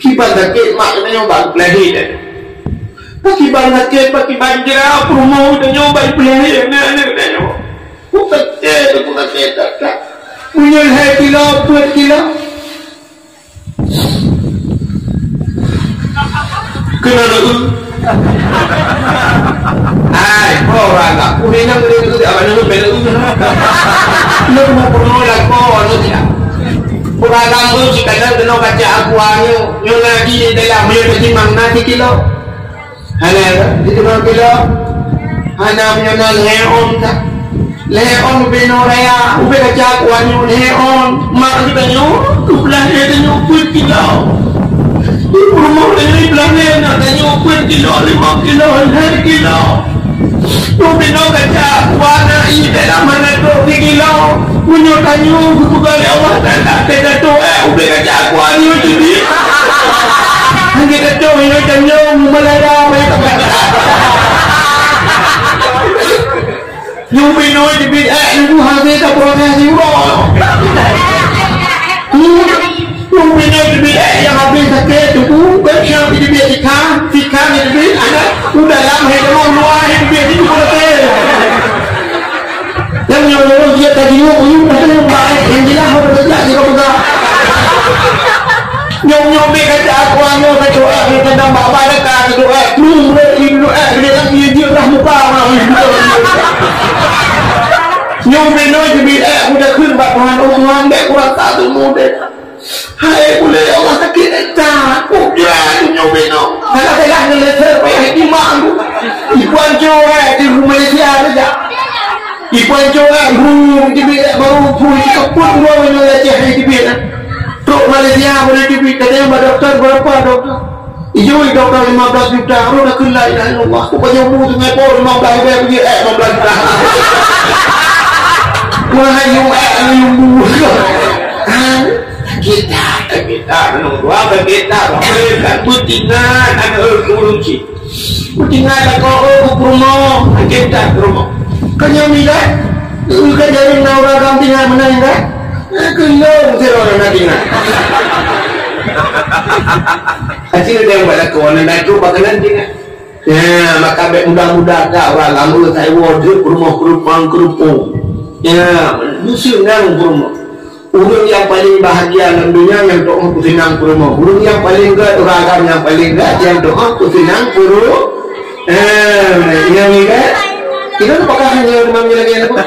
Kiban sakét mak keuneuk bak peulahé tadi. Pakiban sakét, pakiban jra, peurumoh tanyoe bak peulahé aneuk-aneuk tanyoe. Peue sakét, peue sakét that-that. Meunyoe lhèe kilo, peuet kilo. Keunoe lôn. Hai, ho ragam. Ureueng inong lôn, lôn, abang lôn, lôn. Lôn mau peurumoh lakoe, lôn tidak. Ureueng agam lôn, si kadang keunoe kaca aku, anu, nyoe na di dalam, meunyoe teutimang na sikilo. Hana, di teungoh kilo. Hana meunyoe na lhèe ôn that. Lhèe ôn ubé nyoe raya, ubé kaca kuah nyoe lhèe ôn. Mak geutanyoe, keu beulahé tanyoe peuet kilo. Di peurumoh tanyoe beulahé aneuk tanyoe peuet kilo, limong kilo, lhèe kilo. Ubé nyoe kaca kuah na i dalam hana trok sikilo. Meunyoe tanyoe geupeugah lé Allah Taala, teuka trok, eh, ubé kaca kuah nyoe teubiet. Hana teuka trok, nyoe tanyoe meulaya, meulaya. Nyoe binoe teubiet, eh, nunggu hase ka proses di uroe. Nyoe binoe teubiet, eh, nyang habéh sakét tuboh, bèk nyang teubiet sikhan, sikhan teubiet, aneuk, u dalam hai deungon luwa hai teubiet di tuboh teuh. Nyang nyoe lôn jeuet ka jingok, uyueng ka teuh, nyang jeulaih hana teubiet di peugah. Nyoe, nyoe bèk kaca kuah nyoe, kaca, eh, keu tandang bak-bak deka, kaca, eh, plueng, eh, plueng, eh, keu dalam ie jeuet rhah muka, nyoe binoe teubiet, eh, kuda kheun bak Tuhan, oh Tuhan, bèk kurasa teumudeh. Hai, ulèe ya Allah, sakét that, kok jra nyoe binoe. Hana teulah ngon leuser payah timang. Ipuan cowok, eh, di Malaysia saja. Ipuan cowok, eh, hu, teubiet, eh, baru hu, ikapot dua nyoe ya, ceh, teubiet, eh. Trok Malaysia boleh teubiet, katanya bak doktor, berapa doktor? Ijoi doktor lima belas juta, rhot na kheun la ilaha illallah. Rupanya bu teungoh po lima belas ribèe, eh, lima belas juta. Wah, yum, eh, yum bu. Ah, kita, kita, menunggu apa kita? Kan beutingan aneuk ureueng cit. Beutingan lakoe, oh, peurumoh, kita peurumoh. Kan nyang mila, eh, kan jareueng na ureueng agam tinggai meunan, kan? Eh, keulong sidroe na tinggai. Aci lé nyang bak lakoe, na datu bak keunan tinggai. Ya, maka bèk mudah-mudah that ureueng agam, sai woe jeuet peurumoh keurupang keurupung. Ya, meuseuh nang peurumoh. Ureueng nyang paleng bahagia lam donya nyang tu'oh peuseunang peurumoh. Ureueng nyang paleng gèt, ureueng agam nyang paleng gèt nyang tu'oh peuseunang peurumoh. Eh, nyang ni gèt. Kita tu pakah hanya rumah ni lagi apa?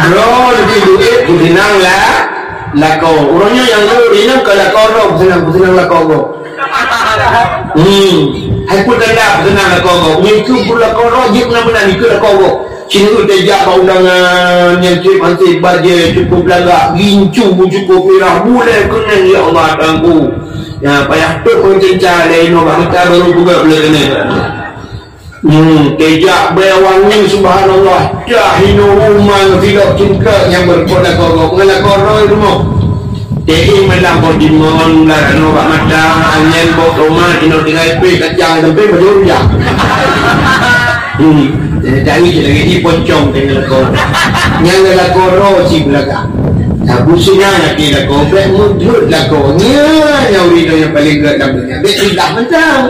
Bro, lebih duit peuseunang lah. Lakoe. Ureueng nyoe nyang le inong ka lakoe droe peuseunang, peuseunang lakoe gob. Hmm. Hai peue tanda peuseunang lakoe gob. Nyoe keuh peurumoh lakoe droe jeuet meunan-meunan ikeu lakoe gob. Sineuk teuh jak bak undangan nyang trép hansét bajèe cukôp lagak, gincu cukôp mirah, bulèe keunèng ya Allah Tuhanku. Ya, payah tôp meuceuca lé inoe bak meuta barô peugah bulèe keunèng. Hmm, teuh jak bèe wangi subhanallah. Dah inoe rumoh silop cungkak nyang beureukat lakoe gob ngon lakoe droe rumoh. Jadi malam boh dimon, lam ranoe bak mata, angén boh tomat, inoe tinggai pih kacang, sampai bajôh rujak. Hmm. Jadi, lagi di pocong tengah lakoe. Nyang lakoe roh si beulagak. Nah, businya lagi lakoe, bèk mudhut lakoe. Nya, nyang ureueng nyang paling gèt lam dunia. Bèk indah mantong.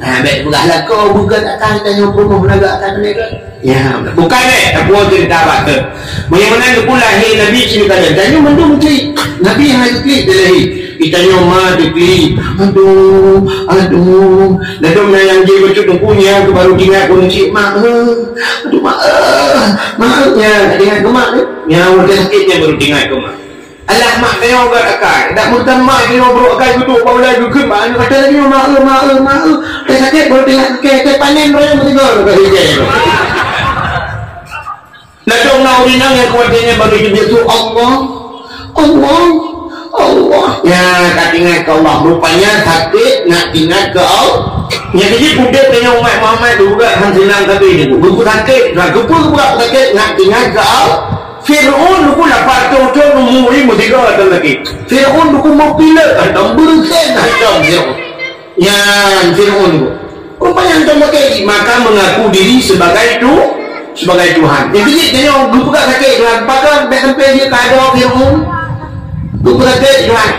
Ha, bèk peugah lakoe, bukan akan tanyoe peurumoh lagak akan meunegak. Ya, bukan, eh, tapi cerita bak tu. Bagaimana tu pula, hai Nabi cerita dan tanyoe mandum klik. Nabi hana klik dia lahir. Kita nyoe ma diklik. Aduh, aduh. Lalu na nyang jih bacut teungku nya, aku baru ingat aku cik mak. Eh, aduh, mak. Eh, mak, nya, tak ingat ke mak tu? Nya, udah sakit nya baru ingat ke mak. Alah, mak saya ubat akai. Tak murtan mak saya buruk akai betul. Baru lagi ke mak. Kata lagi, mak, eh, mak, eh, mak, eh. Dah sakit baru ingat. Okey, okey, panen raya betul. Kata dia. Lalu na ureueng nyang kuat nyan baru jibiet su Allah, Allah, Allah. Ya, ka ingat keu Allah. Rupanya sakét nak ingat keu Allah. Nyang jih udép tanyoe umat Muhammad juga han seunang sabe nyoe. Geupeu sakét, nah, geupeu geupeubuet sakét nak ingat keu Allah. Fir'aun dulu lapan ratus thon umu jih meusigoe ateueh lagèe. Fir'aun dulu meupileuk hantom, beureusen hantom Fir'aun. Nyan Fir'aun tu. Rupanya hantom pakai, maka mengaku diri sebagai tu, sebagai Tuhan. Jadi, dia nyoe geupeugah sakét Tuhan. Pakon bèk sampai dia ka ada Fir'aun? Geupeugah sakét Tuhan.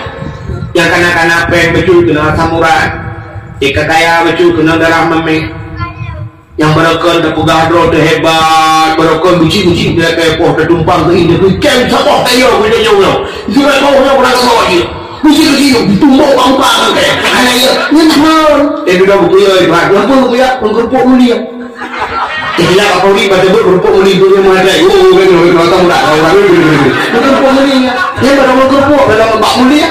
Nyang kana-kana péng bacut keunoe asam urat. Nyang ka kaya bacut keunoe darah mamèh. Nyang barokon teupeugah droe teuhebat, barokon buci-buci dia kaya poh teutumpang keu indah tu. Kém saboh kaya keu dia nyoe. Dia kaya poh nyoe kurang saboh je. Mesti lagi, tumbok bangka kan, eh. Hana ya, nyeun. Eh, dudoe bukui ya, Ibrahim. Kenapa bukui ya? Mengkerupuk mulia. Eh, gila, apa ni? Baca buku kerupuk mulia tu yang mana? Oh, kan, kan, kan, kan, kan, kan. Mengkerupuk mulia. Yang pada mengkerupuk dalam bak mulia.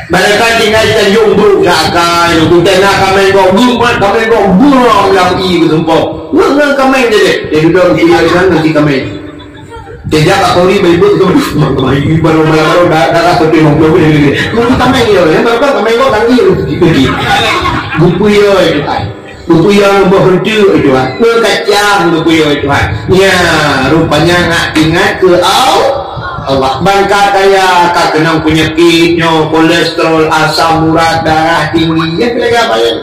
Barangkan tinggai Tanjung Bruk, Sakai, tu tena kameng kok gumat, kameng kok buram yang i betumpok. Ngan kameng jadi. Eh, dudoe bukui ya, Ibrahim, nanti kameng. Sejak Pak Polri beribut tu, baru, baru, baru, dah, dah, dah, satu lima puluh ni, ni, ni. Nunggu tameng dia, ya, baru kan tameng kau tanggil tu, gitu, gitu. Buku ya, itu kan. Buku ya, buah rentu, itu kan. Kekacang, buku ya, itu kan. Ya, rupanya nak ingat ke Allah. Allah. Bangka kaya, ka kenang penyakit, nyo, kolesterol, asam urat, darah tinggi. Ya, kira apa ya?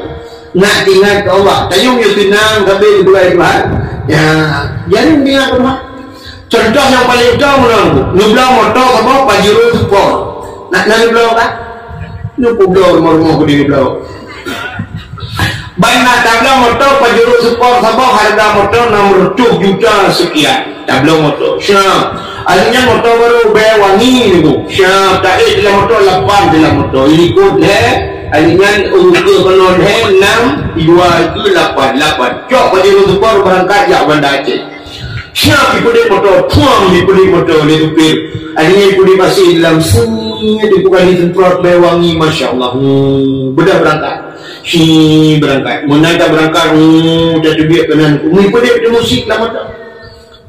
Nak ingat ke Allah. Tayong ya senang, tapi bukan Tuhan. Ya, jadi ingat ke Tuhan. Contoh nyang paleng utama, neubloe moto saboh Pajero Sport. Nak, nak neubloe kan? Neubloe rumoh-rumoh geude neubloe. Ban na tabloe moto Pajero Sport saboh harga moto enam ratus juta sekian. Tabloe moto. Siap. Akhirnya moto baru bèe wangi ni bu. Siap. Tak ada dalam moto lapan dalam moto. Ikut he. Akhirnya urutan konon he enam, dua itu lapan, lapan. Cok Pajero Sport berangkat jak Banda Aceh. Siap ipeuduek moto, puang ipeuduek moto lé supir. Akhirnya ipeuduek pasien dalam sini, dibuka disemprot bèe wangi, masya Allah. Hmm, beudah berangkat. Si berangkat. Meunan dah berangkat, hmm, dah teubiet keunan. Ipeuduek tu musik lah moto.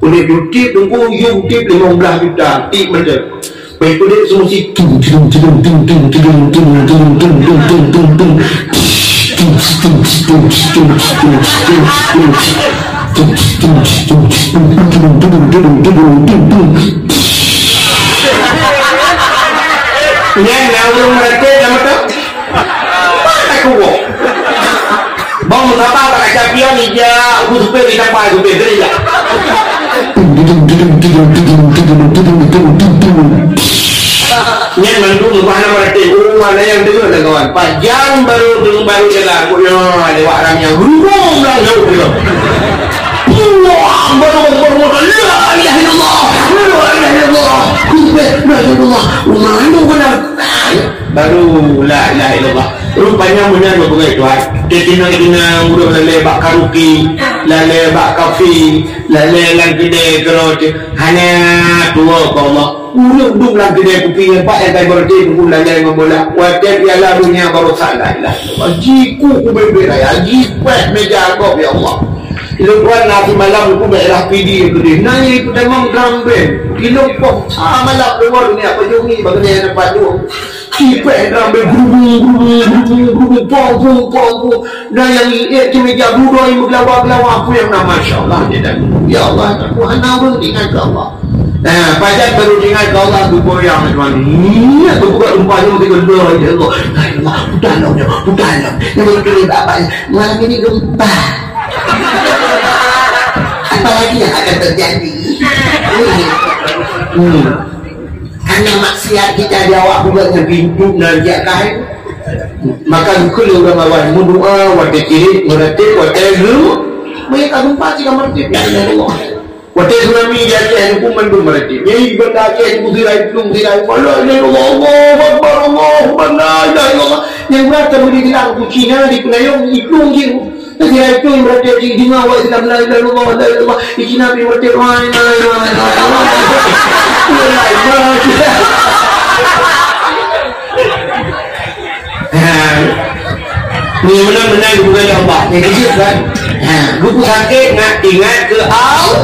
Ipeuduek tu tip, tunggu, yum tip lima belas juta, tip moto. Baik, kulit semua si tung, tung, tung. Nyan na ureueng meuratéb nama tu? Mana kuwoe? Bang Mustafa tak kaca pion ija, aku supir di tempat supir, jadi ya. Nyan mandum leupah na meuratéb. Oh, ada yang dengar dah kawan. Pajan baru, baru jalan. Aku ya, lewat orang yang gurung bilang jauh dia. Wah, baru, baru, baru, la ilaha illallah. La ilaha illallah. Kumpe, la ilaha illallah. Rumah anu kena. Baru la ilaha illallah. Rupanya meunan beugöt Tuhan. Dia kena-kena ureueng lalé bak karaoke, lalé bak kafe, lalé lam keudè keudroe. Hana tuwo keu Allah. Ureueng dum lam keudè kupi nyan pat nyang ka ibarat teuku lalai ngon bola. Watèe piala dunia baroesa la ilaha illallah. Jiku kubeuet-beuet raya, jipèh meja gob, ya Allah. Lôn tuan na simalam ku daerah Pidie keudeh. Na nyang ipeutamong drum band. Ilôn poh sa malam luwa dunia pajôh ngi bak keudè na pat dua. Jipèh drum band, brubung, brubung, brubung, brubung, pong, pong, pong, pong. Na nyang iék cit meja dudoe meugeulawa-geulawa, peue nyang na, masya Allah, dia dah. Ya Allah, Tuhan, na ureueng ingat keu Allah. Nah, pajan baru ingat keu Allah, geugoyang teuma. Ingat geupeugah gempa nyoe meusti geuloe, ya Allah. Hai Allah, putah lom nyoe, putah lom. Nyoe baru keuneuk bak-bak, malam ini gempa. Apalagi yang akan terjadi? Hmm. Karena maksiat kita di awak bukan yang pintu nanti akan. Maka geukheun lé ureueng awai meudoa, watèe cirit, meuratéb, watèe geu-, meunyo ka gempa cit ka meuratéb, ya Allah. Watèe tsunami di Aceh, nyoe mandum meuratéb. Nyang di Banda Aceh, nyoe sirai plueng, sirai, la ilaha illallah, Allahu Akbar, Allahu Akbar, la ilaha illallah. Nyang rata meudi bilang ku Cina di Peunayong, iplueng jih. Sirai plueng meuratéb, di, di ngon awak Islam, la ilaha illallah, la ilaha illallah. Di Cina pih meuratéb, la ilaha illallah, la ilaha illallah. Ha. Ni meunan-meunan geupeugah lé Allah. Nyang keujeuet kan? Ha, geupeusakét ngat ingat keu Al-,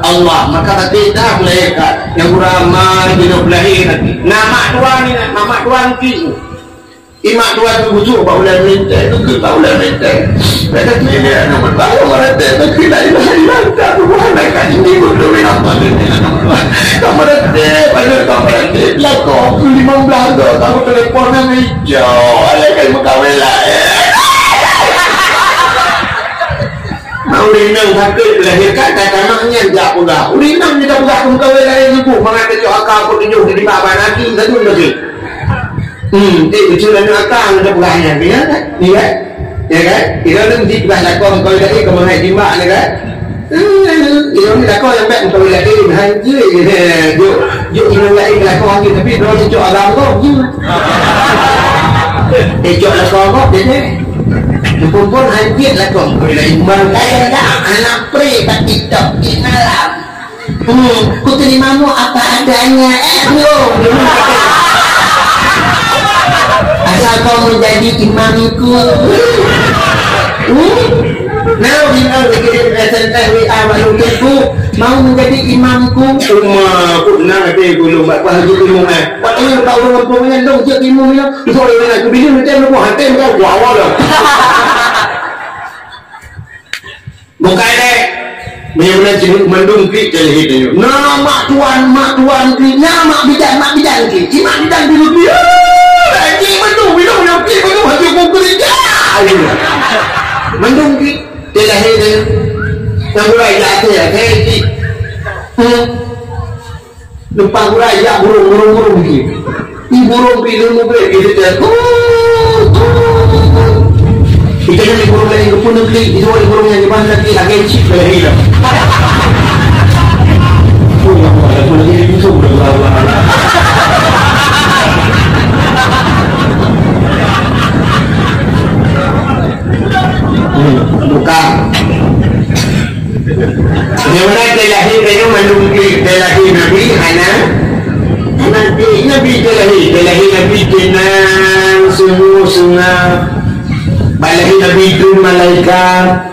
Allah. Maka batin dah meulahé ka. Nyang gura ma jinoe peulahé nanti. Na mak tuan ni, na mak tuan ki. Imak tuan tu busuk bak ulèe mintèe, tu keu bak ulèe mintèe. Kata tu dia nak berbaru merata, tapi la ilaha illa anta subhanaka inni kuntu minadh dhalimin. Ka meuratéb, pada ka meuratéb, lakoe keu limong blaih go, ka telepon nang Jo, alai kai meukawen laén. Mak ureueng inong sakét melahirkan, ka tamah nyan jak peugah. Ureueng inong nyang peugah keu meukawen laén nyoe, mangat teucok aka peutunyok di bak bak nasi, sadun lagi. Hmm, eh, betul lah, aka nyang peugah nyan, ya kan? Ya kan? Ya kan? Kira lom di peugah lakoe meukawen laén, keu mangat jimbak, ya kan? Ilôn ni lakoe nyang bèk meukawen laén, hanjeuet. Jok, jok inong laén lakoe hanjeuet, tapi droeneuh cok agam gob jeuet. Eh, cok lakoe gob jeuet. Muphom hanjeuet lakoe meukawen laén. Barangkajan dah anak pre bak TikTok di malam. Hmm, ku terima mu apa adanya. Eh, belum. Asal kau menjadi imamku. Hmm? Nah, bintang dikirim S M S W A baru tu, mau menjadi imamku. Uma, ku na ada gulung bak Haji Imum eh. Waktu ni bak ureueng kampung nyan dong jeuet imum nyan. Soe nyang nak keubileuen macam mana, hati macam gua awal dah. Bukai lé. Meunyoe meunan cit mandum klik teuh lahé tanyoe. Na mak tuan, mak tuan klik, na mak bidan, mak bidan klik. Cit mak bidan biru klik. Eh, klik mandum, biru nyang klik mandum haju ku gereja. Ayo. Mandum klik teuh lahé tanyoe. Nyang gura jak teuh, teuh klik. Hmm. Leupah gura jak burông, burông, burông jih. Di burông pih leumo bèk jih teuh. Di keunan di burông laén geupeuneuk klik, di luwa di burông nyang iban lagi lagèe cit lagèe hilang. Oh, ya Allah, aku lagi di musuh dah berapa. Hmm, buka. Nyang na teuh lahé tanyoe mandum klik, teuh lahé Nabi hana, hana klik Nabi teuh lahé, teuh lahé Nabi teunang, seungue-seungue. Bak lahé Nabi geukirém malaikat.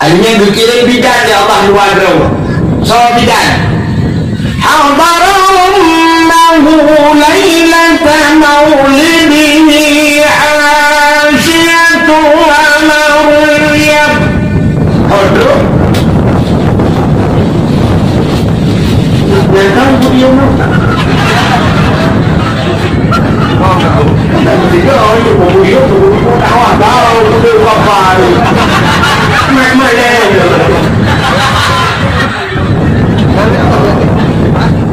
Akhirnya geukirém bidan lé Allah luwa droe. Soe bidan? Hadara ummahu lailata maulidihi Asiyatu wa Maryam. Aduh. Nyata ibu dia mah. Tiga orang tu, ibu dia, ibu dia, tahu, tahu, ibu dia, apa ni? Mak, mak, ya, ya, ya.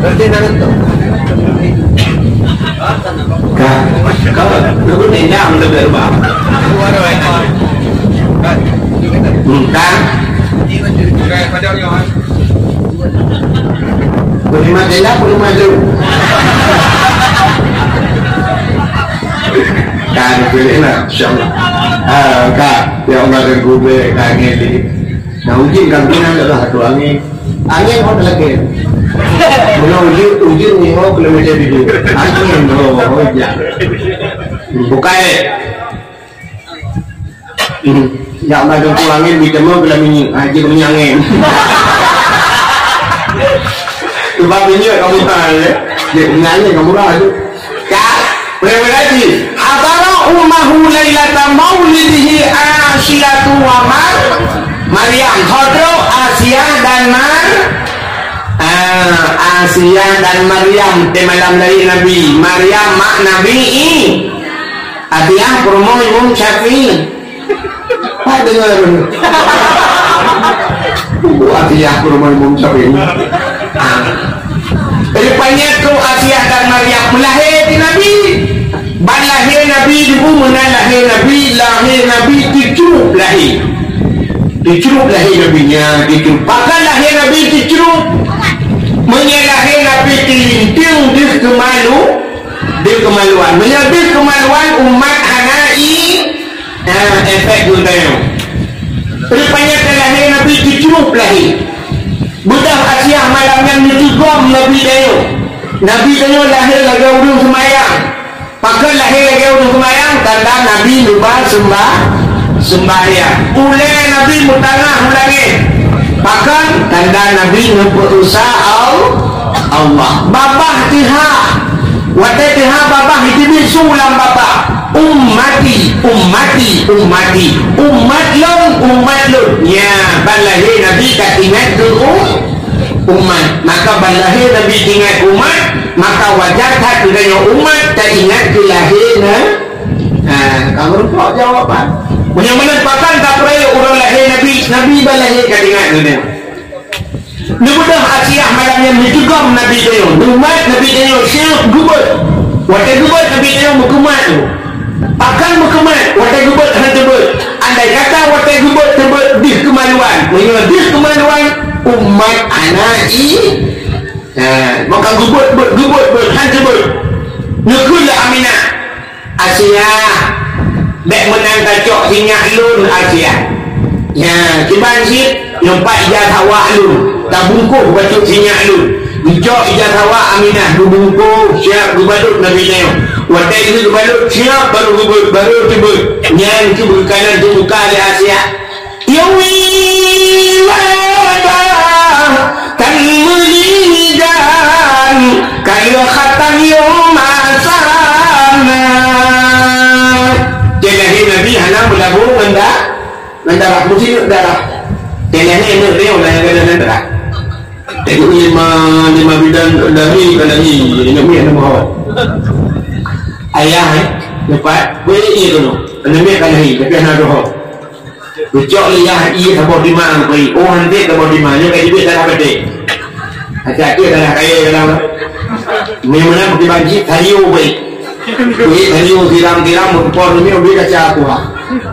Ka, ka, ka, ka, hmm, ka. Peulimah tenda, peulimah tu. Ka, peulimah, insyaallah. Ah, ka, ya Allah, dan gubek, ka, ngeli. Nah, uji kan pernah adalah satu angin. Angin hot lagi. Mula uji, uji ni, oh, kilometer tujuh. Angin, oh, oh, ya. Bukai. Hmm. Ya, Allah, jangan angin, di tengah, bila minyak. Ah, dia minyak angin. Sebab minyak kamu tahu, ya. Dia minyak angin kamu tahu. Ka, berapa lagi? Hadara ummahu lailata maulidihi Asiyatu wa Mar-, Maryam. Hadra Asiya dan Mar-, Ah, Asiah dan Maryam di malam lahé Nabi. Maryam mak Nabi I-, Asiah peurumoh Imam Syafi'i. Pat deungoe? Buet Asiah peurumoh Imam Syafi'i. Ah. Rupanya tu Asiah dan Maryam meulahé di Nabi. Ban lahé Nabi dulu meunan lahé Nabi, lahé Nabi teucrup lahé. Teucrup lahé Nabi nyan, teucrup. Pakon lahé Nabi teucrup? Meunyoe lahé Nabi teulinteung deuh keumalu, deuh keumaluan. Meunyoe deuh keumaluan umat hana i, ha, efek geutanyoe. Rupanya ka lahé Nabi teucrup lahé. Beudôh Asiah malam nyan neuteugom Nabi tanyoe. Nabi tanyoe lahé lagèe ureueng seumayang. Pakon lahé lagèe ureueng seumayang? Tanda Nabi neuba seumbah-, seumbahyang. Ulèe Nabi meutangah u langèt. Pakon? Tanda Nabi neupeutusa Al-, Allah. Babah teuhah. Watèe teuhah babah, jiteubiet su lam babah. Ummati, ummati, ummati. Umat lôn, umat lôn. Nyan, ban lahé Nabi ka ingat keu u-, umat. Maka ban lahé Nabi ingat umat, maka wajar that geutanyoe umat taingat keu lahé na-, ha, ka meurumpok jawaban. Meunyoe meunan pakon tapeurayeuk uroe lahé Nabi, Nabi ban lahé ka ingat geutanyoe. Neubeudôh Asiah malam nyan neuteugom Nabi tanyoe, neumat Nabi tanyoe siap geubeuet. Watèe geubeuet Nabi tanyoe meukeumat tu. Pakon meukeumat, watèe geubeuet hana teubeuet. Andai kata watèe geubeuet teubeuet deuh keumaluan. Meunyoe deuh keumaluan, umat hana i-, ha, maka geubeuet, beuet, geubeuet, beuet, hana teubeuet. Neukheun lé Aminah, "Asiah, bèk meunan tacok sinyak lôn, Asiah. Nyan, kiban cit, nyoe pat ija sawak lôn, tabungkôh bacut sinyak lôn." Geucok ija sawak Aminah, geubungkôh, siap geubalot Nabi nyoe. Watèe geubalot siap, barô geubeuet, barô teubeuet. Nyan keuh beukanan teubuka lé Asiah. Yue wiladah tan meulidan, ka lheueh khatam yue masa na. Jadi lahé Nabi hana meulabô ngon da-, ngon darah, meusineuk darah. Jadi lahé aneuk dia ulah nyang gadôh ngon darah. Jadi lima, lima bidan lahé ka lahé, aneuk miet hana meuhôi. Ayah, eh, leupah, boleh iya tu. Aneuk miet ka lahé, tapi hana meuhôi. Geucok lé yah ié saboh dimang bri. Oh, han bèk saboh dimang, nyoe ka jibeuet darah beudé. Hati-hati darah kayèe dalam. Meunyoe meunan beuki banci, taliô bri. Bri taliô siram-siram, meupon meunyoe bri kaca aku ha.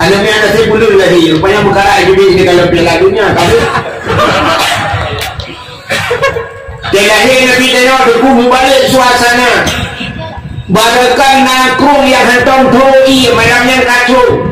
Aneuk nyan naseb buleuen lagi, rupanya meukarat jibeuet di dalam Piala Dunia, tapi Teulahé Nabi tanyoe teupeu meubalek suasana. Barokon na krueng nyang hantom tho ié malam nyan ka tho.